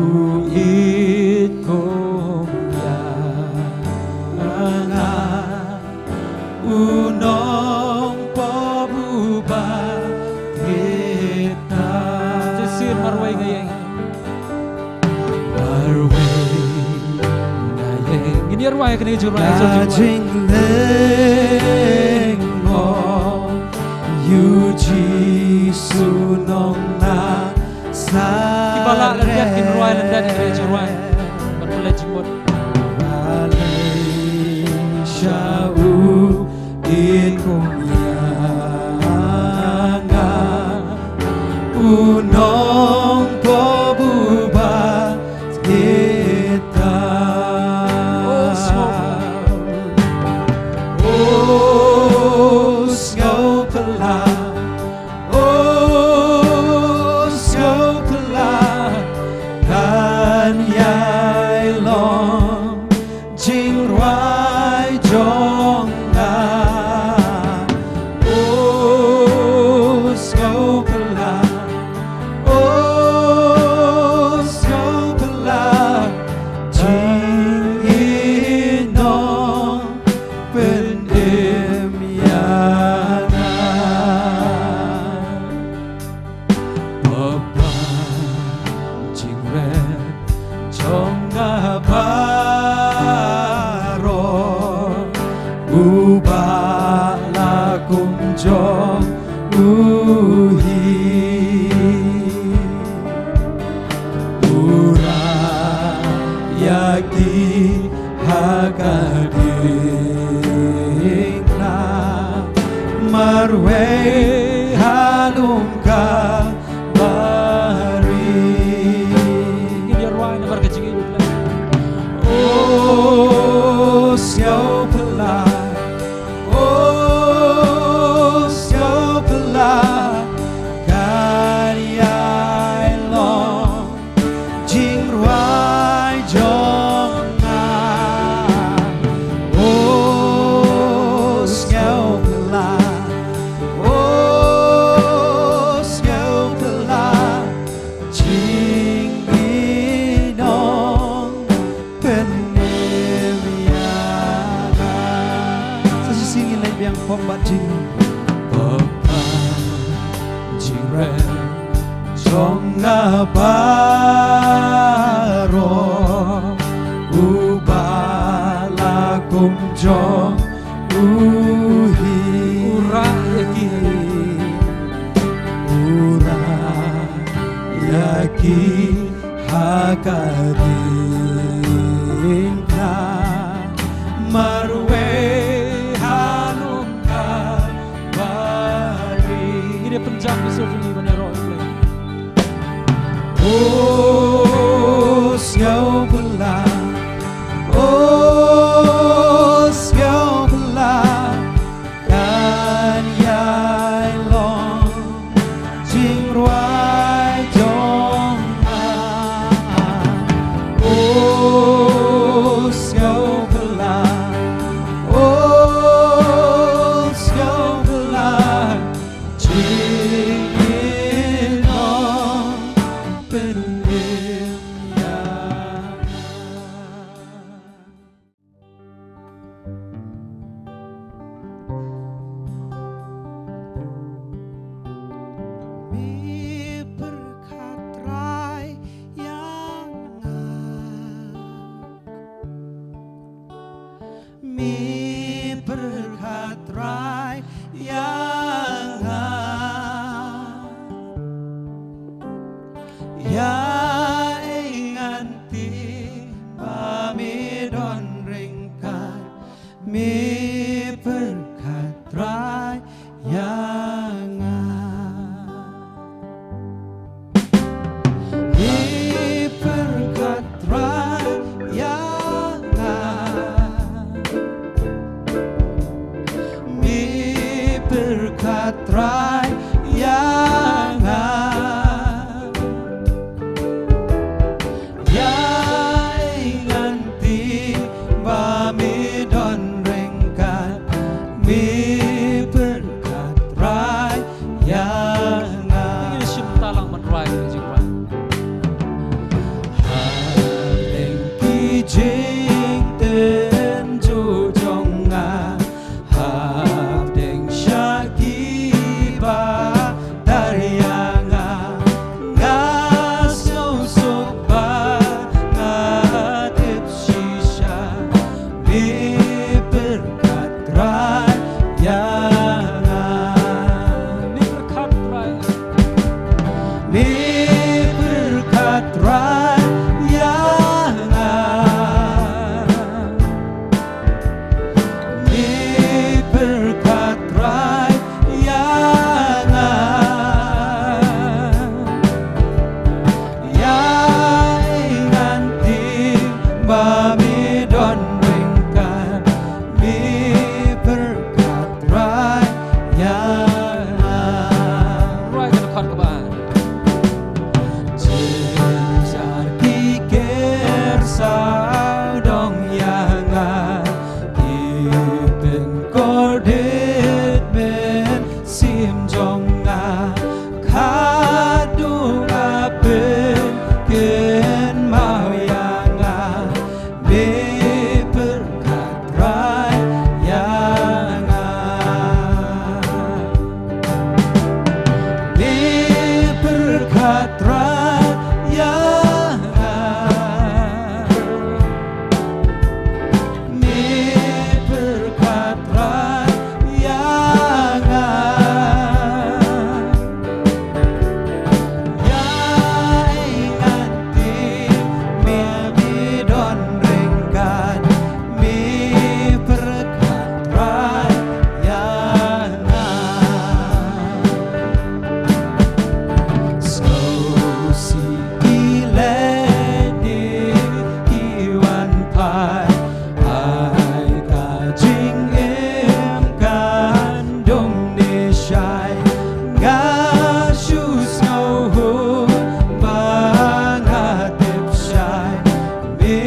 ïeit kum ïa nga, u nongpop uba thikthang. Shisien marwei nga ïeng. Marwei nga ïeng. Ngin ïa rwai kane ka jingrwai, ka jingrwai. Jinglyngngoh ïa u Jisu nong Nasaret. Kiba lah lyndet kin rwai lyndet kane ka jingrwai. Ban pynleit jingmut. Balei sha u ïeit kum ïa nga, u nongpop uba thikthang. O sngewphylla, o sngewphylla, o sngewphylla, kan ïai long jingrwai jong nga. O sngewphylla, o sngewphylla, jingïeit nongpynim ïa nga. Papa jingrep jong nga baroh, uba la kum jong u hi. U rah ïa ki ha ka diengphna, marwei ha lum Kalbari. Ngin ïa rwai namar ka jingïeit U Blei. O sngewphylla, o sngewphylla, kan ïai long jingrwai jong nga. O sngewphylla, o sngewphylla, jingïeit nongpynim ïa nga. Sa shisien ngin leit biang pop bad jing. Papa jingrep jong nga baroh, uba la kum jong u hi. U rah ïa ki, u rah ïa ki ha ka diengphna, marwei ha lum Kalbari. Ngin ïa pynjam ki sur jong ngi ban ïaroh ïa U Blei. O sngewphylla, o sngewphylla, kan ïai long jingrwai jong nga. O sngewphylla, o sngewphylla, jingïeit nongpynim ïa nga. Me pyrkhat Trai ïa nga. Me pyrkhat Trai ïa Ïa ei ngan tip ba me don ryngkat, me pyrkhat Trai ïa nga. Me pyrkhat Trai ïa nga. Me pyrkhat Trai ïa nga. Ïa ei ngan tip ba me don ryngkat, me pyrkhat Trai ïa nga. Ngin shim talang ban rwai ka jingrwai. Hapdeng ki jingtynjuh jong nga, hapdeng sha kiba dar ïa nga, nga sngewsuk ba nga tip shisha, me pyrkhat Trai ïa nga. Me pyrkhat Trai. Me pyrkhat Trai ïa nga. Me pyrkhat Trai ïa nga. Ïa ei ngan tip ba me don ryngkat, me pyrkhat Trai ïa nga. Rwai ka dkhot kaba ar. Jynjar ki ker sawdong ïa nga, ki pynkordit mynsiem jong nga, khadduh nga pynkynmaw ïa nga, me pyrkhat Trai ïa nga. Me pyrkhat Trai ïa nga. Me pyrkhat Trai ïa nga. Ïa ei ngan tip ba me don ryngkat, me pyrkhat Trai ïa nga. Sngewsih ki lehniam ki wan phai, ai ka jingim kan dum ne shai. Nga shu sngew hun ba nga tip shai, me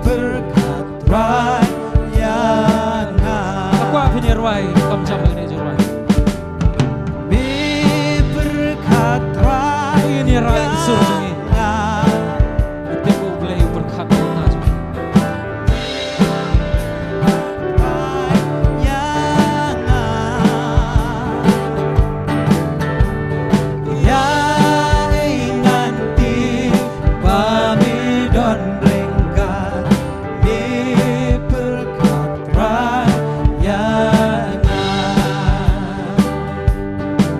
pyrkhat Trai ïa nga. Nga kwah phin ïa rwai kam jam ba ngin ïa rwai. Me pyrkhat Trai. Ngin ïa rwai ïa nga. Ka tip U Blei u pyrkhat ïa nga. Ïa nga. Ïa ei ngan tip ba me don ryngkat, me pyrkhat Trai ïa nga.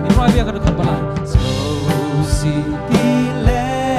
Ngin rwai biang ka dkhot ba lai. Sngewsih ki leh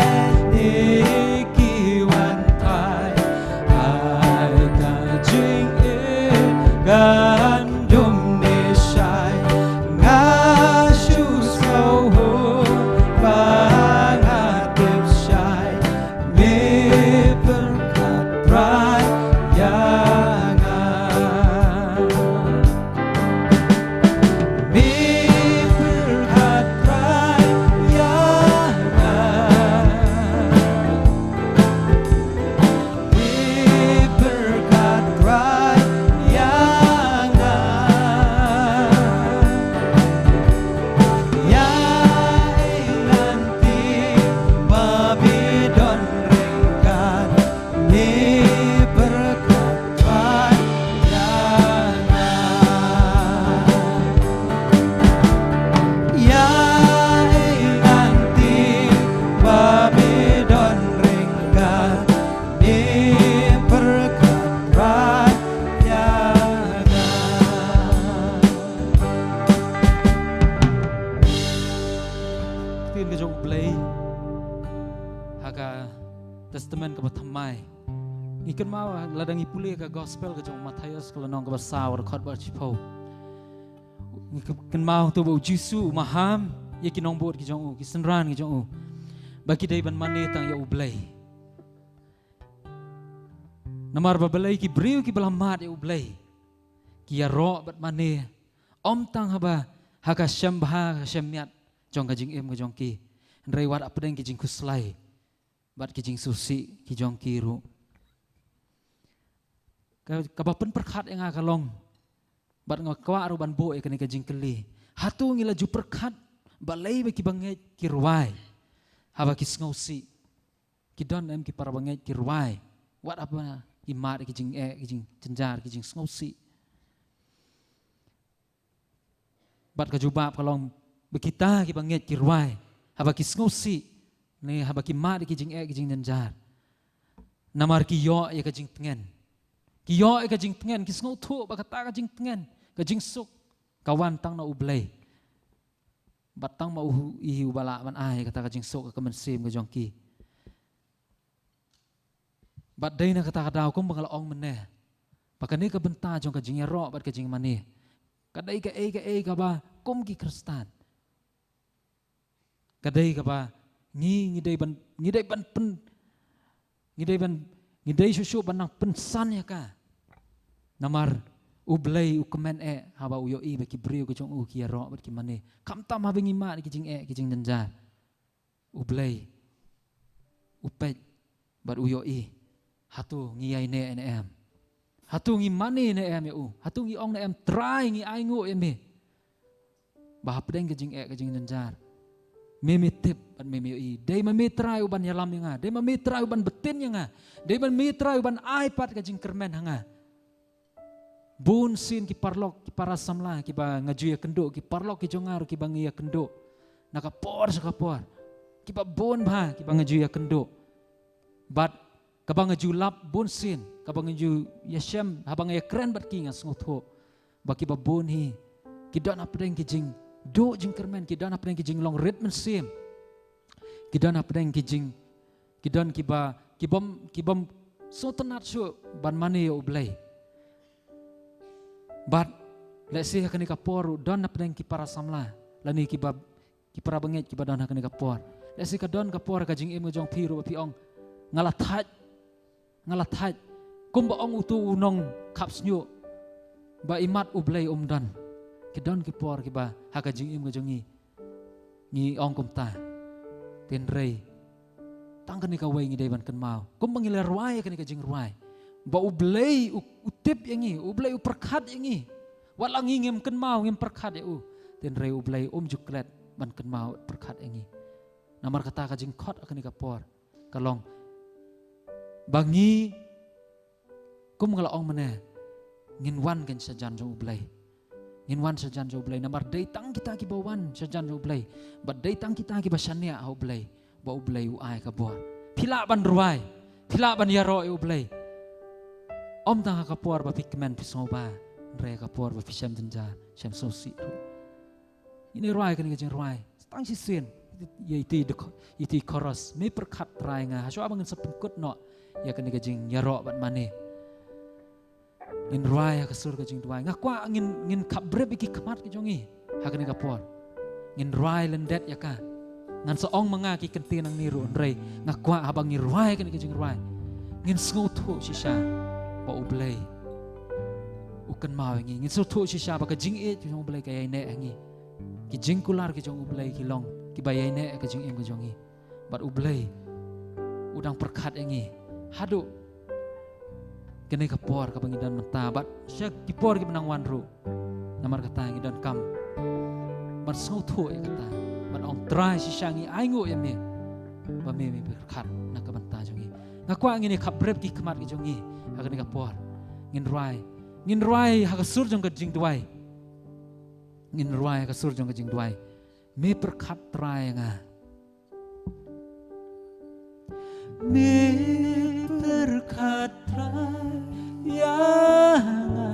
ka Testament kaba thymmai. Ngi kynmaw lada ngi pule ka Gospel ka jong u Mathaios ka lynnong kaba saw, dkhot ba shiphew. Ngi kynmaw to ba u Jisu u maham ïa ki nongbud ki jong u, ki synran ki jong u, ba ki dei ban mane tang ïa u Blei. Namar ba balei ki briew kiba la mad ïa u Blei ki ïaroh bad mane, ym tang haba ha ka shem bha, ka shem miat jong ka jingim ka jong ki, hynrei wat hapdeng ki jingkhuslai bad ki jingsngewsih ki jong ki ruh. Ka, kaba pynpyrkhat ïa nga ka long, bad nga kwah ruh ban buh ïa kane ka jingkylli: hato ngi la ju pyrkhat balei ba kiba ngeit ki rwai haba ki sngewsih? Ki don em ki para bangeit ki rwai wat haba ki mad ïa ki jingeh, ki jingjynjar, ki jingsngewsih? Bad ka jubab ka long ba kita kiba ngeit ki rwai haba ki sngewsih, ne haba ki mad ïa ki jingeh, ki jingjynjar, namar ki ïoh ïa ka jingtngen. Ki ïoh ïa ka jingtngen, ki sngewthuh ba kata ka jingtngen, ka jingsuk, ka wan tang na u Blei. Bad tang ma u hi uba lah ban ai kata ka jingsuk ha ka mynsiem ka jong ki. Bad dei na kata ka daw, kumba nga la ong mynne, ba kane ka bynta jong ka jingïaroh bad ka jingmane ka dei kaei kaei kaba kum ki Khristan, ka dei kaba ngi, ngi dei ban, ngi dei ban pyn, ngi dei ban, ngi dei shuh shuh ban nang pynsan ïa ka. Namar u Blei u kmen eh haba u ïohi ba ki briew ki jong u ki ïaroh bad ki mane, khamtam haba ngi mad ki jingeh, ki jingjynjar. U Blei u peit bad u ïohi, hato ngi ïaineh ne em? Hato ngi mane ne em ïa u? Hato ngi ong ne em, Trai, ngi ainguh ïa me? Ba hapdeng ka jingeh, ka jingjynjar, me, me tip bad me, me ïohi. Dei ma me Trai uban ïalam ïa nga, dei ma me Trai uban btin ïa nga, dei ma me Trai uban ai pat ka jingkyrmen ha nga. Bun sien ki paralok, ki para samla kiba nga ju ïakynduh, ki paralok ki jong nga ruh kiba nga ïakynduh na ka por sha ka por, kiba bun bha kiba nga ju ïakynduh. Bad kaba nga ju lap bun sien, kaba nga ju ïashem, haba nga ïakren bad ki, nga sngewthuh ba kiba bun hi ki don hapdeng ki jingduh jingkyrmen, ki don hapdeng ki jinglong rit mynsiem, ki don hapdeng ki jing, ki don kiba, ki bym, ki bym sngewtynnat shuh ban mane ïa u Blei. Bad lehse ha kane ka por ruh don hapdeng ki para samla lane kiba, ki para bangeit kiba don ha kane ka por. Lehse ka don ka por ha ka jingim ka jong phi ruh ba phi ong, nga la thait, nga la thait. Kumba ong uto u nongkhap shñiuh, ba imat u Blei um don. Ki don ki por kiba ha ka jingim ka jong ngi ngi ong kumta. Hynrei tang kane kawei ngi dei ban kynmaw, kumba ngi la rwai ïa kane ka jingrwai, ba u Blei u, u tip ïa ngi, u Blei u pyrkhat ïa ngi. Wat la ngi ngim kynmaw, ngim pyrkhat ïa u, hynrei u Blei um ju klet ban kynmaw, pyrkhat ïa ngi. Namar kata ka jingkhot ha kane ka por ka long ba ngi, kum nga la ong mynne, ngin wan kein shajan jong u Blei. Ngin wan shajan jong u Blei namar dei tang kita kiba wan shajan jong u Blei, bad dei tang kita kiba shaniah ha u Blei, ba u Blei u ai ka bor. Phi lah ban rwai, phi lah ban ïaroh ïa u Blei, ym tang ha ka por ba phi kmen phi sngewbha, hynrei ha ka por ba phi shem jynjar, shem sngewsih ruh. Ngin ïa rwai kane ka jingrwai tang shisien, ïa iti duk, iti chorus, me pyrkhat Trai nga, hashwa ba ngin sa pynkut noh ïa kane ka jingïaroh bad mane. Ngin rwai ha ka sur ka jingduwai. Nga kwah ngin, ngin khapbrip ïa ki khmat ki jong ngi ha kane ka por. Ngin rwai lyndet ïa ka. Ngan sa ong ma nga ki kyntien nangne ruh, hynrei nga kwah haba ngi rwai kane ka jingrwai, ngin sngewthuh shisha ba u Blei u kynmaw ïa ngi. Ngin sngewthuh shisha ba ka jingïeit jong u Blei ka ïaineh ïa ngi. Ki jingkular ki jong u Blei ki long kiba ïaineh ïa ka jingim ka jong ngi. Bad u Blei u dang pyrkhat ïa ngi haduh kane ka por kaba ngi don mynta bad sha ki por kiba nang wan ruh. Namar kata ngi donkam ban sngewthuh ïa kata, ban ong, Trai, shisha ngi ainguh ïa me ba me, me pyrkhat na ka bynta jong ngi. Nga kwah ngin ïa khapbrip ki khmat ki jong ngi ha kane ka por. Ngin rwai, ngin rwai ha ka sur jong ka jingduwai. Ngin rwai ha ka sur jong ka jingduwai. Me pyrkhat Trai ïa nga. Me pyrkhat Trai ïa nga.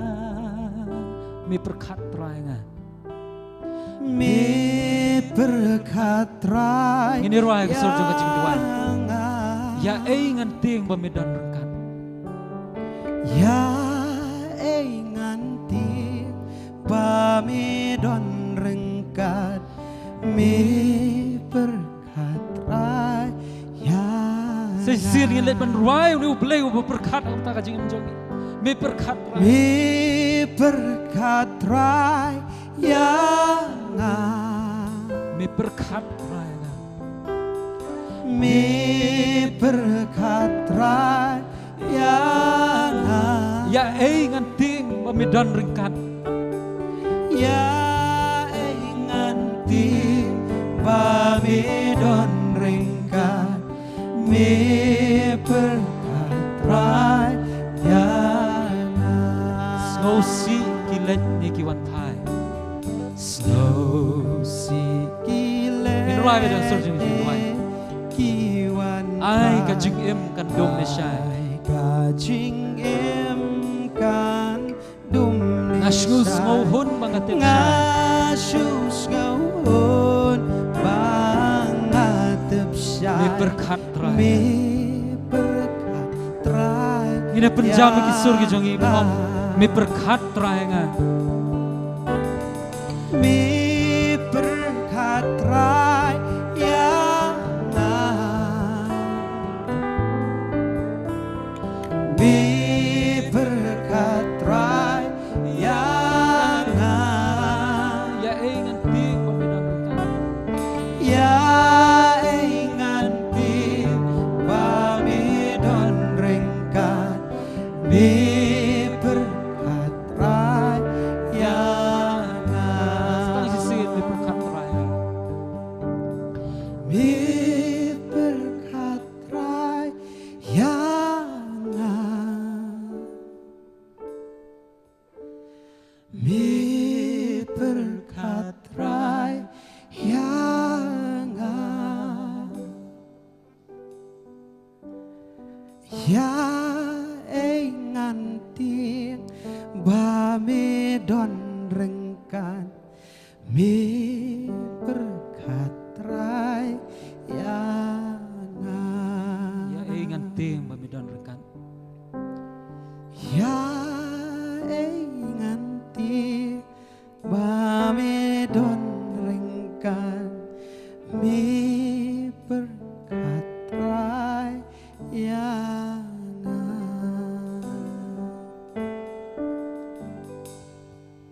Me pyrkhat Trai ïa nga. Me pyrkhat Trai. Ngin ïa rwai ha ka sur jong ka jingduwai. Ïa nga. Ïa ei ngan tieng ba me don ryngkat. Ïa ei ngan tieng ba me don ryngkat. Me pyrkhat Trai ïa nga. Shisien ngin leit ban rwai ïa une u Blei uba pyrkhat ha kata ka jingim jong ngi. Me pyrkhat Trai. Me pyrkhat Trai ïa nga. Me pyrkhat Trai ïa nga. Me pyrkhat Trai ïa nga. Ïa ei ngan tieng ba me don ryngkat. Ïa ei ngan tieng ba me don ryngkat. Me pyrkhat Trai ïa nga. Sngewsih ki leit ne ki wan thai. Sngewsih ki leit. Ngin rwai ba dang sur jing jing rwai. Ki wan ai ka jingim kan dum ne shai. Ai ka jingim kan dum ne shai. Nga shu sngewhun ba nga tip shai. Nga shu sngewhun ba nga tip shai. Me pyrkhat Trai. Me pyrkhat Trai. Ngin ïa pynjam ïa ki sur ki jong ngi, bad ong, me pyrkhat Trai ïa nga. Me pyrkhat Trai ïa nga. Me pyrkhat Trai ïa nga. Ïa ei ngan tieng ba me don ryngkat. Ïa ei ngan tieng ba me don ryngkat. Me pyrkhat Trai ïa nga. Tang shisien me pyrkhat Trai. Me pyrkhat Trai ïa nga. Me pyrkhat Trai ïa nga. Ïa ei ngan tieng ba me don ryngkat. Me pyrkhat Trai ïa nga. Ïa ei ngan tieng ba me don ryngkat. Ïa ei ngan tieng ba me don ryngkat. Me pyrkhat Trai ïa nga.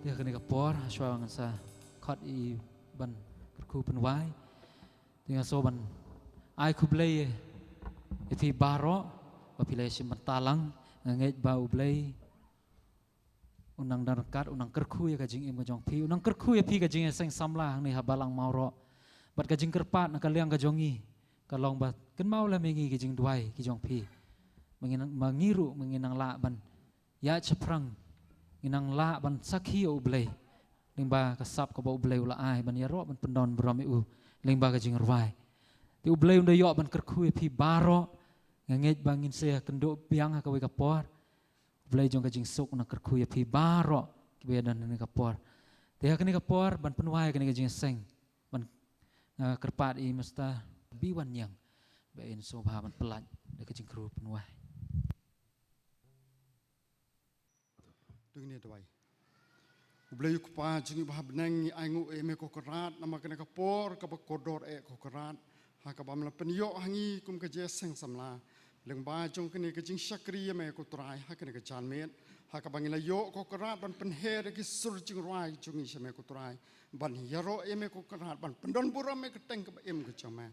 Te ha kane ka por, shuwa ngan sa khot ïa i ban kyrkhu pynwai. Te nga sngewbha ban ai khublei ïa phi baroh ba phi la shim bynta lang. Nga ngeit ba U Blei un nang don ryngkat, un nang kyrkhu ïa ka jingim ka jong phi, un nang kyrkhu ïa phi ka jingïaseng samla hangne ha Balang Mawroh. Bad ka jingkyrpad na ka liang ka jong ngi ka long ba kynmaw lem ïa ngi ki jingduwai ki jong phi. Ma ngi nang, ma ngi ruh ma ngi nang lah ban ïaid shaphrang, ngi nang lah ban sakhi ïa U Blei lyngba ka sap kaba U Blei u la ai ban ïaroh ban pyndon burom ïa u lyngba ka jingrwai. Te U Blei un da ïoh ban kyrkhu ïa phi baroh. Nga ngeit ba ngin sa ïakynduh biang ha kawei ka por. U Blei jong ka jingsuk un nang kyrkhu ïa phi baroh kiba ïadon ha kane ka por. Te ha kane ka por ban pynwai ïa kane ka jingïaseng, ban, ah, kyrpad ïa i Mister B. Wanniang ba in sngewbha ban pyllait da ka jingkyrkhu pynwai. To ngin ïa duwai. U Blei U Kpa jong ngi uba ha bneng, ngi ainguh ïa me ko Kynrad namar kane ka por kaba kordor eh ko Kynrad, ha kaba me la pynïoh ha ngi kum ka jingïaseng samla lyngba jong kane ka jingshakri ïa me ko Trai ha kane ka janmiet, ha kaba ngi la ïoh ko Kynrad ban pynher ïa ki sur jingrwai jong ngi sha me ko Trai, ban ïaroh ïa me ko Kynrad, ban pyndon burom ïa ka kyrteng kaba im ka jong me.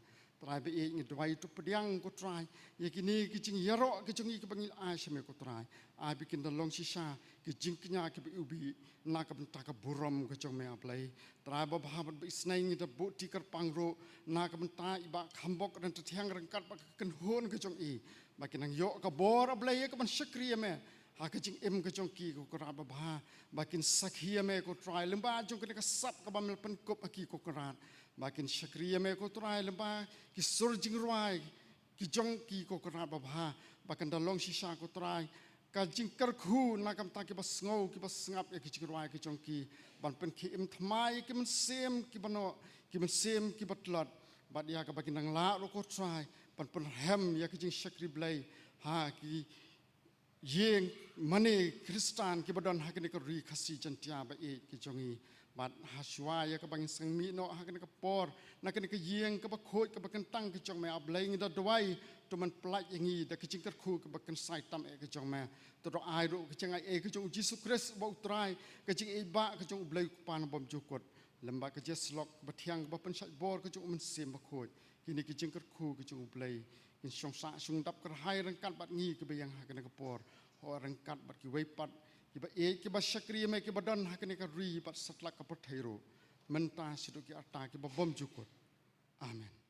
Trai ba ïeit, ngi duwai to pdiang ko Trai ïa kine ki jingïaroh ki jong ngi kiba ngi la ai sha me ko Trai. Ai ba kin da long shisha ki jingkñia kiba iwbih na ka bynta ka burom ka jong me, A Blei. Trai babha, bad ba isynei ngi da buh ti kyrpang ruh na ka bynta i Bah Khambok Ryntathiang ryngkat bad ka kynhun ka jong i, ba kin nang ïoh ka bor, A Blei, ïa ka ban shakri ïa me ha ka jingim ka jong ki ko Kynrad babha, ba kin sakhi ïa me ko Trai lyngba jong kane ka sap kaba me la pynkup ha ki ko Kynrad, ba kin shakri ïa me ko Trai lyngba ki sur jingrwai ki jong ki ko Kynrad babha, ba kan da long shisha ko Trai ka jingkyrkhu na ka bynta kiba sngew kiba sngap ïa ki jingrwai ki jong ki, ban pynkhie im thymmai ïa ki mynsiem kiba noh, ki mynsiem kiba tlot, bad ïa kaba kin nang lah ruh ko Trai Ban pynrhem ïa ka jingshakri Blei ha ki ïing mane Khristan kiba don ha kane ka ri Khasi Jaintia ba ïeit ka jong ngi. Bad ha shuwa ïa kaba ngin sngewmih noh ha kane ka por, na kane ka ïing kaba khuid kaba kyntang ka jong me, A Blei, ngi da duwai, to men pyllait ïa ngi da ka jingkyrkhu kaba kynsai tam eh ka jong me. To da ai ruh ka jingaiei ka jong U Jisu Khrist uba U Trai, ka jingïeit ba ka jong U Blei U Kpa naba bymjukut, lem bad ka jingïasyllok kaba thiang kaba pynshait bor ka jong U Mynsiem Bakhuid. Kine ki jingkyrkhu ka jong U Blei kin shong sah shong dap kyrhai ryngkat bad ngi kiba ïeng ha kane ka por, ho ryngkat bad kiwei pat kiba ïeit kiba shakri ïa me kiba don ha kane ka ri bad satlak ka pyrthei ruh, mynta shaduh ki arta kiba bymjukut. Amen.